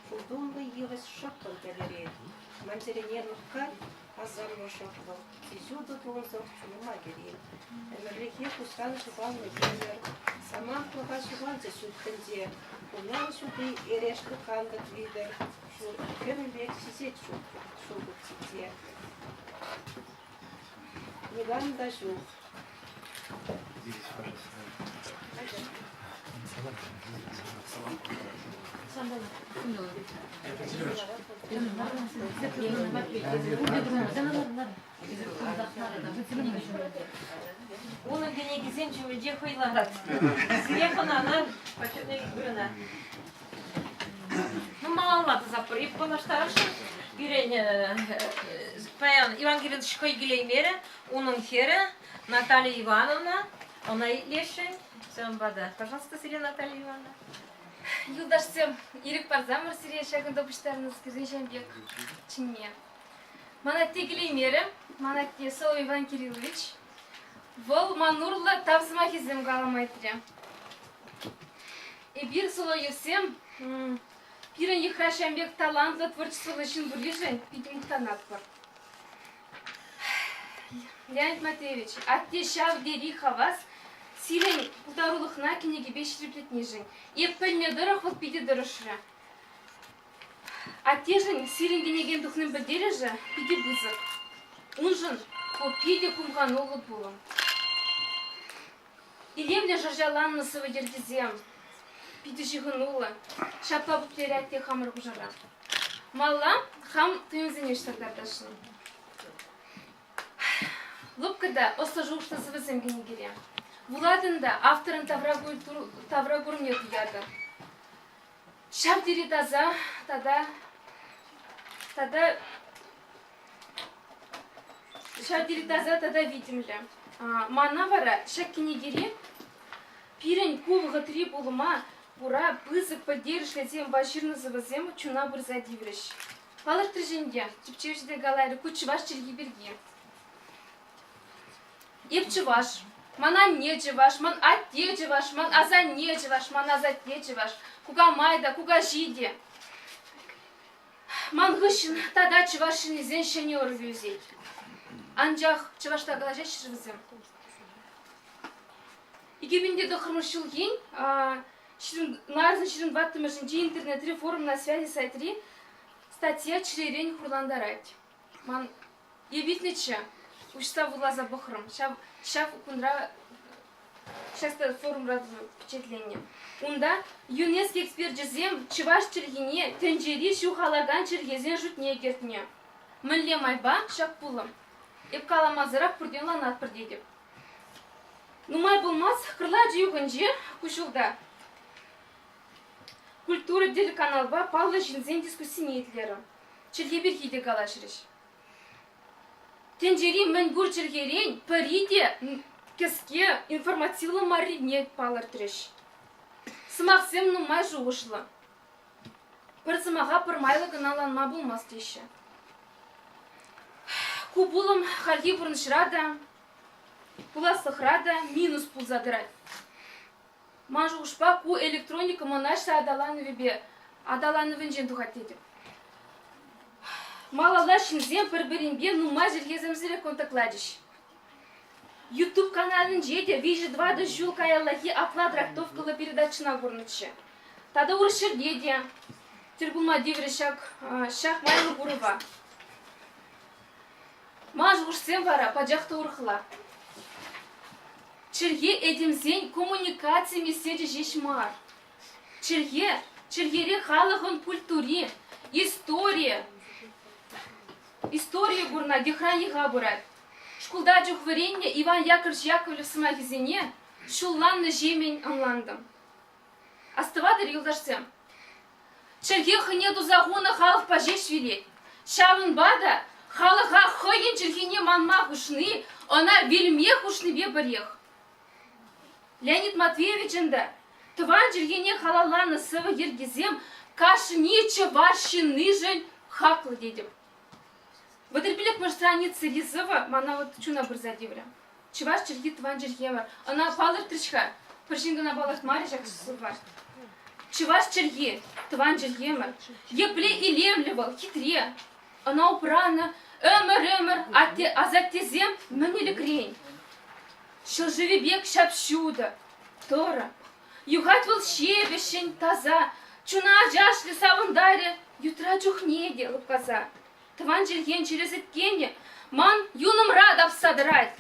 Шуртунлӑ йывӑҫ шӑппӑн тӗлӗрет. Ман чӗрене лӑпкать асамлӑ шӑплӑх, Ҫутӑ тунсӑх чунӑма кӗрет. Ӗмӗрлӗхе куҫран ҫухалнӑ евӗр, Самантлӑха ҫухалчӗ ҫут тӗнче. Хунав ҫути эрешлӗ кантӑк витӗр Шур кӗмӗл пек ҫиҫет шур сиксе. Никам та ҫук. Унӑн кӗнекисен ҫумӗнче хӑй ларать. Сире хӑнана почетный вырӑна. Ну, малалла тӑсатпӑр. Эп паллаштарасшӑн. Пирӗн паян Иван Кириллович хӑй килеймерӗ. Унӑн хӗрӗ Наталья Ивановна. Ӑна итлесшӗн. Ҫавӑнпа та, пожалуйста, сире, Наталья Ивановна. Юлташсем, ирӗк парсамӑр сире ҫакӑнта пуҫтарӑннӑскерсен ҫавӑн пек чӗнме. Ман атте килеймерӗ. Ман атте Соловей Иван Кириллович. Вӑл ман урлӑ тав сӑмахӗсем калама ыйтрӗ. Эпир, Соловьевсем, пирӗн йӑхра ҫавӑн пек талантлӑ творчествӑллӑ ҫын пурришӗн питӗ мухтанатпӑр. Леонид Матвеевич, атте ҫав тери хавас сирӗн пултарулӑхна кӗнекепе ҫирӗплетнишӗн. Эп пӗлнӗ тӑрӑх вӑл питӗ тӑрӑшрӗ. Аттешӗн сирӗн кӗнекен тухнин пӗлтерӗшӗ питӗ пысӑк. Уншӑн ку питӗ хумхануллӑ пулӑм. Илемлӗ шӑрҫаланнӑ сӑвӑ йӗркисем питӗ ҫыхӑнуллӑ. Ҫапла пуплерӗ атте хамӑр хушӑра. Малла хам туйӑмсене уҫса кӑтартасшӑн. Лӑпкӑ та ӑслӑ шухӑшлӑ сӑвӑсем кӗнекере. Вулатӑн та авторӑн тавракурӑмне туятӑн. Ҫав тери таса тата тата ҫав тери таса тата витӗмлӗ. Мана вара ҫак кӗнекере пирӗн ку вӑхӑтри пулӑма кура пысӑк пӗлтерӗшлӗ темӑпа ҫырнӑ сӑвӑсем чуна пырса тиврӗҫ. Палӑртрӗҫ ӗнтӗ, тӗпчевҫӗ те каларӗ, ку чӑваш чӗлхи пирки. Эп чӑваш. Ман анне чӑваш, ман атте чӑваш, ман асанне чӑваш, ман асатте чӑваш, кукамай та, кукаҫи те. Ман хыҫҫӑн тата чӑваш ҫыннисен ҫӗнӗ ӑрӑвӗ ӳсет. Анчах чӑвашла калаҫаҫҫӗ-ши вӗсем? 2009 ҫулхин нарӑсӑн 24-мӗшӗнчи интернетри форум на связи сайтри статья чӗререн хурлантарать. Ман Эп илтнӗччӗ, уҫса вуласа пӑхрӑм. Ҫав, ҫав кунра ҫак форумра пичетленнӗ. Унта ЮНЕСКО эксперчӗсем чӑваш чӗлхине тӗнчери ҫухалакан чӗлхесен шутне кӗртнӗ. Мӗнле майпа ҫак пулӑм? Эп каламасӑрах пурте ӑнланатпӑр тетӗп. Нумай пулмасть Кӑрлач юхӑнче ку ҫулта Культура телеканалпа паллӑ ҫынсен дискуссине итлерӗм. Чӗлхе пирки те калаҫрӗҫ. Тӗнчери мӗнпур чӗлхерен пӗри те кӗске информативлӑ маррине палӑртрӗҫ. Сӑмахсем нумай шухӑшлӑ. Пӗр сӑмаха пӗр майлӑ кӑна ӑнланма пулмасть теҫҫӗ. Ку пулӑм хальхи пурнӑҫра та, пуласлӑхра та минус пулса тӑрать. Ман шухӑшпа, ку электроника мӑнаҫлӑ аталанӑвӗпе аталанӑвӗнчен тухать тетӗп. Малалла ҫынсем пӗр-пӗринпе нумай чӗлхесемсӗрех контактлатӗҫ. YouTube каналӗнче те виҫӗ-тӑватӑ ҫул каяллахи апла трактовкӑллӑ передачӑна курнӑччӗ. Тата урӑх ҫӗрте те тӗл пулма тиврӗ ҫак, ҫак майлӑ курӑва. Ман шухӑшсем вара пачах та урӑхла. Чӗлхе этемсен коммуникаци меслечӗ ҫеҫ мар. Чӗлхе, чӗлхере халӑхӑн культури, историйӗ, историйӗ пурӑнать, йӑхран йӑха пырать. Шкулта чух вӗреннӗ Иван Яковлевич Яковлев сӑмахӗсене ҫулланнӑҫемӗн ӑнлантӑм. Астӑватӑр, юлташсем? Чӗлхе хӑйне туса хунӑ халӑхпа ҫеҫ вилет. Ҫавӑнпа та халӑха хӑйӗн чӗлхине манма хушни ӑна вилме хушнипе пӗрех. Леонид Матвеевичӑн та тӑван чӗлхене халалланӑ сӑвӑ йӗркисем кашни чӑваш ҫыннишӗн хаклӑ тетӗп. 35-мӗш страницӑри сӑвӑ мана вот чуна пырса тиврӗ. Чӑваш чӗлхи тӑван чӗлхемӗр. Ӑна палӑртрӗҫ-ха. Пӗр ҫын кӑна палӑртмарӗ ҫак сӑвва. Чӑваш чӗлхи, тӑван чӗлхемӗр, епле илемлӗ вӑл, хитре. Ӑна упранӑ ӗмӗр-ӗмӗр атте асаттесем мӗн ӗлӗкрен. Ҫӑл шывӗ пек ҫап-ҫутӑ, тӑрӑ. Юхать вӑл ҫепӗҫҫӗн, таса, чуна ачашлӗ савӑнтарӗ ютра чухне те лӑпкаса. Тӑван чӗлхен чӗре сӗткенӗ ман юнӑмра тапса тӑрать.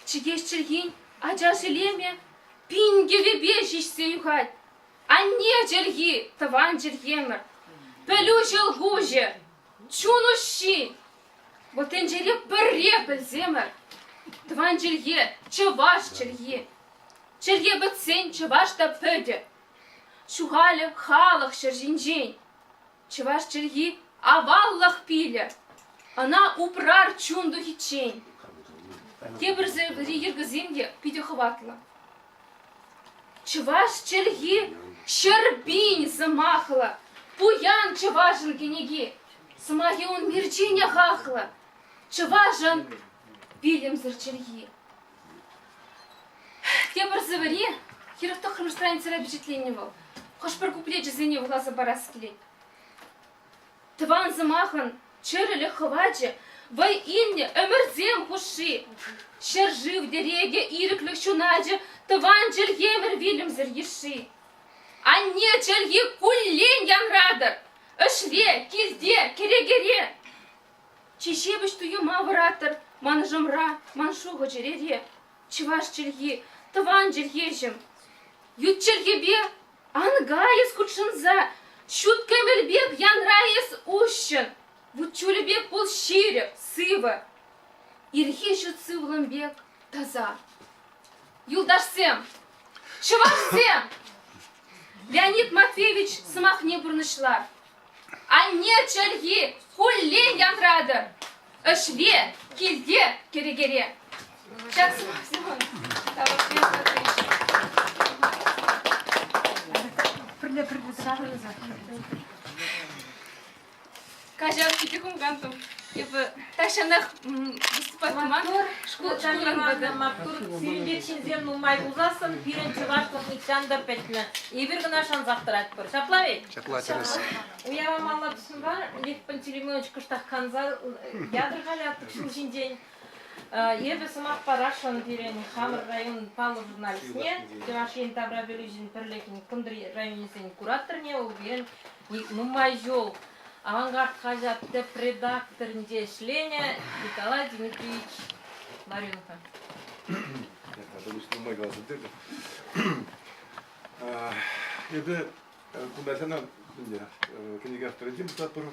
Чӗкеҫ чӗлхин ачаш илемӗ пин кӗвӗпе ҫиҫсе юхать. Анне чӗлхи, тӑван чӗлхемӗр, пӗлӳ ҫӑлкуҫӗ, чун уҫҫи. Вӑл тӗнчере пӗрре пӗлсемӗр, тӑван чӗлхе, чӑваш чӗлхи. Чӗлхе пӗтсен чӑваш та пӗтӗ. Ҫухалӗ халӑх 100 ҫинчен. Чӑваш чӗлхи аваллӑх пилӗ, ӑна упрар чун тухиччен. Тепӗр йӗркесем те питӗ хӑватлӑ. Чӑваш чӗлхи 100 000 сӑмахлӑ, пуян чӑвашӑн кӗнеки. Сӑмахӗ ун мерченӗ хаклӑ, чӑвашӑн вилӗмсӗр чӗлхи. Тепӗр сӑвӑри 49-мӗш страницӑра пичетленнӗ вӑл. Хӑш-пӗр куплечӗсене вуласа парас килет. Тӑван сӑмахӑн чӗрӗлӗх хӑвачӗ вӑй илнӗ ӗмӗрсем хушши. Ҫӗршыв тӗрекӗ, ирӗклӗх ҫуначӗ, тӑван чӗлхемӗр вилӗмсӗр йышши. Анне чӗлхи куллен янратӑр, ӗҫре, килте, кӗрекере. Чи ҫепӗҫ туйӑма вӑраттӑр ман ӑшӑмра, ман шухӑ чӗрере. Чӑваш чӗлхи, тӑван чӗлхеҫӗм. Ют чӗлхепе ан кай эс хутшӑнса, ҫут кӗмӗл пек янра эс уҫҫӑн. Вут чулӗ пек пул ҫирӗп, сывӑ. Ирхи ҫут сывлӑм пек таса. Юлташсем, чӑвашсем! Леонид Матвеевич сӑмахне пурнӑҫлар. Анне чӗлхи хуллен янратӑр. Ӗҫре, килте, кӗрекере. Ҫак сӑмахсем Пӗрле пӗрле Каҫар, питӗ хумхантӑм. Эпӗ тахҫанах выступать туман. Шкул шкулран Маттур, сирӗн пек ҫынсем нумай пулсассӑн пирӗн чӑвашлӑх нихҫан та пӗтмӗ. Эпир кӑна шансах тӑратпӑр. Ҫапла ведь? Ҫапла тӗрӗс. Уява малла тусӑмпа Лев Пантелеймонович кӑштах канса ятӑр халӗ аттӑк ҫул ҫинчен. Эпӗ сӑмах парасшӑн пирӗн хамӑр район паллӑ журналистне, Чӑваш Ен таврапӗлӳҫин пӗрлӗхӗн кӑнтӑр районӗсен кураторне, вӑл пирӗн нумай ҫул «Авангард» хаҫат тӗп редакторӗнче ӗҫленӗ Николай Дмитриевич Ларионова. Нумай каласа пӗтертӗм. Эпӗ кунта сана кӗнеке авторӗнчен пуҫлатпӑр.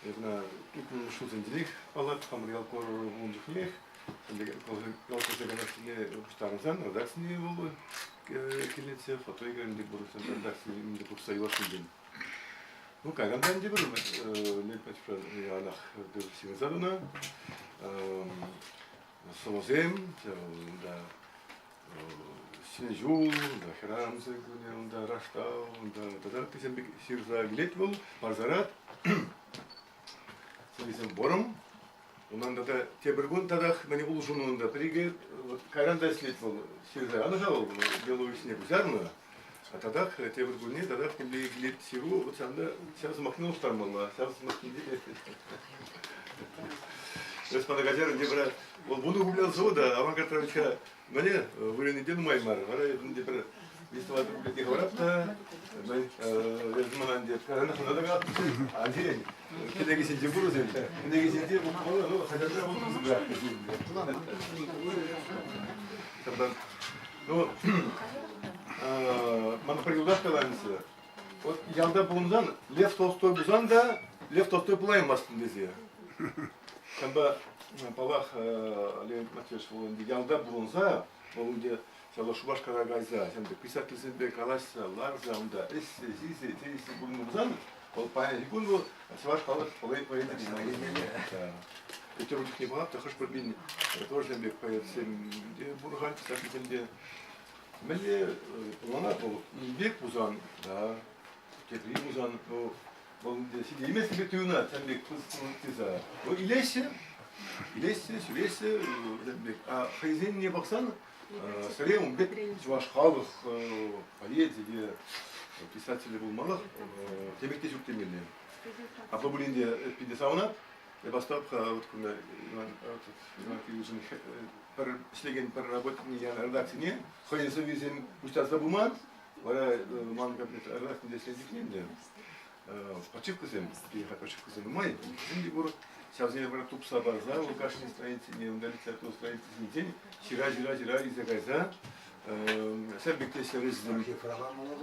Эпӗ иккӗмӗш ҫулсенченех паллах, хамӑр ялкор ун чухнех колхоза канашне пуҫтарӑнсан редакцине вӑл килнӗччӗ, фото ӳкернӗ пур, редакцине пухса юлашкинчен. Ну, кайран та ӗнтӗ пӗр яланах ҫырса тӑнӑ. Сӑвӑсем, унта Ҫӗнӗ ҫул, унта хӗрарӑмсен кунӗ, унта Раштав, унта тата ыттисем пек ҫырса килет вӑл, парсарать. Сӑввисем вӑрӑм. Унан тата тепӗр кун татах мӗн улшӑну унта пӗр-икӗ кайран та ӗҫлет вӑл ҫырса янӑ-ха вӑл Беловичне куҫарнӑ. А татах тепӗр кунне татах темле килет ҫыру, вот ҫавна ҫав сӑмахне улӑштармалла, ҫав сӑмахне Эс мана каҫар, ӗнтӗ пӗр вӑл вунӑ рубля сӑвӑ та Аван Картовича мӗне вырӑнӗнче нумай мар. Вара ӗнтӗ пӗр виҫ-тӑватӑ рубле хӑварап та мӗн эс мана ӗнтӗ каҫарнӑ хӑна та калаттӑм. Анчен кӗнекесенче пур вӗсем. Кӗнекесенче ну, хаҫатра вӑл пысӑкрах. Ҫавӑнтан ну мана пӗр юлташ каланӑччӗ. Вот ялта пурӑнсан Лев Толстой пулсан та Лев Толстой пулаймастӑн тесе. Ҫавӑнпа, паллах, Леонид Матвеевич вӑл ӗнтӗ ялта пурӑнса, вӑл ӗнтӗ ҫавна Шупашкара кайса, ҫавӑн пек писательсемпе калаҫса, ларса унта ӗҫсе, ҫисе, чей ӗҫсе пурӑннӑ пулсан, вӑл паянхи кун вӑл чӑваш халӑх поэт Петербург чухне пӑхап та хӑш-пӗр пин тоже ҫавӑн пек поэтсем те пур-ха, писательсем те. Мӗнле ӑнланать вӑл пек пулсан, да, тепри пулсан, ну, вӑл ҫитеймест пек туйӑнать, ҫавӑн пек тыса. Ну, илеҫҫӗ, илеҫҫӗ, ҫӳреҫҫӗ, ҫавӑн пек. А хӑйсенне пӑхсан... Сире ун пек чӑваш халӑх поэзийӗ те писателӗ пулмалӑх темех те ҫук темелле. Апла пулин те питӗ савӑнать. Эп астӑвап-ха, вот кунта Иван Иван Кирилловичӑн пӗр ӗҫлекен пӗр работникне янӑ редакцине хӑйӗн сӑввисем пуҫтарса пыман. Вара ман кабинетра редакцинче ӗҫленӗ чухне ӗнтӗ подшивкӑсем, подшивкӑсем нумай, вӗсем те пур. Ҫавсене вара тупса парса, вӑл кашни страницине, унта литература страницисенчен ҫыра-ҫыра-ҫыра илсе кайса ҫав пек те ӗҫлерӗҫ. Архивра мала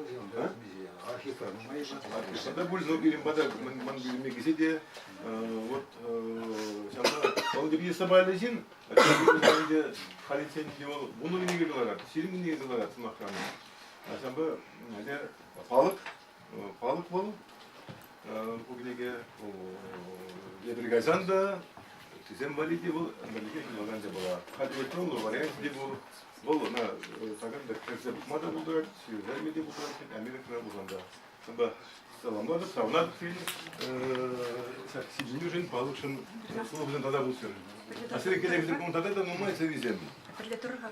Архивра нумай Архивра пуль, но пирӗн пата ман пӳлӗме килсе те вот ҫавна вӑл тепри сӑпайлӑ ҫын, ӗнтӗ халиччен те вӑл вунӑ кӗнеке кӑларать, 20 кӗнеке кӑларать сӑмахран. Ҫавӑнпа палӑк Палӑк вӑл ку кӗнеке эпир кайсан та ыттисем валли те вӑл ӗмӗрлӗхе юлакан япала. Халь электронлӑ варианчӗ те пур. Вӑл ӑна такам та кӗрсе пӑхма та пултарать, сӳрӗлме те пултарать, Америкӑра пулсан та. Ҫавӑнпа саламлатӑп, савӑнатӑп сирӗн ҫак ҫитӗнӳшӗн, палӑкшӑн, сывлӑхшӑн тата пулччӑр. А сире кӗнекесем тата та нумай сӑввисем. Пӗрле тӑрӑр-ха.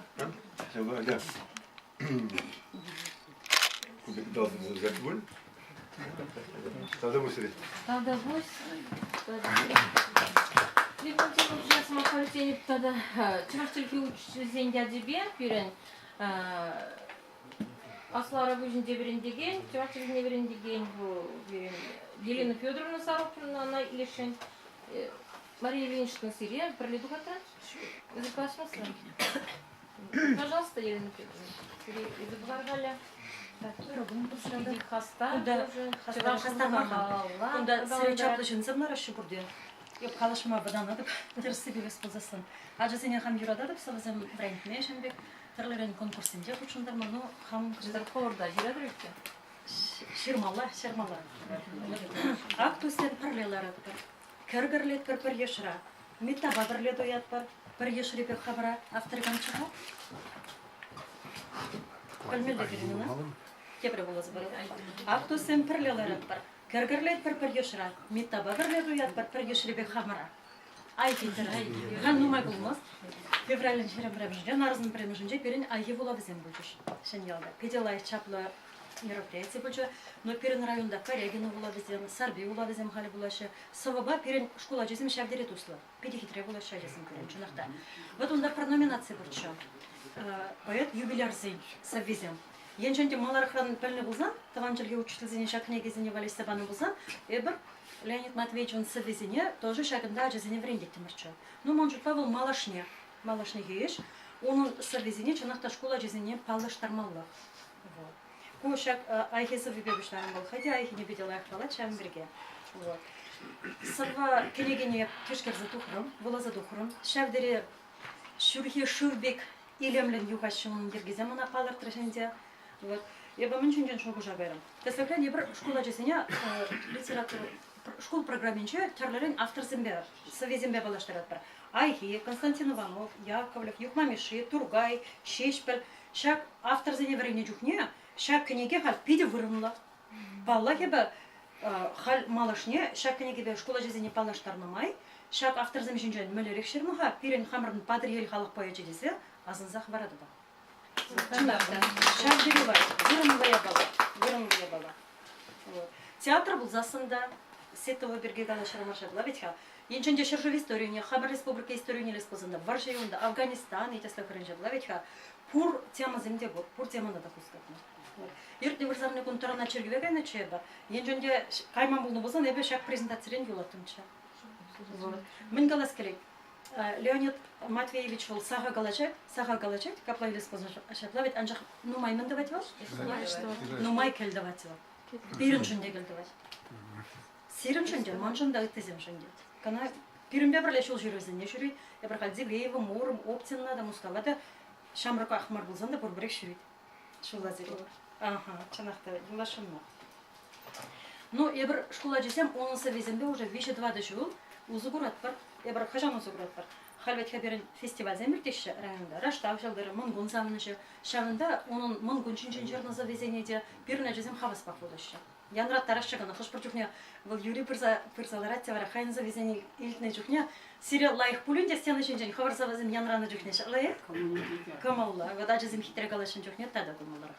Ҫавӑнпа, атя. Тавтапуҫ. Сӑмахсем тата чӑваш чӗлхи учительсен ячӗпе пирӗн Аслӑ Арапуҫӗнче вӗрентекен, чӑваш чӗлхине вӗрентекен пирӗн Елена Федоровна Сорокина ӑна илесшӗн. Мария Ильинична сире пӗрле тухатра? Калаҫмастӑр? Пожалуйста, Елена Федоровна. Сире ыйту пӑхар-халӗ. Хастар, чӑваш Кунта сире чаплӑ ҫынсем лараҫҫӗ пурте. Эп калаҫма вӑтанатӑп, тӗрӗссипе илес пулсассӑн. Ачасене хам юрататӑп, сӑвӑсем вӗрентме ҫын пек, тӗрлӗрен конкурссенче хутшӑнтарма, ну, хам... Хӑвӑрта ҫыратӑр иккен? Ҫырмалла, ҫырмалла. Ак туссем пӗрле ларатпӑр. Кӗр кӗрлетпӗр пӗр йышра. Миттапа пӗрле туятпӑр. Пӗр йышри пек хавра автор камччӗ-ха? Пӗлмелле пирӗн ӑна. Тепре вуласа парать. Ак туссем пӗрле ларатпӑр. Кӗр кӗрлетпӗр пӗр йышра. Миттапа пӗрле туятпӑр пӗр йышри пек хамӑра. Ай тетӗр, ай. Хан нумай пулмасть. Февралӗн 21-мӗшӗнче, нарӑсӑн пӗрремӗшӗнче пирӗн айхи вулавӗсем пулчӗҫ Ҫӗньялта. Питӗ лайӑх чаплӑ мероприяти пулчӗ. Но пирӗн районта Корягина вулавӗсем, Сарпи вулавӗсем халӗ пулаҫҫӗ. Сӑвӑпа пирӗн шкул ачисем ҫав тери туслӑ. Питӗ хитре пулаҫҫӗ ачасем пирӗн, чӑнах та. Вот унта пӗр номинаци пурччӗ. Поэт юбилярсен сӑввисем. Енчен те маларахран пӗлнӗ пулсан, тӑван чӗлхе учительсене ҫак кӗнекесене валеҫсе панӑ пулсан, эпир Леонид Матвеевичӑн сӑввисене тоже ҫакӑнта ачасене вӗрентеттӗмӗрччӗ. Ну, ман шутпа, вӑл малашне, малашнехи ӗҫ. Унӑн сӑввисене чӑнах та шкул ачисене паллаштармаллах. Вот. Ку ҫак Айхи сӑввипе пуҫларӑм вӑл. Хӑй те Айхине питӗ лайӑх палать ҫавӑн пирки. Вот. Сӑвва кӗнекене тишкерсе тухрӑм, вуласа тухрӑм. Ҫав тери ҫурхи шыв пек илемлӗн юхаҫҫӗ унӑн йӗркисем ӑна палӑртрӗҫ ӗнтӗ. Вот. Эпӗ мӗн ҫинчен шухӑша кайрӑм? Тӗслӗхрен, эпир шкул ачисене литература шкул программинче тӗрлӗрен авторсемпе, сӑввисемпе паллаштаратпӑр. Айхи, Константин Иванов, Яковлев, Юхма Мишши, Туркай, Ҫеҫпӗл. Ҫак авторсене вӗреннӗ чухне ҫак кӗнеке халь питӗ вырӑнлӑ. Паллах, эпӗ халь малашне ҫак кӗнекепе шкул ачисене паллаштарнӑ май ҫак авторсем ҫинчен мӗнлерех ҫырнӑ-ха пирӗн хамӑрӑн Патӑрьел халӑх поэчӗ тесе асӑнса хӑваратӑп. Чӑнах та, ҫав тери лайӑх, вырӑнлӑ япала, вырӑнлӑ япала. Вот. Театр пулсассӑн та Сетова пирки калаҫрӑмӑр ҫапла вӗт-ха. Енчен те ҫӗршыв историне, хамӑр республика историне илес пулсан та, вӑрҫӑ юнта, Афганистан и тӗслӗхрен ҫапла вӗт-ха, пур темӑсем те пур, пур темӑна та хускатнӑ. Вот. Иртнӗ вырсарни кун тӑрӑна чиркӗве кайнӑччӗ эпӗ. Енчен те кайман пулнӑ пулсан эпӗ ҫак презентацирен юлаттӑмччӗ. Вот. Мӗн калас килет? Леонид Матвеевич вӑл саха калаҫать, саха калаҫать, капла илес пулсан ҫапла вӗт, анчах нумай мӗн тӑвать вӑл? Нумай кӗл тӑвать вӑл. Пирӗншӗн те кӗл тӑвать. Сирӗншӗн те, маншӑн та, ыттисемшӗн те. Кӑна пирӗнпе пӗрле ҫул ҫӳревсене ҫӳрет. Эпир халь Дивеева, Муром, Оптина та, Мускава та ҫамрӑках мар пулсан та пурпӗрех ҫӳрет. Ҫулла сирет. Аха, чӑнах та, юласшӑн мар. Ну, эпир шкул ачисем унӑн сӑввисемпе уже виҫӗ-тӑватӑ ҫул усӑ куратпӑр. Эпир хӑҫан усӑ куратпӑр? Халь вӗт-ха пирӗн фестивальсем иртеҫҫӗ районта. Раштав ҫӑлтӑрӗ, Мӑнкун савӑнӑҫӗ. Ҫавӑнта унӑн Мӑнкун ҫинчен ҫырнӑ сӑввисене те пирӗн ачасем хаваспах вулаҫҫӗ. Янраттараҫҫӗ кӑна. Хӑш-пӗр чухне вӑл юри пырса, пырса ларать те вара хайӗн сӑввисене илтнӗ чухне сире лайӑх пулин те стена ҫинчен хӑвӑр сӑвӑсем янранӑ чухне ҫаплах кӑмӑллӑ. Вот ачасем хитре калаҫнӑ чухне тата кӑмӑллӑрах.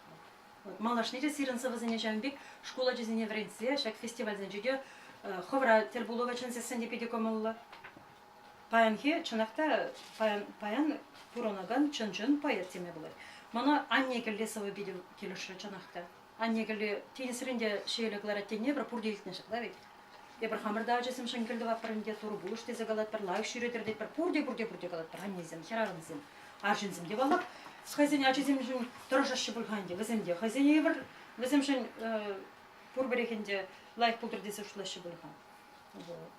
Вот малашне те сирӗн сӑвӑсене ҫавӑн пек шкул ачисене вӗрентсе ҫак фестивальсенче те хӑвӑра тӗл пулӑва чӗнсессӗн те питӗ кӑмӑллӑ. Паянхи, чӑнах та, паян, паян пурӑнакан чӑн-чӑн поэт теме пулать. Мана анне кӗлли сӑвӑ питӗ килӗшрӗ, чӑнах та. Анне кӗлли тинӗсрен те ҫиеле кӑларать тенине эпир пурте илтнӗ ҫапла ведь. Эпир хамӑр та ачасемшӗн кӗл тӑватпӑр ӗнтӗ, Турӑ пулӑш тесе калатпӑр, лайӑх ҫӳретӗр тетпӗр, пурте, пурте, пурте калатпӑр, аннесем, хӗрарӑмсем, арҫынсем те паллах, хӑйсен ачисемшӗн тӑрӑшаҫҫӗ пуль-ха ӗнтӗ, вӗсем те хӑйсене евӗр, вӗсемшӗн пурпӗрех ӗнтӗ лайӑх пултӑр тесе шутлаҫҫӗ пуль-ха. Вот.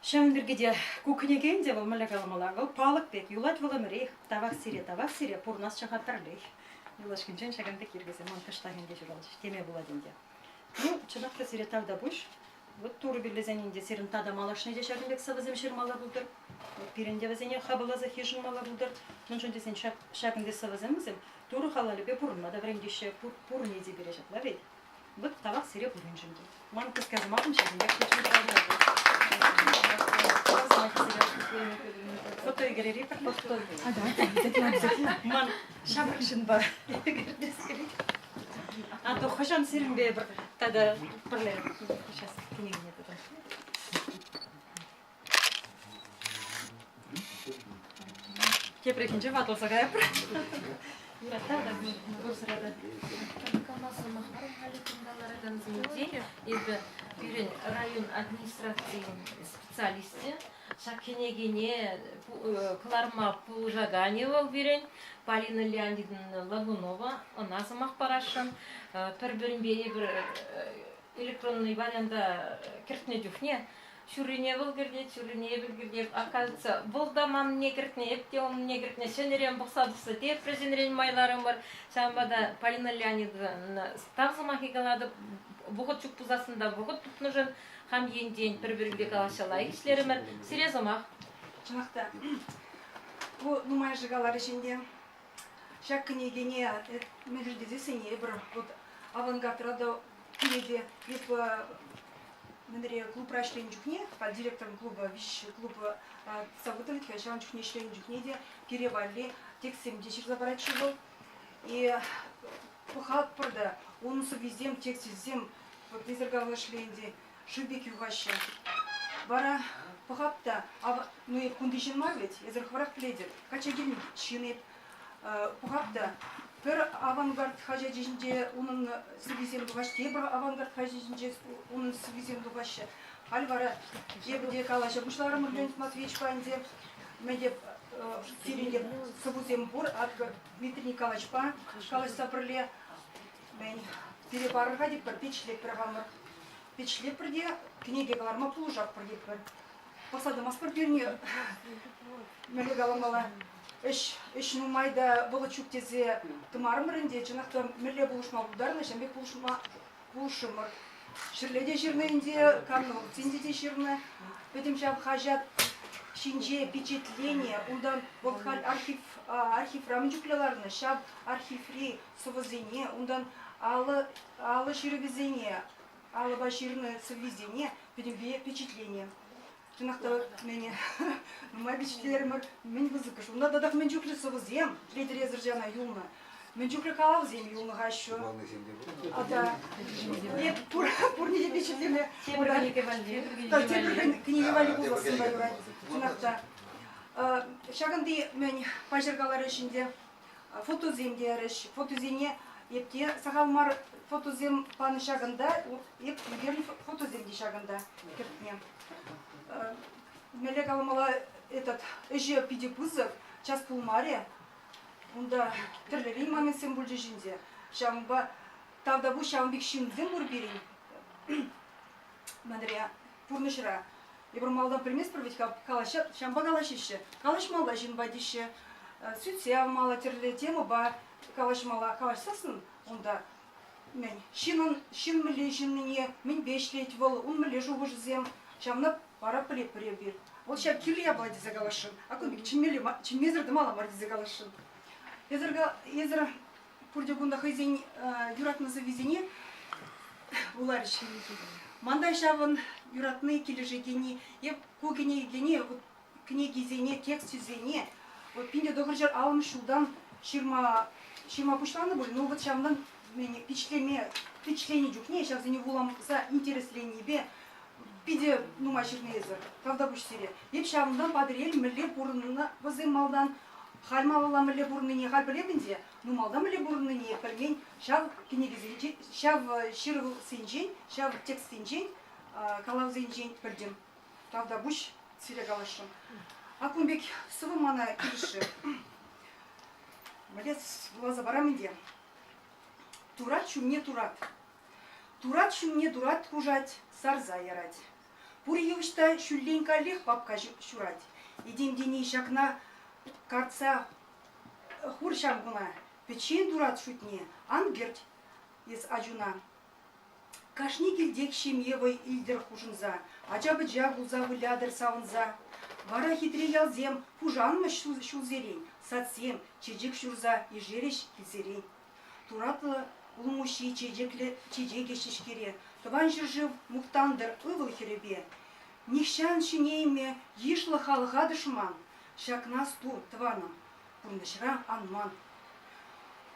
Ҫавӑн пирки те ку кӗнеке ӗнтӗ вӑл мӗнле каламалла, вӑл палӑк пек, юлать вӑл ӗмӗрех, тавах сире, тавах сире, пурӑнасчӗ-ха пӗрлех. Юлашкинчен ҫакӑн пек йӗркесем ман кӑштах ӗнтӗ ҫуралчӗҫ, теме пулать ӗнтӗ. Ну, чӑнах та сире тавтапуҫ. Вот Турӑ пиллесен ӗнтӗ сирӗн тата малашне те ҫакӑн пек сӑвӑсем ҫырмалла пултӑр. Вот пирӗн те вӗсене хапӑлласах йышӑнмалла пултӑр. Мӗншӗн тесен ҫак, ҫакӑн пек сӑвӑсем вӗсем Турӑ халалӗпе пурӑнма та вӗрентеҫҫӗ, пурне те пире ҫапла ведь. Вот тавах сире пуриншӗн те. Ман кӗске сӑмахӑм ҫакӑн пек Фото ӳкерер-и пӗрле? Ман ҫамрӑк ҫынпа ӳкертес килет. А то хӑҫан сирӗнпе пӗр тата пӗрле сейчас кӗнекене тытам. Тепрехинче ватӑлса кайӑпӑр. Юрать та, пурсӑра та. Кама сӑмах мар халӗ кунта ларакансенчен эпӗ пирӗн район администрацийӗн специалисчӗ. Ҫак кӗнекене кӑларма пулӑшаканӗ вӑл пирӗн Полина Леонидовна Лагунова. Ӑна сӑмах парасшӑн. Пӗр-пӗринпе эпир электронный варианта кӗртнӗ чухне ҫуррине вӑл кӗртет, ҫуррине эпир кӗртеп. Оказывается, вӑл та манне кӗртнӗ, эп те унне кӗртнӗ. Ҫӗнӗрен пӑхса тухса тепре ҫӗнӗрен майларӑмӑр. Ҫавӑнпа та Полина Леонидовна тав сӑмахӗ калатӑп. Вӑхӑт ҫук пулсассӑн та вӑхӑт тупнӑшӑн хам енчен пӗр-пӗринпе калаҫса лайӑх ӗҫлерӗмӗр. Сире сӑмах. Чӑнах та, ку нумайӑшӗ каларӗҫ ӗнтӗ. Ҫак кӗнекене мӗншӗн тесессӗн эпир вот авангардра та киле эп мӗнре клубра ӗҫленӗ чухне, директорӑн клуба, виҫ клуба тытса вӗт-ха, ҫавӑн чухне ӗҫленӗ чухне те пире валли текстсем те ҫырса паратчӗ вӑл. И пӑхатпӑр та, унӑн сӑввисем, тексчӗсем вот ӗҫле ӗнтӗ, шыв пек юхаҫҫӗ. Вара пӑхап та, ну эп кунти ҫын мар вӗт, эсӗр хӑвӑрах пӗлетӗр, качча килнӗ ҫын эп. Пӑхап та, пӗр авангард хаҫачӗ ҫинче унӑн сӑввисем тухаҫҫӗ, тепӗр авангард хаҫачӗнче унӑн сӑввисем тухаҫҫӗ. Халь вара эпӗ те калаҫа пуҫларӑмӑр Леонид Матвеевичпа ӗнтӗ. Мӗн те сирӗн те сӑвӑсем пур, акӑ Дмитрий Николаевичпа калаҫса пӗрле мӗн пире парӑр-ха тетпӗр, пичлетпӗр хамӑр. Пичлетпӗр те кӗнеке кӑларма пулӑшатпӑр тетпӗр. Пӑхса тӑмастпӑр пирне мӗнле каламалла, ӗҫ, ӗҫ нумай та вӑхӑт ҫук тесе тӑмарӑмӑр ӗнтӗ. Чӑнах та мӗнле пулӑшма пултарнӑ, ҫавӑн пек пулӑшма пулӑшрӑмӑр. Ҫӗрле те ҫырнӑ ӗнтӗ, каннӑ вӑхӑтсенче те ҫырнӑ. Пӗтӗм ҫав хаҫат ҫинче пичетленӗ, унтан вӑл халь архив, архивра мӗн чухлӗ ларнӑ, ҫав архиври сӑвӑсене, унтан алӑ, алӑ ҫырӑвӗсене, алӑпа ҫырнӑ сӑввисене пӗтӗмпе пичетленӗ. Чӑнах та, мӗн нумай пичетлерӗмӗр, мӗн пысӑкӑш. Унта татах мӗн чухлӗ сӑвӑсем летӗресӗр ҫана юлнӑ, мӗн чухлӗ калавсем юлнӑ-ха ҫу. Ата, эп пурне те пичетлеме. Тепӗр кӗнеке валли. Тепӗр кӗнеке валли пулсассӑн та юрать. Чӑнах та. Ҫакӑнти мӗн паҫӑр каларӗҫ ӗнтӗ, фотосем терӗҫ. Фотосене эп те сахал мар фотосем панӑ ҫакӑнта, эп ӳкернӗ фотосем те ҫакӑнта кӗртнӗ. Мӗнле каламалла, этот ӗҫӗ питӗ пысӑк, час пулмарӗ. Унта тӗрлӗрен моментсем пулчӗҫ ӗнтӗ. Ҫавӑнпа тавтапуҫ ҫавӑн пек ҫынсем пур пирӗн мӗнре пурнӑҫра. Эпир малтан пӗлместпӗр вӗт-ха, калаҫа, ҫавӑнпа калаҫаҫҫӗ. Калаҫмалла ҫынпа теҫҫӗ, сӳтсе явмалла тӗрлӗ темӑпа калаҫмалла. Калаҫсассӑн унта мӗн, ҫыннӑн ҫын мӗнле ҫыннине, мӗнпе ӗҫлет вӑл, ун мӗнле шухӑшӗсем, ҫавна вара пӗлетпӗр эпир. Вӑл ҫав кирлӗ япала тесе каласшӑн, а кун пек чӗнмелле чӗнмесӗр тӑмалла мар тесе каласшӑн. Эсӗр, эсӗр пурте кунта хӑйсен юратнӑ сӑввисене. вуларӗҫ. Ман та ҫавӑн юратни, килӗшекенни. Эп ку кӗнекене, кӗнекисене, тексчӗсене вот 1960 ҫултан ҫырма ҫырма пуҫланӑ пуль. Ну вот ҫавӑнтан пичлеме пичленӗ чухне ҫавсене вуламса интересленнипе питӗ нумай ҫырнӑ эсӗр. Тавтапуҫ сире. Эп ҫавӑнтан Патӑрьел мӗнле пурӑннӑ вӗсем малтан, халь малалла мӗнле пурӑннине халь пӗлетӗн те, ну малтан мӗнле пурӑннине пӗлмен ҫав кӗнекесенчен, ҫав ҫырусенчен, ҫав текстсенчен, калавсенчен пӗлтӗм. Тавтапуҫ сире каласшӑн. А кун пек сӑвӑ мана килӗшрӗ. Мӗнле вуласа парам ӗнтӗ. Турат ҫумне турат. Турат ҫумне турат хушать, сарса ярать. Пур йывӑҫ та ҫуллен каллех папка ҫурать. Этем тени ҫакна картса хур ҫав куна. Пӗччен турат шутне ан кӗрт эс ачуна. Кашни килтех ҫемье вӑй илтӗр хушӑнса, ача-пӑча кулса вылятӑр савӑнса. Вара хитре ялсем пушанмӗҫ ҫулсерен, садсем чечек ҫурса ешерӗҫ килсерен. Туратлӑ улмуҫҫи чечеклӗ чечекӗ ҫеҫкере, Тӑван ҫӗршыв мухтантӑр ывӑл-хӗрӗпе. Нихҫан ҫӗнеймӗ йышлӑ халӑха тӑшман, Ҫакна асту, тӑванӑм, пурнӑҫра ан ман.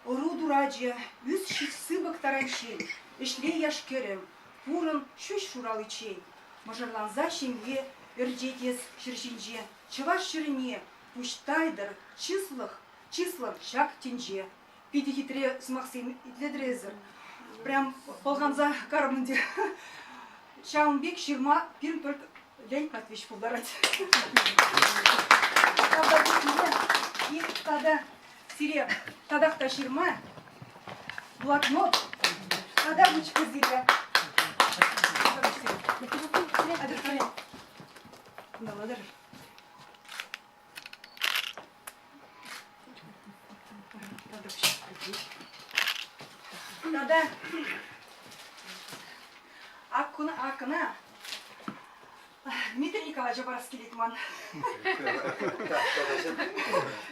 Ӑру турачӗ ӳс ҫич сыпӑк таранччен, Ӗҫле яш-кӗрӗм, пурӑн ҫӳҫ шураличчен. Мӑшӑрланса ҫемье ӗрчетес ҫӗр ҫинче Чӑваш ҫӗрне пуҫ тайтӑр чыслӑх, чыслӑн ҫак тӗнче. Питӗ хитре сӑмахсем итлетӗр эсӗр. Прям пӑлханса карӑм ӗнтӗ. Ҫавӑн пек ҫырма пирӗн только Леонид Матвеевич пултарать. И тата сире татах та ҫырма блокнот тата ручка сире. Кунта Тата аккуна аккӑна Дмитрий Николаевича парас килет ман.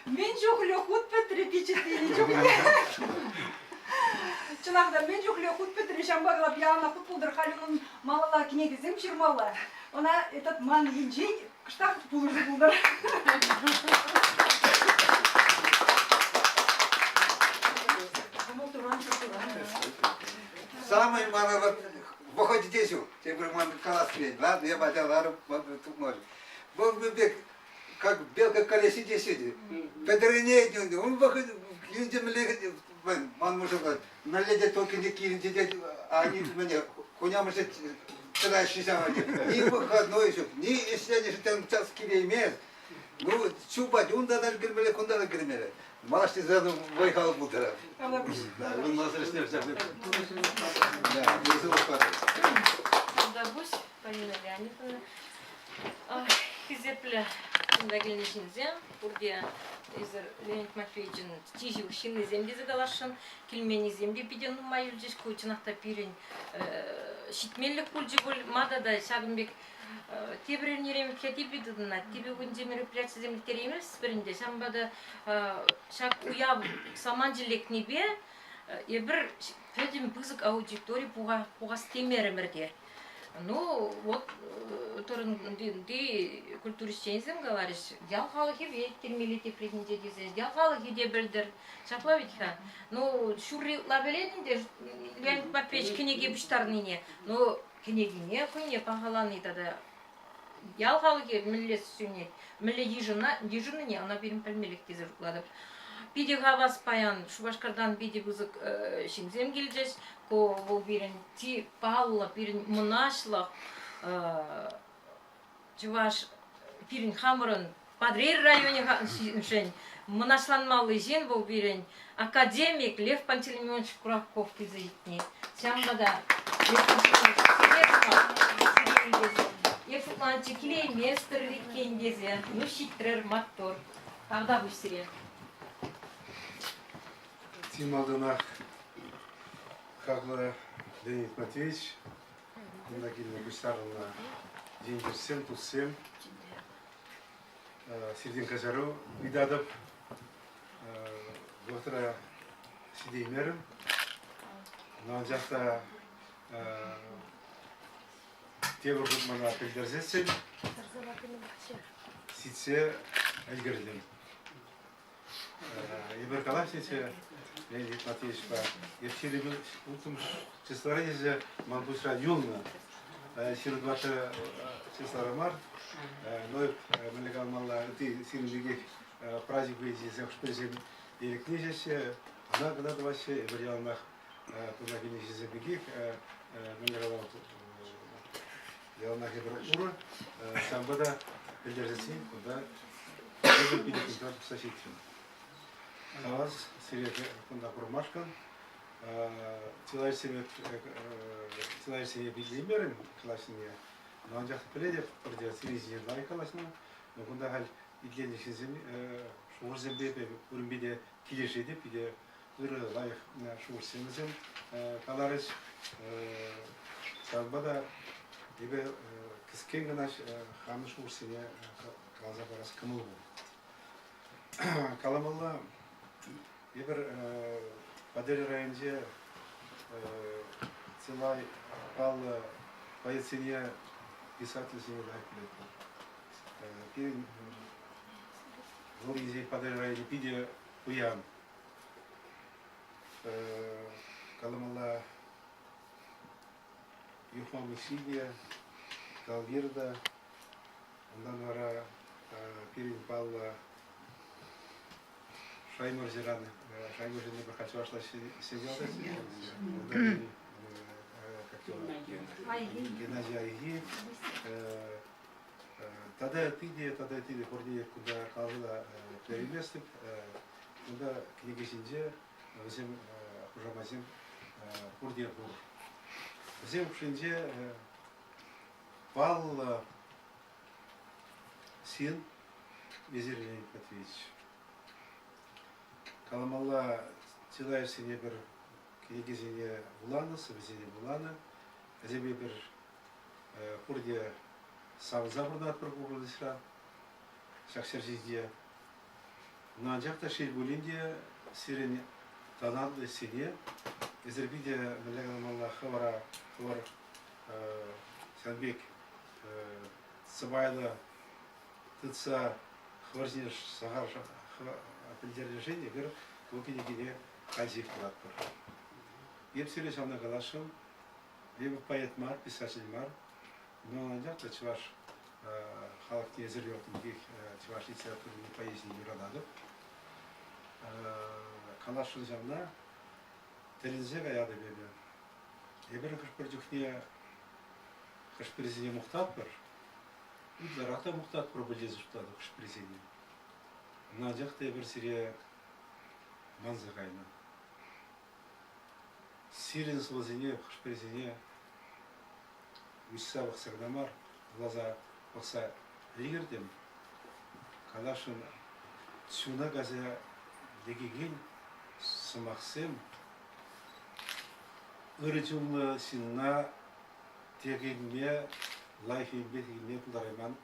Мӗн чухлӗ хут пӗтрӗ пичетленӗ чухне. Чӑнах та, мӗн чухлӗ хут пӗтрӗ, ҫавӑнпа калап, яланах хут пултӑр. Халь унӑн малалла кӗнекесем ҫырмалла. Ӑна этот ман енчен Кӑштах пулӑшу пултӑр. Самый мана вот вӑхӑчӗ ҫук. Тепӗр ман калас килет. Ладно, я батя ларӑп, тупмарӑм. Вӑл пек, как белка в колесе теҫҫӗ. Пӗтӗрӗнет, ун вӑхӑт килчӗ мӗнле ман мӑшӑр мӗнле те только не килчӗ те, они мене хунямӑшӗ чӑтаҫҫӗ ҫав Ни выходной ҫук, ни ӗҫленӗ там час килеймест. Ну, чупать, унта та кӗрмелле, кунта та кӗрмелле. Малашне сразу вӑй-хал пултӑр. Да, унмасӑр ӗҫлеп ҫак. Да, Тавтапуҫ, Полина Леонидовна. Хисеплӗ кунта килнӗ ҫынсем, пурте эсир Леонид Матвеевичӑн чи ҫывӑх ҫыннисем тесе каласшӑн. Килменнисем те питӗ нумай юлчӗҫ. Ку чӑнах та пирӗн ҫитменлӗх пулчӗ пуль. Ма тата ҫакӑн пек тепӗр эрнерен типӗ тытӑнать. Типӗ кунче мероприятисем ирттерейместпӗр ӗнтӗ. Ҫавӑнпа та ҫак уяв саманчӗ лекнипе эпир пӗтӗм пысӑк аудитори пухас темерӗмӗр те. Ну, вот тӑрӑнти культура ӗҫченӗсем каларӗҫ, ял халӑхӗ ирттермелле тепрехинче тесе. Ял халӑхӗ те пӗлтӗр. Ҫапла вӗт-ха. Ну, ҫурри ытла пӗлет ӗнтӗ Леонид Матвеевич кӗнеке пуҫтарнине. Ну, кӗнекине хӑйне пахалани тата ял халӑхӗ мӗнле сӳнет, мӗнле йышӑннине ӑна пирӗн пӗлмеллех тесе шутлатӑп. Питӗ хавас паян Шупашкартан питӗ пысӑк ҫынсем килчӗҫ. Ку вӑл пирӗн чи паллӑ, пирӗн мӑнаҫлӑх чӑваш пирӗн хамӑрӑн Патӑрьел районӗшӗн мӑнаҫланмалли ҫын вӑл пирӗн академик Лев Пантелеймонович Кураков килсе ҫитни. Ҫавӑнпа та Лев Пантелеймонович Эп шутланчӗ килейместӗр иккен тесе. Ну, ҫитрӗр, маттур. Тавтапуҫ сире. Чи малтанах хаклӑ Леонид Матвеевич, кунта килнӗ пуҫтарӑннӑ ентешсем, туссем, сиртен каҫару ыйтатӑп. Вӑхӑтра ҫитеймерӗм. Но анчах та. Тепӗр хут мана пӗлтерсессӗн ситсе ӗлкӗртӗм. Эпир калаҫнӑччӗ Леонид Матвеевичпа. Эп 26 числара тесе ман пуҫра юлнӑ. 24 числара мар, но мӗнле каламалла, ытти сирӗн пекех праздник тесе хӑш-пӗрисем ирӗкне ҫеҫҫӗ, ӑна кӑна тӑваҫҫӗ. Эпир яланах кунта килнӗ ҫынсем пекех мӗнле калама, яланах эпир урӑ. Ҫавӑнпа та пӗлтерсессӗн кунта эпир питӗ кунта тухса ҫитрӗм. Хавас сире кунта курмашкӑн. Чылайсене чылайсене билеймерӗм калаҫнине. Но анчах пӗлетӗп, пӗрте сирӗн ҫинчен лайӑх калаҫнӑ. Но кунта халь итленӗ ҫынсем шухӑшсемпе пуринпе те килӗшетӗп, питӗ ырӑ, лайӑх шухӑшсем вӗсем каларӗҫ. Ҫавӑнпа та эпӗ кӗскен кӑна хамӑн шухӑшсене каласа парас кӑмӑл пур. Каламалла, эпир Патӑрьел районӗнче чылай паллӑ поэтсене, писательсене лайӑх пӗлетпӗр. Пирӗн вӑл енчен Патӑрьел районӗ питӗ пуян. Каламалла, Юхма Мишши те, Талвир та, унтан вара пирӗн паллӑ Шаймӑрҫӑран, Шаймӑрҫӑн пӗр чӑвашла сериал та Геннадий Айхи. Тата ытти те, тата ытти те пурне кунта каласа та пӗтерейместӗп. Кунта кӗнеке ҫинче вӗсем хушамасем пурте пур. Вӗсем хушшинче паллӑ ҫын Визир Леонид Матвеевич. Каламалла чылайӑшсене пӗр кӗнекесене вуланӑ, сӑвӑсене вуланӑ. Вӗсемпе пӗр пурте савӑнса пурӑнатпӑр ку пурнӑҫра, ҫак ҫӗр ҫинче. Но анчах та шел пулин те сирӗн талантлӑ ӗҫсене эсир питӗ мӗнле каламалла хӑвӑра хӑвӑр ҫавӑн пек сӑпайлӑ тытса хӑвӑр ҫине сахал пӗлтернӗшӗн эпир ку кӗнекене халь куратпӑр. Эп сире ҫавна каласшӑн. Эпӗ поэт мар, писатель мар, но анчах та чӑваш халӑхне эсир юратнӑ пекех чӑваш литературине, поэзине юрататӑп. Каласшӑн ҫавна, тӗлӗнсе каятӑп эпӗ. Эпир хӑш-пӗр чухне хӑш-пӗрисене мухтатпӑр, ытларах та мухтатпӑр пуль тесе шутлатӑп хӑш-пӗрисене. Но анчах та эпир сире манса кайнӑ. Сирӗн сӑвӑсене хӑш-пӗрисене уҫса пӑхса кӑна мар, вуласа пӑхса ӗлкӗртӗм. Каласшӑн, чуна кайса лекекен сӑмахсем ырӑ чунлӑ ҫынна текенме, лайӑх енпе текенме пултарайман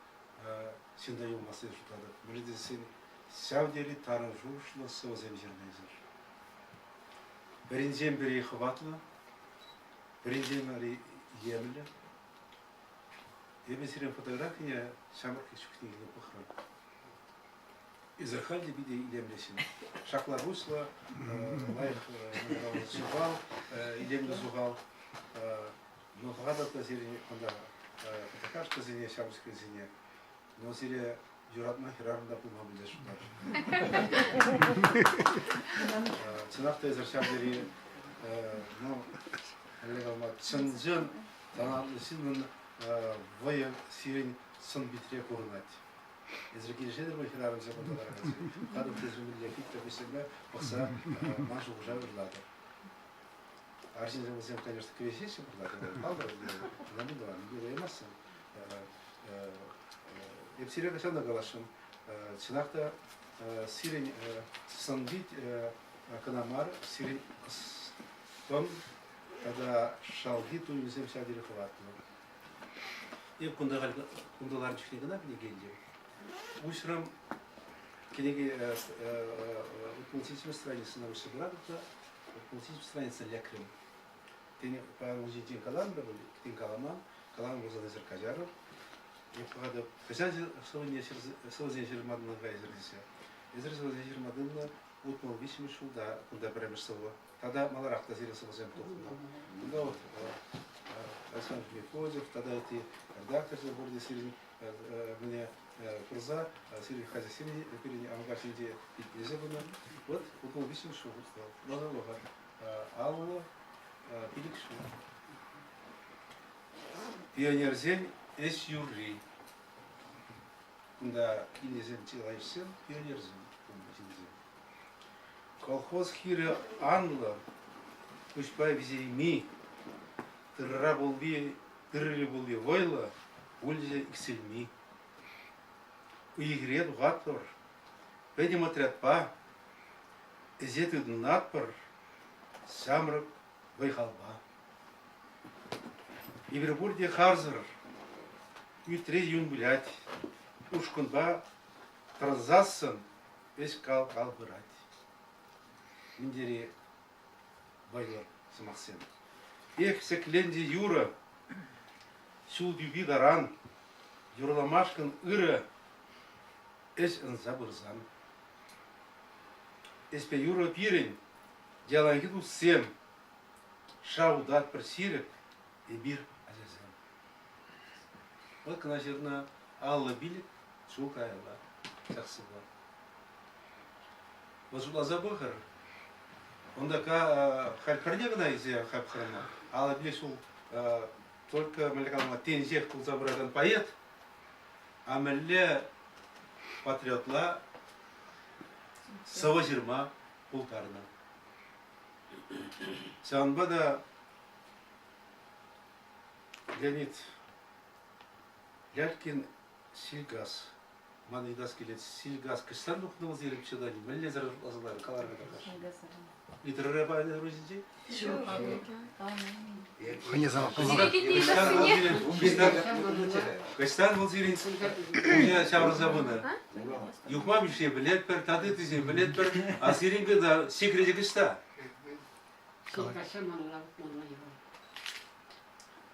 ҫын та юлмасси шутлатӑп. Мӗншӗн тесен ҫав тери тарӑн шухӑшлӑ сӑвӑсем ҫырнӑ эсир. Пӗринчен пӗри хӑватлӑ, пӗринчен пӗри евӗрлӗ. Эпӗ сирӗн фотографине ҫамрӑк чухнехине пӑхрӑм. Эсир халь те питӗ илемлӗ ҫын. Шакла пуҫлӑ, лайӑх сухал, илемлӗ сухал. Ну, пӑхатӑп та сирӗн кунта фотокарточкӑсене, ҫамрӑксене. Но сире юратма хӗрарӑм та пулма пӗлсе шутлатӑп. Чӑнах та эсир ҫав тери, ну, мӗнле калама, чӑн-чӑн талантлӑ ҫыннӑн вӑйӗ сирӗн сӑн-питре курӑнать. Эсир килӗшетӗр пуль хӗрарӑмсем кунта ларакансем. Татӑк тесен мӗнле хитре куҫсемпе пӑхса ман шухӑша ырлатӑр. Арҫынсем вӗсем, конечно, кӗвӗҫеҫҫӗ пурлах, паллӑ, ӑна мӗн тӑван, юраймастӑн. Эп сире каҫан та каласшӑн, чӑнах та сирӗн сӑн-пит кӑна мар, сирӗн ӑс-тӑн тата шалти туйӑмсем ҫав тери хӑватлӑ. Эп кунта халь кунта ларнӑ чухне кӑна кӗнеке илтӗм. Уҫрӑм кӗнеке 67 страницӑна уҫса пыратӑп та 67 страница лекрӗм. Тен, паян ун ҫинчен каларӑм та пуль, тен каламан, каланӑ пулсан эсир каҫарӑр. Эп пӑхатӑп, хӑҫан сӑвӑне сӑвӑсене ҫырма тытӑннӑ-ха эсир тесе. Эсир сӑвӑсене ҫырма тытӑннӑ 63-мӗш ҫулта кунта пӗрремӗш сӑвӑ. Тата маларах та сирӗн сӑвӑсем тухнӑ. Кунта вот Александр Мефодьев тата ытти редакторсем пурте сирӗн мӗне курса сирӗн хаҫатсем пирӗн Авангард итлесе пынӑ. Вот 63-мӗш ҫул малтанлӑха 55 ҫул. Пионерсен ӗҫ юрри. Кунта килнисем чылайӑшсем, пионерсем кунта ҫынсем. Колхоз хирӗ анлӑ, куҫпа виҫейми, тырра пулли, тырри пулли вӑйлӑ, пулчӗ иксӗлми. Уй-хире тухатпӑр, пӗтӗм отрядпа ӗҫе тытӑнатпӑр, ҫамрӑк вӑй-халпа. Эпир пурте харсӑр, ӳтре юн вылять, ушкӑнпа тӑрсассӑн ӗҫ кал-кал пырать. Мӗн тери вӑйлӑ сӑмахсем. Эх, ҫӗкленчӗ юрӑ, ҫул тӳпи таран, юрламашкӑн ырӑ ӗҫ ӑнса пырсан. Ӗҫпе юрӑ пирӗн яланхи туссем, шав утатпӑр ҫирӗп эпир ачасем. Вӑл кӑна ҫырнӑ 55 ҫул каялла ҫак сӑвва. Вӑл шутласа пӑхӑр, унта халь пӗрне кӑна илсе хапхӑрма, 55 ҫул только мӗнле калама, тенҫех пулса пыракан поэт, а мӗнле патриотла сӑвӑ ҫырма пултарнӑ. Ҫавӑнпа та Леонид Лялькин Сильгаз. Ман ыйтас килет, Сильгаз кӑҫтан тухнӑ вӑл сирӗн чӑтани? Мӗнле шутласа калар-ха Ыйтрӑр паян русинче? Хӑйне сӑмах Кӑҫтан вӑл сирӗн пуҫа ҫаврӑнса пынӑ? Юхма Мишши пӗлетпӗр, тата ыттисем пӗлетпӗр, а сирӗн кӑна секречӗ кӑҫта?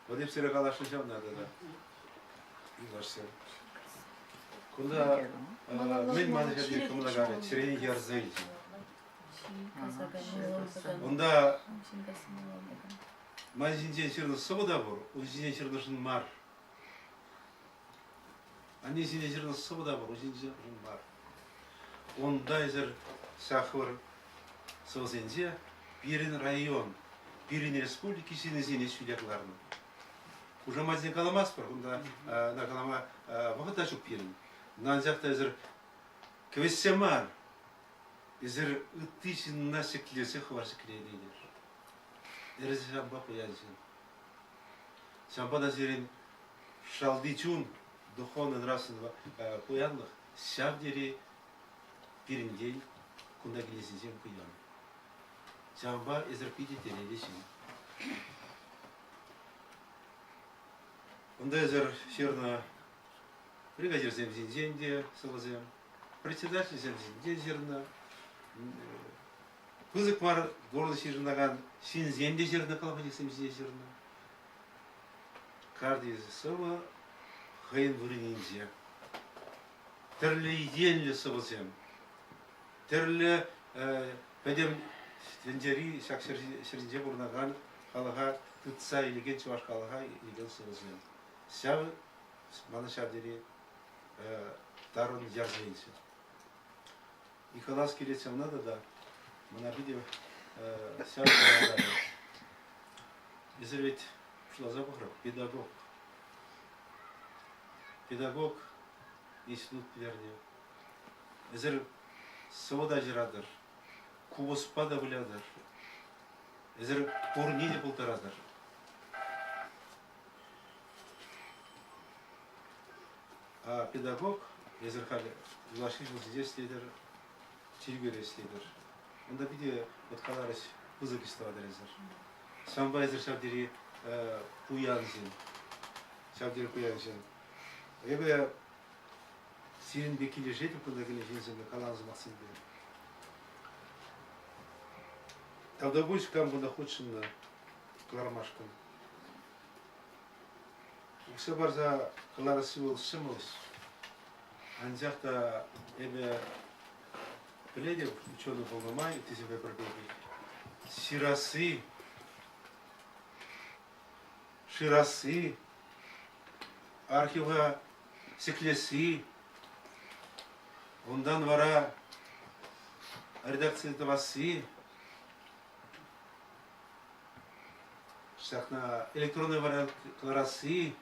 Вот эп сире каласшӑн ҫавна тата. Юлташсем. Кунта мӗн ман ҫӗрте кӑмӑла чӗрене ярса илчӗ. Унта ман ҫинчен ҫырнӑ сӑвӑ та пур, ун ҫинчен ҫырнӑшӑн мар. Анне ҫинчен ҫырнӑ сӑвӑ та пур, ун ҫинчен мар. Унта эсир ҫак сӑвӑсенче пирӗн район, пирӗн республика ҫыннисене ҫӳле кӑларнӑ. Хушаматсене каламастпӑр, кунта ӑна калама вӑхӑт та ҫук пирӗн. Анчах та эсир кӗвӗҫсе мар, Эсир ытти ҫынна ҫӗклесе хӑвар ҫӗкленетӗр. Эсӗ ҫавӑнпа пуян ҫын. Ҫавӑнпа та сирӗн шалти чун, духовно нравственный пуянлӑх ҫав тери пирӗнтен кунта килнисенчен пуян. Ҫавӑнпа эсир питӗ телейлӗ ҫын. Унта эсир ҫырнӑ бригадирсем ҫинчен те сӑвӑсем, председательсем ҫинчен ҫырнӑ, пысӑк мар должность йышӑнакан ҫынсем те ҫырнӑ, колхозниксем ҫинчен ҫырнӑ. Каждый сӑвӑ хӑйӗн вырӑнӗнче. Тӗрлӗ енлӗ сӑвӑсем, тӗрлӗ пӗтӗм тӗнчери ҫак ҫӗр ҫинче пурӑнакан халӑха тытса илекен чӑваш халӑха илекен сӑвӑсем. Ҫав мана ҫав тери тарӑн ярса илчӗ. Николас килет ҫавна тата мана питӗ ҫав Эсир ведь шутласа пӑхӑр, педагог. Педагог институт пӗтернӗ. Эсир сӑвӑ та ҫыратӑр, купӑспа та вылятӑр. Эсир пурне те пултаратӑр. А педагог, эсир халь юлашки ҫулсенче ӗҫлетӗр, чиркӳре ӗҫлетӗр. Унта питӗ вот каларӗҫ, пысӑк ӗҫ тӑватӑр эсир. Ҫавӑнпа эсир ҫав тери пуян ҫын. Ҫав тери пуян ҫын. Эпӗ сирӗнпе килӗшетӗп кунта килнӗ ҫынсемпе каланӑ сӑмахсемпе. Тавтапуҫ кам кунта хутшӑннӑ. кӑлармашкӑн. Укҫа парса кӑларасси вӑл ҫӑмӑл ӗҫ. Анчах та эпӗ пӗлетӗп, ученӑй пулнӑ май ыттисемпе пӗр пекех. Ҫырасси, шырасси, архива ҫӗклесси, унтан вара редакци тӑвасси, ҫакна электронный вариант кӑларасси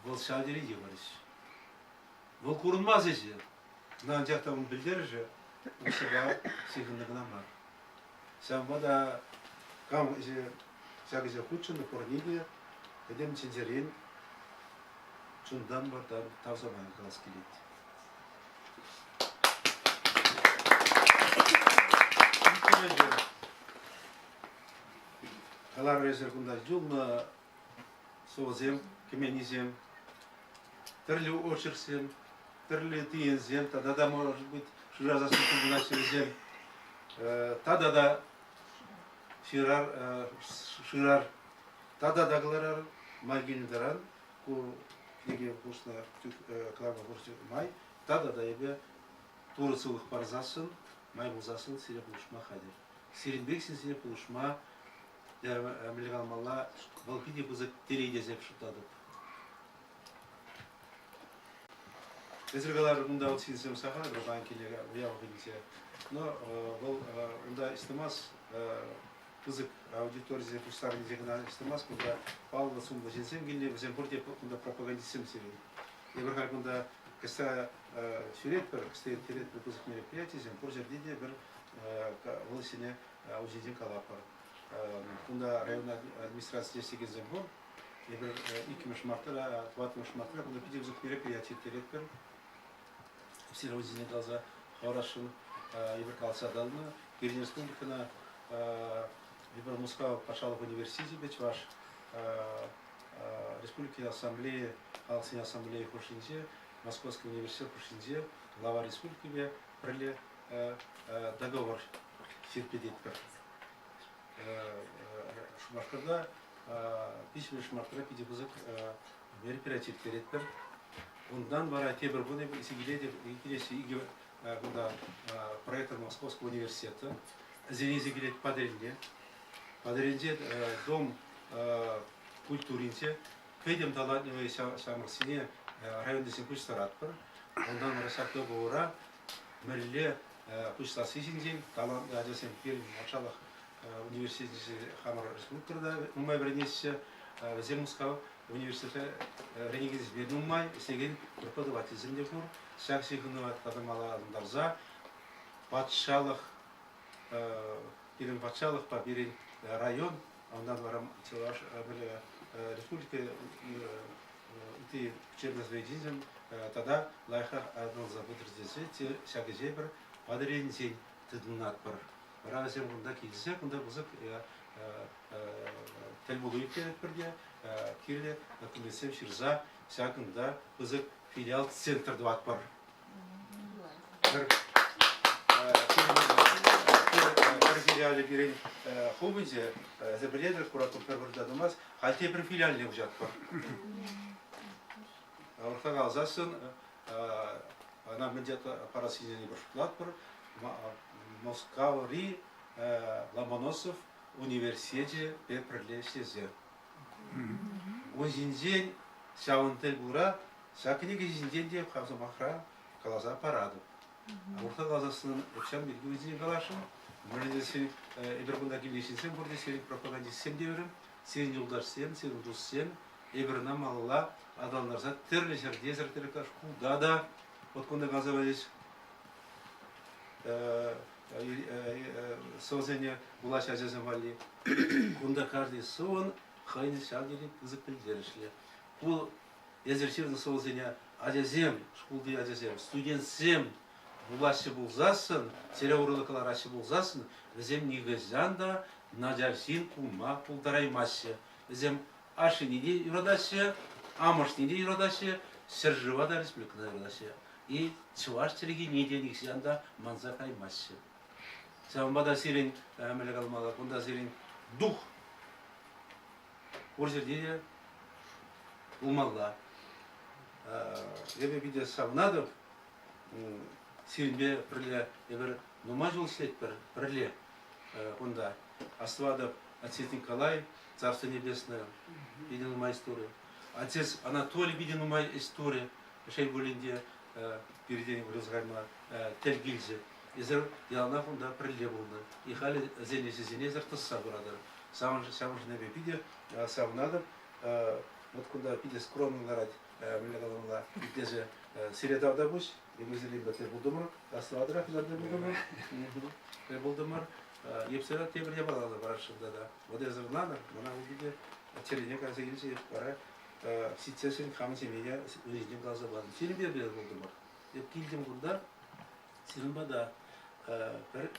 вӑл ҫав тери йывӑр ӗҫ. Вӑл курӑнмасть ӗҫӗ. Ӑна анчах та ун пӗлтерӗшӗ укҫапа ҫыхӑннӑ кӑна мар. Ҫавӑнпа та кам ӗҫе ҫак ӗҫе хутшӑннӑ пурне те пӗтӗм чӗнчерен чунтан вартан тав сӑмахӗ калас килет. Каларӑр эсир кунта юлнӑ сӑвӑсем, кӗменнисем, тӗрлӗ очерксем, тӗрлӗ тиенсем тата та, может быть, шыраса тупӑнаҫҫӗ вӗсем. Тата та ҫырар, шырар, тата та кӑларар май килнӗ таран ку кӗнеке хушнӑ кӑларма хушнӑ май тата та эпӗ Турӑ сывлӑх парсассӑн, май пулсассӑн сире пулӑшма хатӗр. Сирӗн пек ҫынсене пулӑшма мӗнле каламалла, вӑл питӗ пысӑк телей тесе шутлатӑп. Эсир каларӑр, кунта вот ҫынсем сахал паян киле уяв вӑхӑтӗнче. Но вӑл унта ӗҫлемас пысӑк аудиторисене пуҫтарнинче кӑна ӗҫлемас, кунта паллӑ сумлӑ ҫынсем килнӗ, вӗсем пурте кунта пропагандистсем сирӗн. Эпир халь кунта кӗссе ҫӳретпӗр, кӗссе ирттеретпӗр пысӑк мероприятисем, пур ҫӗрте те пӗр вӑл ӗҫсене ҫинчен калатпӑр. Кунта район администрацийӗнче ӗҫлекенсем пур. Эпир иккӗмӗш мартра, тӑваттӑмӗш мартра кунта питӗ пысӑк мероприяти ирттеретпӗр. Сире ҫинчен каласа хӑварасшӑн эпир каласа татӑлнӑ. Пирӗн республикӑна эпир Мускав патшалӑх университечӗпе Чӑваш Республики Ассамблеи, Халӑхсен Ассамблеи хушшинче, Московский университет хушшинче глава республикипе пӗрле договор ҫирӗплететпӗр. Шупашкарта виҫҫӗмӗш мартра питӗ пысӑк мероприяти ирттеретпӗр. Унтан вара тепӗр кун эпир килеҫҫӗ икӗ кунта проектор Московского университета. Вӗсене илсе килет Патӑрьелне. Патӑрьелӗнче дом культуринче пӗтӗм талантливый ҫамрӑксене районтисем пуҫтаратпӑр. Унтан вара ҫак договора мӗнле пуҫласси ҫинчен талантлӑ ачасем пирӗн патшалӑх университетӗнче хамӑр республикӑра нумай вӗренеҫҫӗ. Вӗсем Мускав университетра вӗренекенсемпе нумай ӗҫлекен преподавательсем те пур. Ҫак ҫыхӑнӑва тата малалантарса патшалӑх пирӗн патшалӑхпа пирӗн район, унтан вара Чӑваш Республика ытти учебное заведенисем тата лайӑхрах аталанса пытӑр тесе ҫак ӗҫе пӗр Патӑрьелӗнчен тытӑнатпӑр. Вара вӗсем кунта килсе кунта пысӑк тӗлпулу ирттеретпӗр те кирлӗ документсем ҫырса ҫакӑнта пысӑк филиал центр тӑватпӑр. Пӗр филиалӗ пирӗн хупӑнчӗ, эсӗ пӗлетӗр, куратпӑр пӗр вырӑнта тӑмасть. Халь тепӗр филиалне уҫатпӑр. Урӑхла каласассӑн, ӑна мӗн парассине эпир шутлатпӑр. Мускаври Ломоносов университечӗпе пӗрле ӗҫлесе. Ун ҫинчен ҫавӑн тӗл пулра ҫак кӗнеке ҫинчен те хам сӑмахра каласа паратӑп. Урӑхла каласассӑн укҫам пирки вӗсене каласшӑн. Мӗншӗн тесен эпир кунта килнӗ ҫынсем пурте сирӗн пропагандистсем те вӗрем, сирӗн юлташсем, сирӗн туссем. Эпир ӑна малалла аталантарса тӗрлӗ ҫӗрте тӗрлӗ шкулта та вот кунта каласа пачӗҫ сӑвӑсене вулаҫҫӗ ачасем валли. Кунта каждый сӑвӑн хӑйӗн ҫав тери пысӑк пӗлтерӗшлӗ. Ку эсир ҫырнӑ сӑвӑсене ачасем, шкулти ачасем, студентсем вулаҫҫӗ пулсассӑн, сире урлӑ кӑлараҫҫӗ пулсассӑн, вӗсем нихӑҫан та начар ҫын пулма пултараймаҫҫӗ. Вӗсем ашшӗне те юратаҫҫӗ, амӑшне те юратаҫҫӗ, ҫӗршыва та, республикӑна юратаҫҫӗ. И чӑваш чӗлхине те нихҫан та манса каймаҫҫӗ. Ҫавӑнпа та сирӗн, мӗнле каламалла, кунта сирӗн дух пур ҫӗрте те пулмалла. Эпӗ питӗ савӑнатӑп сирӗнпе пӗрле эпир нумай ҫул ӗҫлетпӗр пӗрле кунта. Астӑватӑп, отец Николай, Царство Небесное, питӗ нумай истори. Отец Анатолий питӗ нумай истори. Шел пулин те, пиртен вырӑс кайма тӗл килчӗ. Эсир яланах унта пӗрле пулнӑ. И халӗ вӗсен ӗҫӗсене эсир тӑсса пыратӑр. Ҫавӑншӑн эпӗ питӗ савӑнатӑп. Вот кунта питӗ скромно ларать, мӗнле каламалла, итлесе. Сире тавтапуҫ. Эпир сирӗнпе тӗл пултӑмӑр. Астӑватӑрах тӗл пултӑмӑр. Тӗл пултӑмӑр. Епсера тепӗр япала та парасшӑн тата. Вот эсӗ ӑнланӑр, мана ку питӗ чӗрене кайса илчӗ. Вара ситсессӗн хамӑн ҫемьене ун каласа патӑм. Сирӗнпе тӗл пултӑмӑр. Эп килтӗм кунта, сирӗн пата пӗр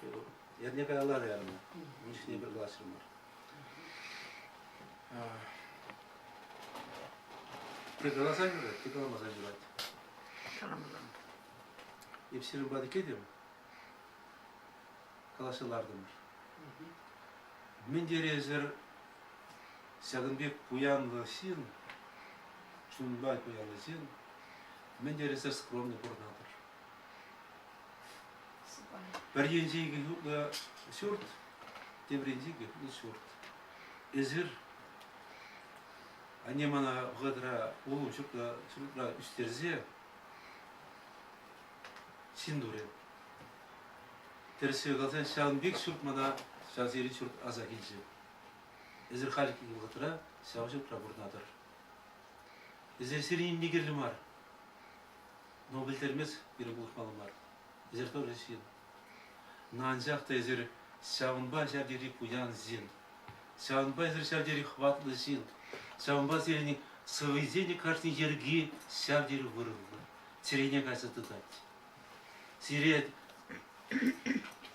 эрне каялла кайрӑмӑр. Ун чухне пӗр калаҫрӑмӑр. Те каласан юрать, те каламасан юрать. Каламасан. Эп сирӗн пата килтӗм, калаҫса лартӑмӑр. Мӗн тери эсир ҫакӑн пек пуянлӑ ҫын, чунпа пуянлӑ ҫын, мӗн тери эсир скромный пурӑнатӑр. Пӗр енче икӗ хутлӑ ҫурт, тепӗр енче икӗ хутлӑ ҫурт. Эсир анне мана вӑхӑтра улӑм ҫуртра, ҫуртра ӳстерсе ҫын турӗ. Тӗрӗссипе каласан, ҫавӑн пек ҫурт мана ҫав сирӗн ҫурт аса килчӗ. Эсир хальхи вӑхӑтра ҫав ҫуртра пурӑнатӑр. Эсир сирӗн нимне кирлӗ мар. Но пӗлтермест пирӗн пулӑшмалла мар. Эсир тоже ҫын. Но анчах та эсир ҫавӑнпа ҫав тери пуян ҫын. Ҫавӑнпа эсир ҫав тери хӑватлӑ ҫын. Ҫавӑнпа сирӗн сӑввисен кашни йӗрки ҫав тери вырӑнлӑ. Чӗрене кайса тытать. Сире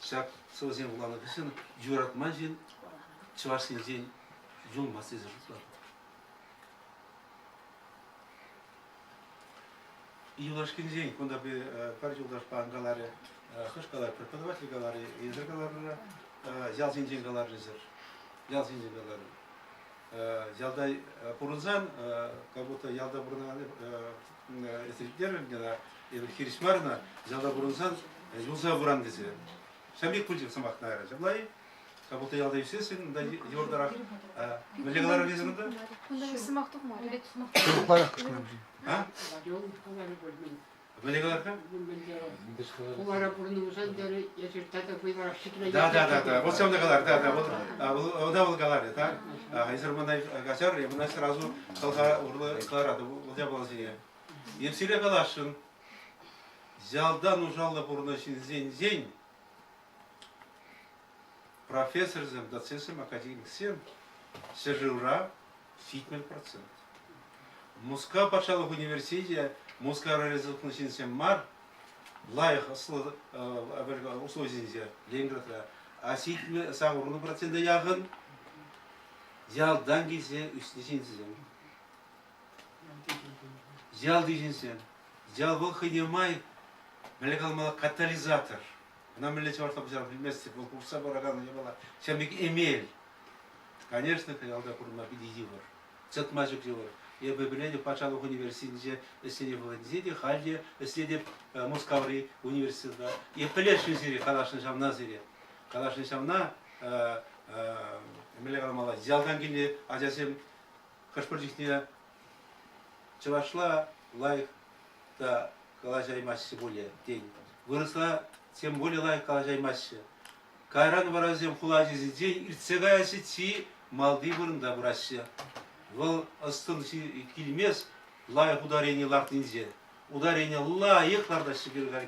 ҫак сӑвӑсем вуланӑ хыҫҫӑн юратман ҫын чӑвашсенчен юлмасть тесе шутлатӑп. Юлашкинчен кунта пӗр юлташпа каларӗ, хӑш каларӗ, преподаватель каларӗ, эсӗр каларӑр, ял ҫинчен каларӗ эсӗр, ял ҫинчен каларӗ. Ялта пурӑнсан, как будто ялта пурӑнакан эсӗр эпир хирӗҫ мар ӑна, ялта пурӑнсан юлса пыран тесе. Ҫав пек пулчӗ сӑмах наверное, ҫапла-и? Как будто ялта ӳсессӗн, унта йывӑртарах. Мӗнле каларӑр эсӗр унта? Кунта сӑмах тухмарӗ. Лайӑх кӑшкӑрнӑ. А? Мӗнле калар-ха? Хулара пурӑннӑ пулсан терӗ, эсир тата вӑйлӑрах ҫӗкле. Да, да, да, да. Вот ҫавна калар, да, да. Вот, да, вӑл каларӗ, так? Эсир мана каҫар, я мана сразу хӑлха урлӑ кӑларатӑп вӑл япаласене. Эп сире каласшӑн, ялта нушаллӑ пурӑннӑ ҫынсенчен профессорсем, доцентсем, академиксем ҫӗршывра 70%. Мускав патшалӑх университечӗ Мускавра результатлӑ ҫынсем мар, лайӑх ӑслӑ условисенче Ленинградра, а ҫитмӗл сакӑрвунӑ процента яхӑн ялтан килсе ӳснӗ ҫынсем. Ялти ҫынсем. Ял вӑл хӑйне май, мӗнле каламалла, катализатор. Ӑна мӗнле чӑвашла куҫарма пӗлместӗп, вӑл курса паракан япала. Ҫавӑн пек эмел. Конечно, ялта пурӑнма питӗ йывӑр. Чӑтма ҫук йывӑр. Эпӗ пӗлетӗп, патшалӑх университетӗнче ӗҫленӗ вӑхӑтӗнче те, халь те ӗҫлетӗп Мускаври университетра. Эп пӗлесшӗн сире, каласшӑн ҫавна сире. Каласшӑн ҫавна, мӗнле каламалла, ялтан килнӗ ачасем хӑш-пӗр чухне чӑвашла лайӑх та калаҫаймаҫҫӗ пулӗ, тен. Вырӑсла тем более лайӑх калаҫаймаҫҫӗ. Кайран вара вӗсем хула ачисенчен иртсе каяҫҫӗ, чи малти вырӑнта пыраҫҫӗ. Вӑл ӑс-тӑн килмест лайӑх ударени лартнинче. Ударение лайӑх лартаҫҫӗ пирӗн халь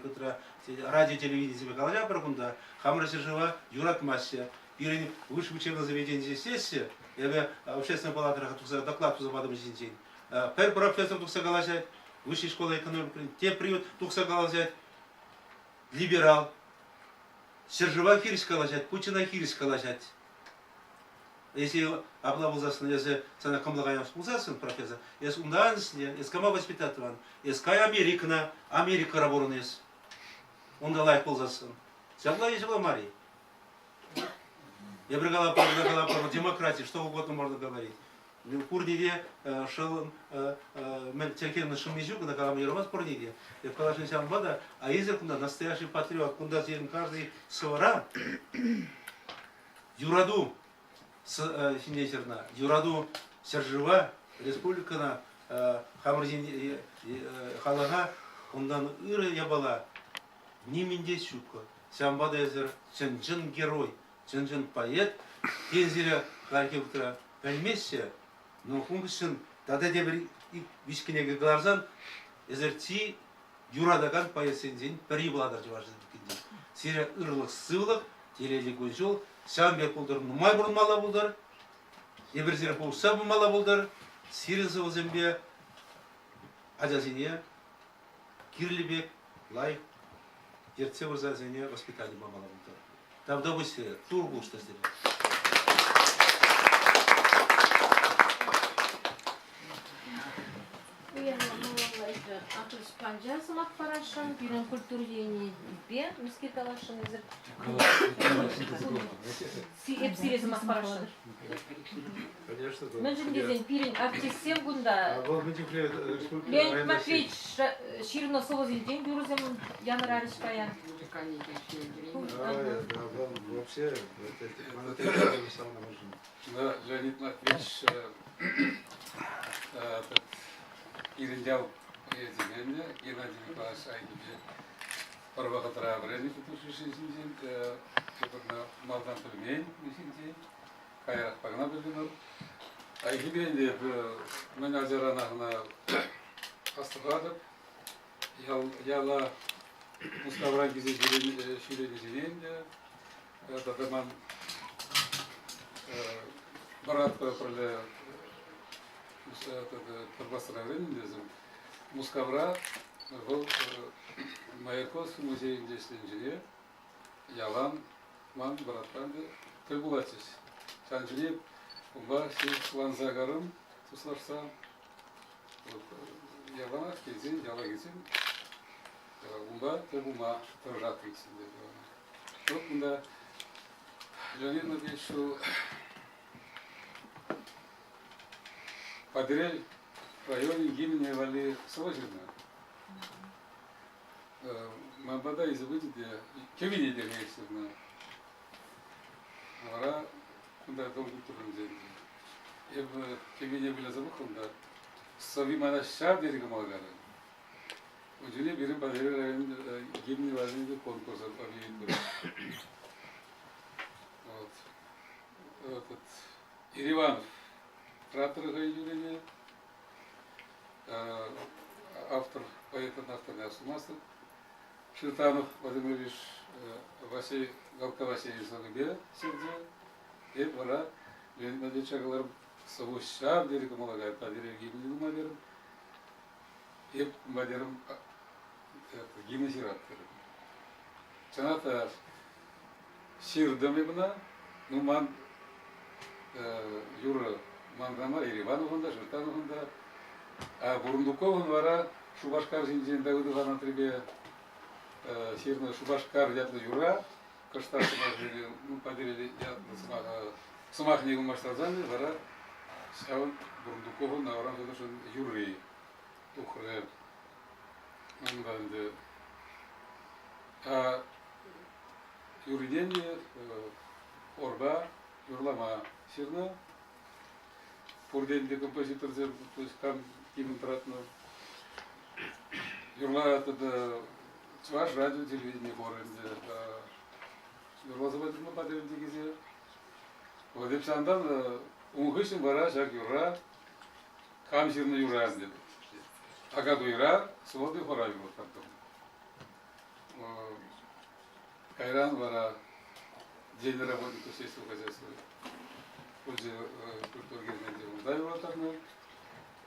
радио телевиденисемпе калаҫатпӑр кунта. Хамӑр ҫӗршыва юратмаҫҫӗ. Пирӗн высшее учебное заведение сессия, эпӗ общественная палатӑра тухса доклад туса патӑм ҫинчен. Пӗр профессор тухса калаҫать, высшая школа экономики, тепри тухса калаҫать, либерал. Ҫӗршыва хирӗҫ калаҫать, Путина хирӗҫ калаҫать. Если апла пулсассӑн, эсӗ сана кӑмӑла каяс пулсассӑн, профессор, эс унтан ӗҫле, эс кама воспитать тӑван, эс кай Америкӑна, Америкӑра пурӑн эс. Унта лайӑх пулсассӑн. Ҫапла е ҫапла мар-и? Эпир калапӑр, калапӑр, демократи, что угодно можно говорить. Пурне те шӑлӑн мӗн чӗлхенӗн шӑмми ҫук, ӑна калама юрамасть пурне те. Эп каласшӑн ҫавӑнпа та, а эсир кунта настоящий патриот, кунта сирӗн каждый сӑвӑра юрату ҫине ҫырнӑ. Юрату ҫӗршыва, республикӑна, хамӑр халӑха унтан ырӑ япала нимӗн те ҫуккӑ. Ҫавӑнпа та эсир чӑн-чӑн герой, чӑн-чӑн поэт. Тен, сире хальхи вӑхӑтра пӗлмеҫҫӗ, но ун хыҫҫӑн тата тепӗр виҫ кӗнеке кӑларсан эсир чи юратакан поэтсенчен пӗри пулатӑр Чӑваш Республикинче. Сире ырлӑх-сывлӑх, телейлӗ кун-ҫул, ҫавӑн пек пултӑр, нумай пурӑнмалла пултӑр, эпир сире пулӑшса пымалла пултӑр, сирӗн сӑвӑсемпе ачасене кирлӗ пек лайӑх ертсе пырса вӗсене воспитани памалла пултӑр. Тавтапуҫ сире, Тур пулӑштӑр сире. Панча сӑмах парасшӑн, пирӗн культура енӗпе мӗскер каласшӑн эсир? Эп сире сӑмах парасшӑн. Мӗншӗн тесен пирӗн артистсем кунта Леонид Матвеевич ҫырнӑ сӑвӑсенчен юрӑсем янӑрарӗҫ паян. Вообще, Леонид Матвеевич пирӗн ял поэзийӗнче Геннадий Николаевич Айхипе пӗр вӑхӑтра вӗреннӗ ҫинчен, малтан пӗлмен ҫинчен. Каярахпа кӑна пӗлтӗмӗр. Айхипе ӗнтӗ эпӗ мӗн ачаранах ӑна астӑватӑп. Ял, яла Мускавран килсе ҫӳренисене ӗнтӗ тата ман братпа пӗрле пӗр класра вӗреннӗ вӗсем. Мускавра вӑл Маяковский музейӗнче ӗҫленчӗ ялан ман братпа тӗл пулатчӗҫ. Ҫавӑн чухне унпа ҫывӑхланса карӑм, туслашса. Вот, яланах килсен, яла килсен унпа тӗл пулма тӑрӑшаттӑмччӗ. Вот кунта Леонид Матвеевич ҫул Патӑрьел районӗн гимнӗ валли сӑвӑ ҫырнӑ. Ман пата илсе пычӗ те кӗвине те ҫырнӑ. Вара кунта дом культуринче эпӗ кӗвине выляса пӑхрӑм та сӑвви мана ҫав тери кӑмӑла кайрӗ. Ун чухне пирӗн Патӑрьел районӗн гимнӗ валли конкурс объявить Вот. Этот Ириванов трактор хӑй юрине автор, поэтӑн авторне асӑнмастӑп. Ширтанов Владимирович Василий Галка Васильевич сӑввипе ҫырчӗ. Эп вара Леонид Владимировича каларӑм, сӑвӑ ҫав тери кӑмӑла кайрӗ, Валерий Евгеньевич нумай терӗм. Эп кунпа терӗм, гимн ҫырат терӗм. Чӑнах та ҫыртӑм эп ӑна, ну ман юрӑ манран мар, Еривановӑн та, Ширтановӑн та. А Бурундуковӑн вара Шупашкар ҫинчен Давыдов Анатолипе ҫырнӑ Шупашкар ятлӑ юрра кӑштах сӑмах, ну, Патӑрьел ятлӑ сӑмах, сӑмахне ылмаштарсан вара ҫавӑн Бурундуковӑн Аврам Федоровичӑн юрри тухрӗ. Унта ӗнтӗ юррине те хорпа юрлама ҫырнӑ. Пурте ӗнтӗ композиторсем, то есть кам гимн тӑратнӑ. Юрла тата Чӑваш радио телевидени хор ӗнтӗ юрласа патӑрмӑ патӑрӗнче килсе. Вот эп ҫавӑнтан ун хыҫҫӑн вара ҫак юрра кам ҫырнӑ юрра ӗнтӗ. Акатуйра сводный хора юрлаттартӑм. Кайран вара День работников сельского хозяйства пулчӗ культура керменӗнче унта юрлаттарнӑ.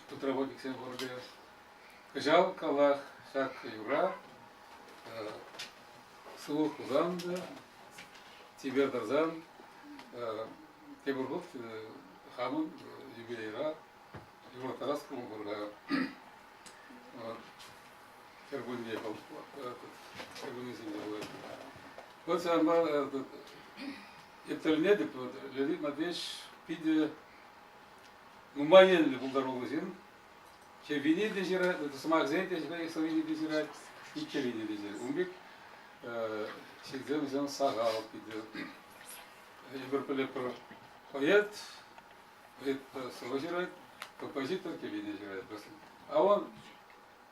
Тут работниксен хорӗпе. Кӑҫал калах ҫак юрра сывлӑх пулсан та, чипер тӑрсан тепӗр хут хамӑн юбилейра юрлаттарас кӑмӑл пур-ха. Кӗркунне кӗркуннесенче пулать. Вот ҫавӑнпа эп. Тӗлӗнетӗп, Леонид Матвеевич питӗ нумай енлӗ пултаруллӑ ҫын. Чӗввине те ҫырать, сӑмахсене те сӑввине те ҫырать, иккӗвине те ҫырать. Ун пек ҫынсем вӗсем сахал питӗ. Эпир пӗлетпӗр, поэт, поэт сӑвӑ ҫырать, композитор кӗввине ҫырать. А он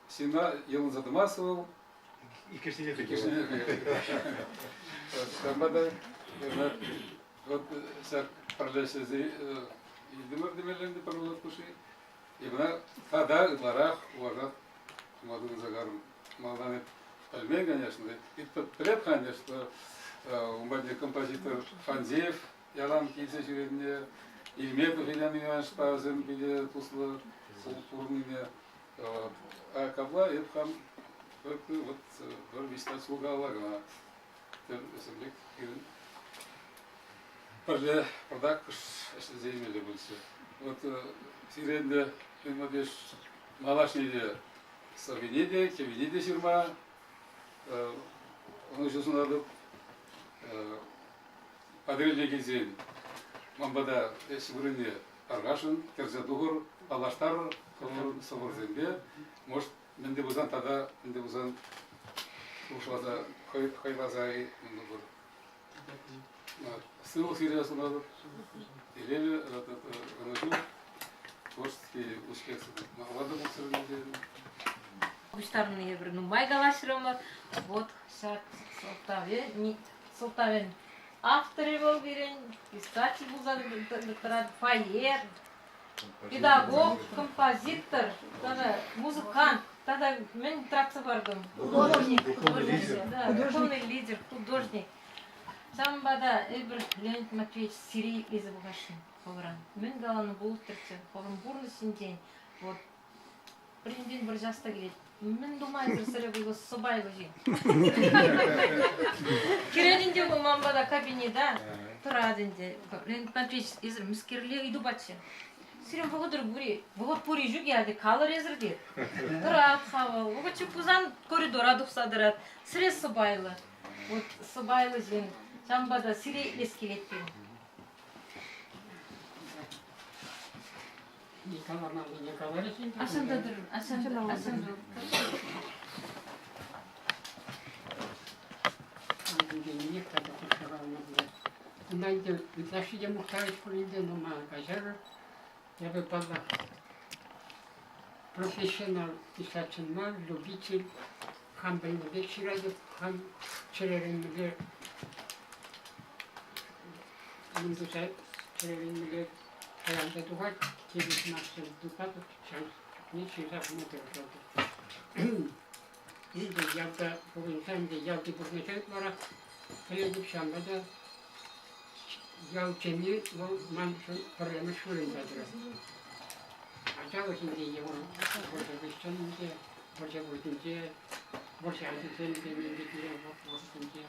ҫынна йӑлӑнса тӑмасть вӑл. Иккӗшне те Иккӗшне Ҫавӑнпа та вот ҫак пӗрлешсе илтӗмӗр темелле ӗнтӗ пӗр вӑхӑт хушши. И мана тата ытларах уважать тума тытӑнса карӑм. Малтан эп пӗлмен, конечно. Пӗлеп, конечно, ун патне композитор Фандеев ялан килсе ҫӳренине, Ильметов Илья Ивановичпа вӗсем питӗ туслӑ пурӑннине. А капла эп хам вот пӗр виҫ ҫул калла кӑна вӗсем пек пирӗн пӗрле пӑртак ӗҫлесе илмелле пулчӗ. Вот сире ӗнтӗ Леонид малашне те сӑввине те, кӗввине те ҫырма ӑнӑҫу сунатӑп. Патӑрьелне килсен ман пата ӗҫ вырӑнне тархасшӑн кӗрсе тухӑр, паллаштарӑр хӑвӑрӑн сӑвӑрсемпе. Может, мӗн те пулсан тата мӗн те пулсан шухӑшласа хӑйласа пур. Сывлӑх сире сунатӑп. Телейлӗ ӑнӑҫу, творческий успех малалла та пултӑр тетӗп. Пуҫтарӑннӑ евӗр нумай калаҫрӑмӑр. Вот ҫак сӑлтавӗн авторӗ вӑл пирӗн, писатель пулса тӑрать, поэт, педагог, композитор тата музыкант тата мӗн тӑратса партӑм? Художник. Да, духовный лидер, художник. Ҫавӑнпа та эпир Леонид Матвеевич сире итлесе пӑхасшӑн хӑвӑран. Мӗн каланӑ пулӑттӑрччӗ хӑвӑрӑн пурнӑҫ ҫинчен. Вот пӗринчен вӑрҫас та килет. Мӗн тума эсир сӗре вӑйлӑ сӑпайлӑ ҫын? Кӗрет ӗнтӗ вӑл ман пата кабинета, тӑрать ӗнтӗ. Леонид Матвеевич, эсир мӗскерле ыйту паччӗ? Сирӗн вӑхӑтӑр пур-и? Вӑхӑт пур-и ҫук-и, ати калӑр эсӗр те. Тӑрать-ха вӑл. Вӑхӑт ҫук пулсан коридора тухса тӑрать. Сӗре сӑпайлӑ. Вот сӑпайлӑ ҫын. Ҫавӑнпа та сире итлес килет пирӗн. Асанта тӑрӑр, асанта, асанта. Унта ӗнтӗ ытлашши те мухтавӗҫ пулин те, но мана каҫарӑр. Эпӗ, паллах, профессионал писатель мар, любитель. Хам пӗлнӗ пек ҫыратӑп, хам чӗререн мӗнле мӗн туса чӗререн мӗнле каланса тухать, тепӗр сӑмахсем тупатӑп, ҫав чухне ҫырса хума тӑрӑшатӑп. Ӗнтӗ ялта пурӑнсан ӗнтӗ ялти пурнӑҫа ытларах пӗлетӗп, ҫавӑнпа та ял теми вӑл маншӑн пӗрремӗш вырӑнта тӑрать. Ачалӑх ӗнтӗ йывӑр вӑрҫӑ хыҫҫӑн ӗнтӗ вӑрҫӑ вӑхӑтӗнче, вӑрҫӑ ачисем тенӗ пекех вӑхӑтӗнче.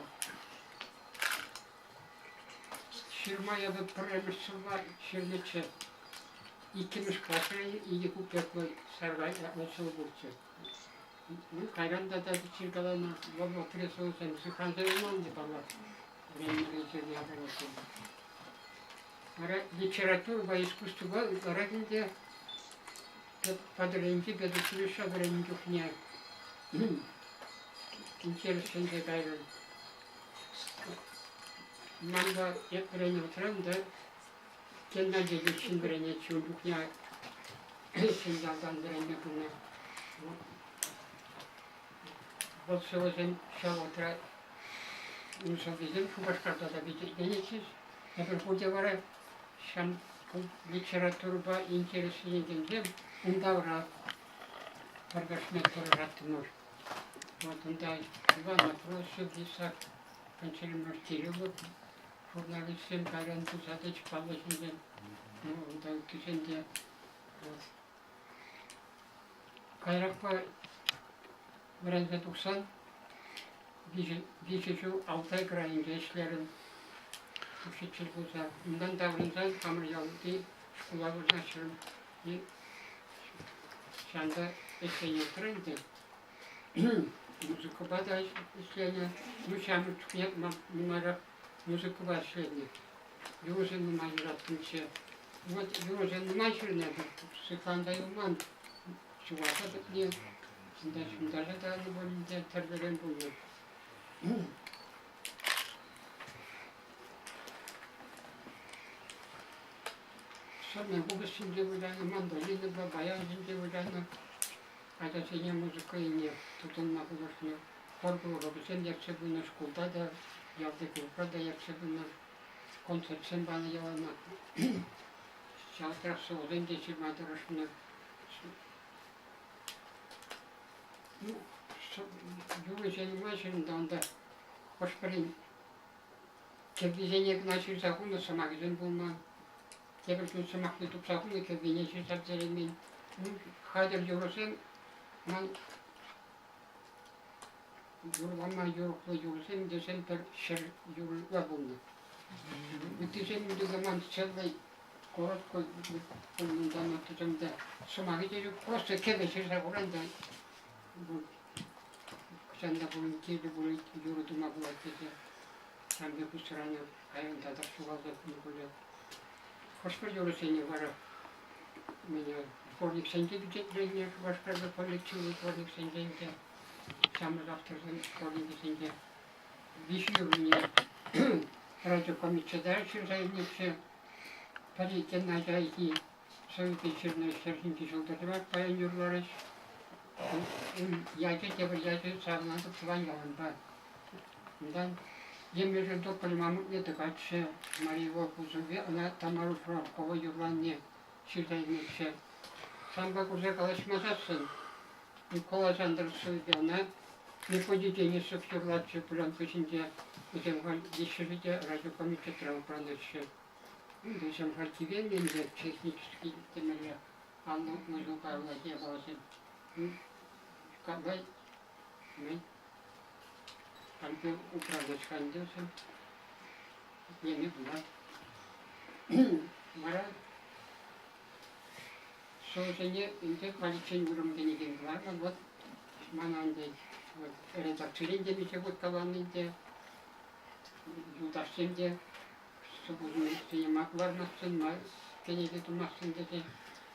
Ҫырма эпӗ пӗрремӗш ҫулла ҫырнӑччӗ. Иккӗмӗш класра икӗ куплетлӑ сарай ятлӑ ҫул пурччӗ. Ну, кайран тата ҫыркаланӑ вӑл вӑхӑтри сӑвӑсем сыхланса юлман те паллах, вӗренмелли ҫырнӑ япаласем. Вара литературӑпа искусствӑпа ытларах ӗнтӗ Патӑрьелӗнчи педучилища вӗреннӗ чухне интересленсе кайрӑм. Манпа эп вӗреннӗ вӑхӑтра унта Геннадий Ильин вӗренетчӗ ун чухне Ҫӗньялтан вӗренме пынӑ. Вӑл сӑвӑсем ҫав вӑхӑтра ун сӑввисем Шупашкарта та пичетленетчӗҫ. Эпир пурте вара ҫав литературӑпа интересленекенсем ун тавра пӗр-пӗрне тӑрӑшаттӑмӑр. Вот унта Иван Матросов, Исаак Пантелеймонович Кириллов журналистсем кайран туса тӑчӗҫ паллӑ ҫынсем. Ну, унта ыттисем те. Вот. Каярахпа вӗренсе тухсан виҫӗ ҫул Алтай крайӗнче ӗҫлерӗм. Учитель пулса. Унтан таврӑнсан хамӑр ялти шкула вырнаҫрӑм. Ҫавӑнта ӗҫленӗ ӗнтӗ. Музыкӑпа та ӗҫленӗ. Ну, ҫамрӑк чухне нумайрах музыкӑпа ӗҫленӗ. Юрӑсем нумай юраттӑмччӗ. Вот юрӑсем нумай ҫырнӑ эпӗ, сыхланса юлман. Ҫухалса пӗтнӗ, унта ҫунтарса кайнӑ пулин те тӗрлӗрен пулнӑ. Сӑрнӑ купӑс ҫинче вылянӑ, мандолинӑпа, баян ҫинче вылянӑ. Ачасене музыка енне туртӑнма пулӑшнӑ. Хор кружокӗсем ертсе пынӑ шкулта та, ялти клубра та ертсе пынӑ. Концертсем панӑ яланах. Ҫавӑнтах сӑвӑсем те ҫырма тӑрӑшнӑ. Ну, юрӑсем нумай ҫырнӑ унта. Хӑш-пӗрин кӗввисене кӑна ҫырса хунӑ сӑмахӗсем пулман. Тепӗр ҫул сӑмахне тупса хунӑ кӗввине ҫырса пӗтереймен. Ну, хатӗр юрӑсем ман юрлама юрӑхлӑ юрӑсем тесен пӗр ҫӗр юрӑ пулнӑ. Ыттисем юрламан целый коротко пулнӑ ыттисем те сӑмахӗ те ҫук. Просто кӗвӗ ҫырса хуран та хӑҫан та пулин кирлӗ пулин юрӑ тума пулать тесе ҫавӑн пек усранӑ кайран татах ҫухалса пынӑ пулӗ. Хӑш-пӗр юрӑсене вара меня сборниксенче пичетленнӗ Шупашкарта коллективлӑ сборниксенчен те ҫамрӑк авторсен сборникӗсенче виҫ юррине радиокомитета ҫырса илнӗччӗ. Пӗри Геннадий сӑввипе ҫырнӑ ҫӗр ҫинчи ҫӑлтӑрсем паян юрларӗҫ. Ун ячӗ тепӗр ячӗ савӑнатӑп тӑван ялӑмпа. Унтан Емӗршӗн тополь мамӑкне тӑкатчӗ Мария Волкова ӑна Тамара Шуравкова юрланне ҫырса илнӗччӗ. Санпа курса калаҫмасассӑн Микола Сантӑр сӑввипе ӑна Мефодий Денисов юрлатчӗ пленка ҫинче. Вӗсем халь виҫҫӗшӗ те радиокомитетра упранаҫҫӗ. Вӗсем халь кивелнӗ ӗнтӗ технически темелле анлӑ ҫул каялла япаласем. Калай, мӗн? Халӗ упранать-ха ӗнтӗ вӗсем. Итлеме пулать. Вара сӑвӑсене ӗнтӗ халиччен уйрӑм кӗнекен кӑларнӑ. Вот мана ӗнтӗ вот редакцирен темиҫе хут каланӑ ӗнтӗ, юлташсем те сӑвӑсене ма кӑлармастӑн, ма кӗнеке тумастӑн тесе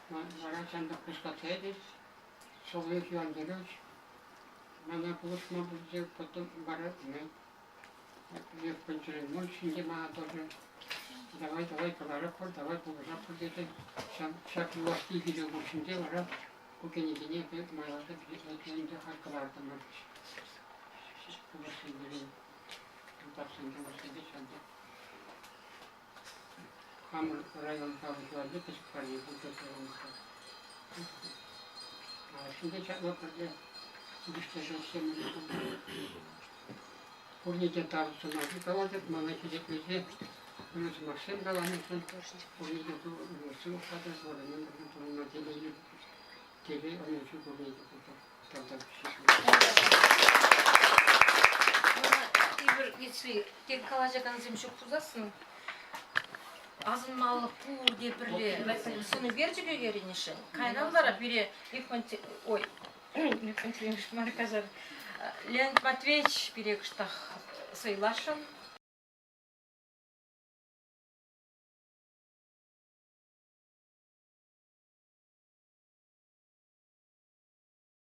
вара ҫантӑк хускатса ячӗҫ. Соловьев Иван Петрович мана пулӑшма пулчӗ, потом вара Лев Пантелеймонович ҫинче мана тоже давай, давай кӑларатпӑр, давай пулӑшатпӑр тесе ҫак юлашки икӗ ҫул хушшинче вара ку кӗнекене эпир майласа пичетленсе халь кӑлартӑмӑр. Пулӑшсенчен, юлташсен пулӑшнипе ҫавӑнта хамӑр район халӑхӗ валли пӗчӗк парне пулса тӑрӑшнӑ. Малашне ҫапла пӗрле килӗштерсе ӗҫлемелле пулнӑ. Пурне те тав сӑмахӗ калатӑп, мана хисеплесе ырӑ сӑмахсем каланӑшӑн пурне те сывӑх тата вӑрӑмӑн пурӑнма телейлӗ телей ӑнӑҫу пурне те пултӑр. Эпир, если тек калаҫакансем ҫук пулсассӑн, асӑнмалӑх пурте пӗрле сӑн ӳкерчӗк ӳкерӗнӗшӗн. Кайран вара пире ой, мар, каҫар, Леонид Матвеевич пире кӑштах сӑйласшӑн.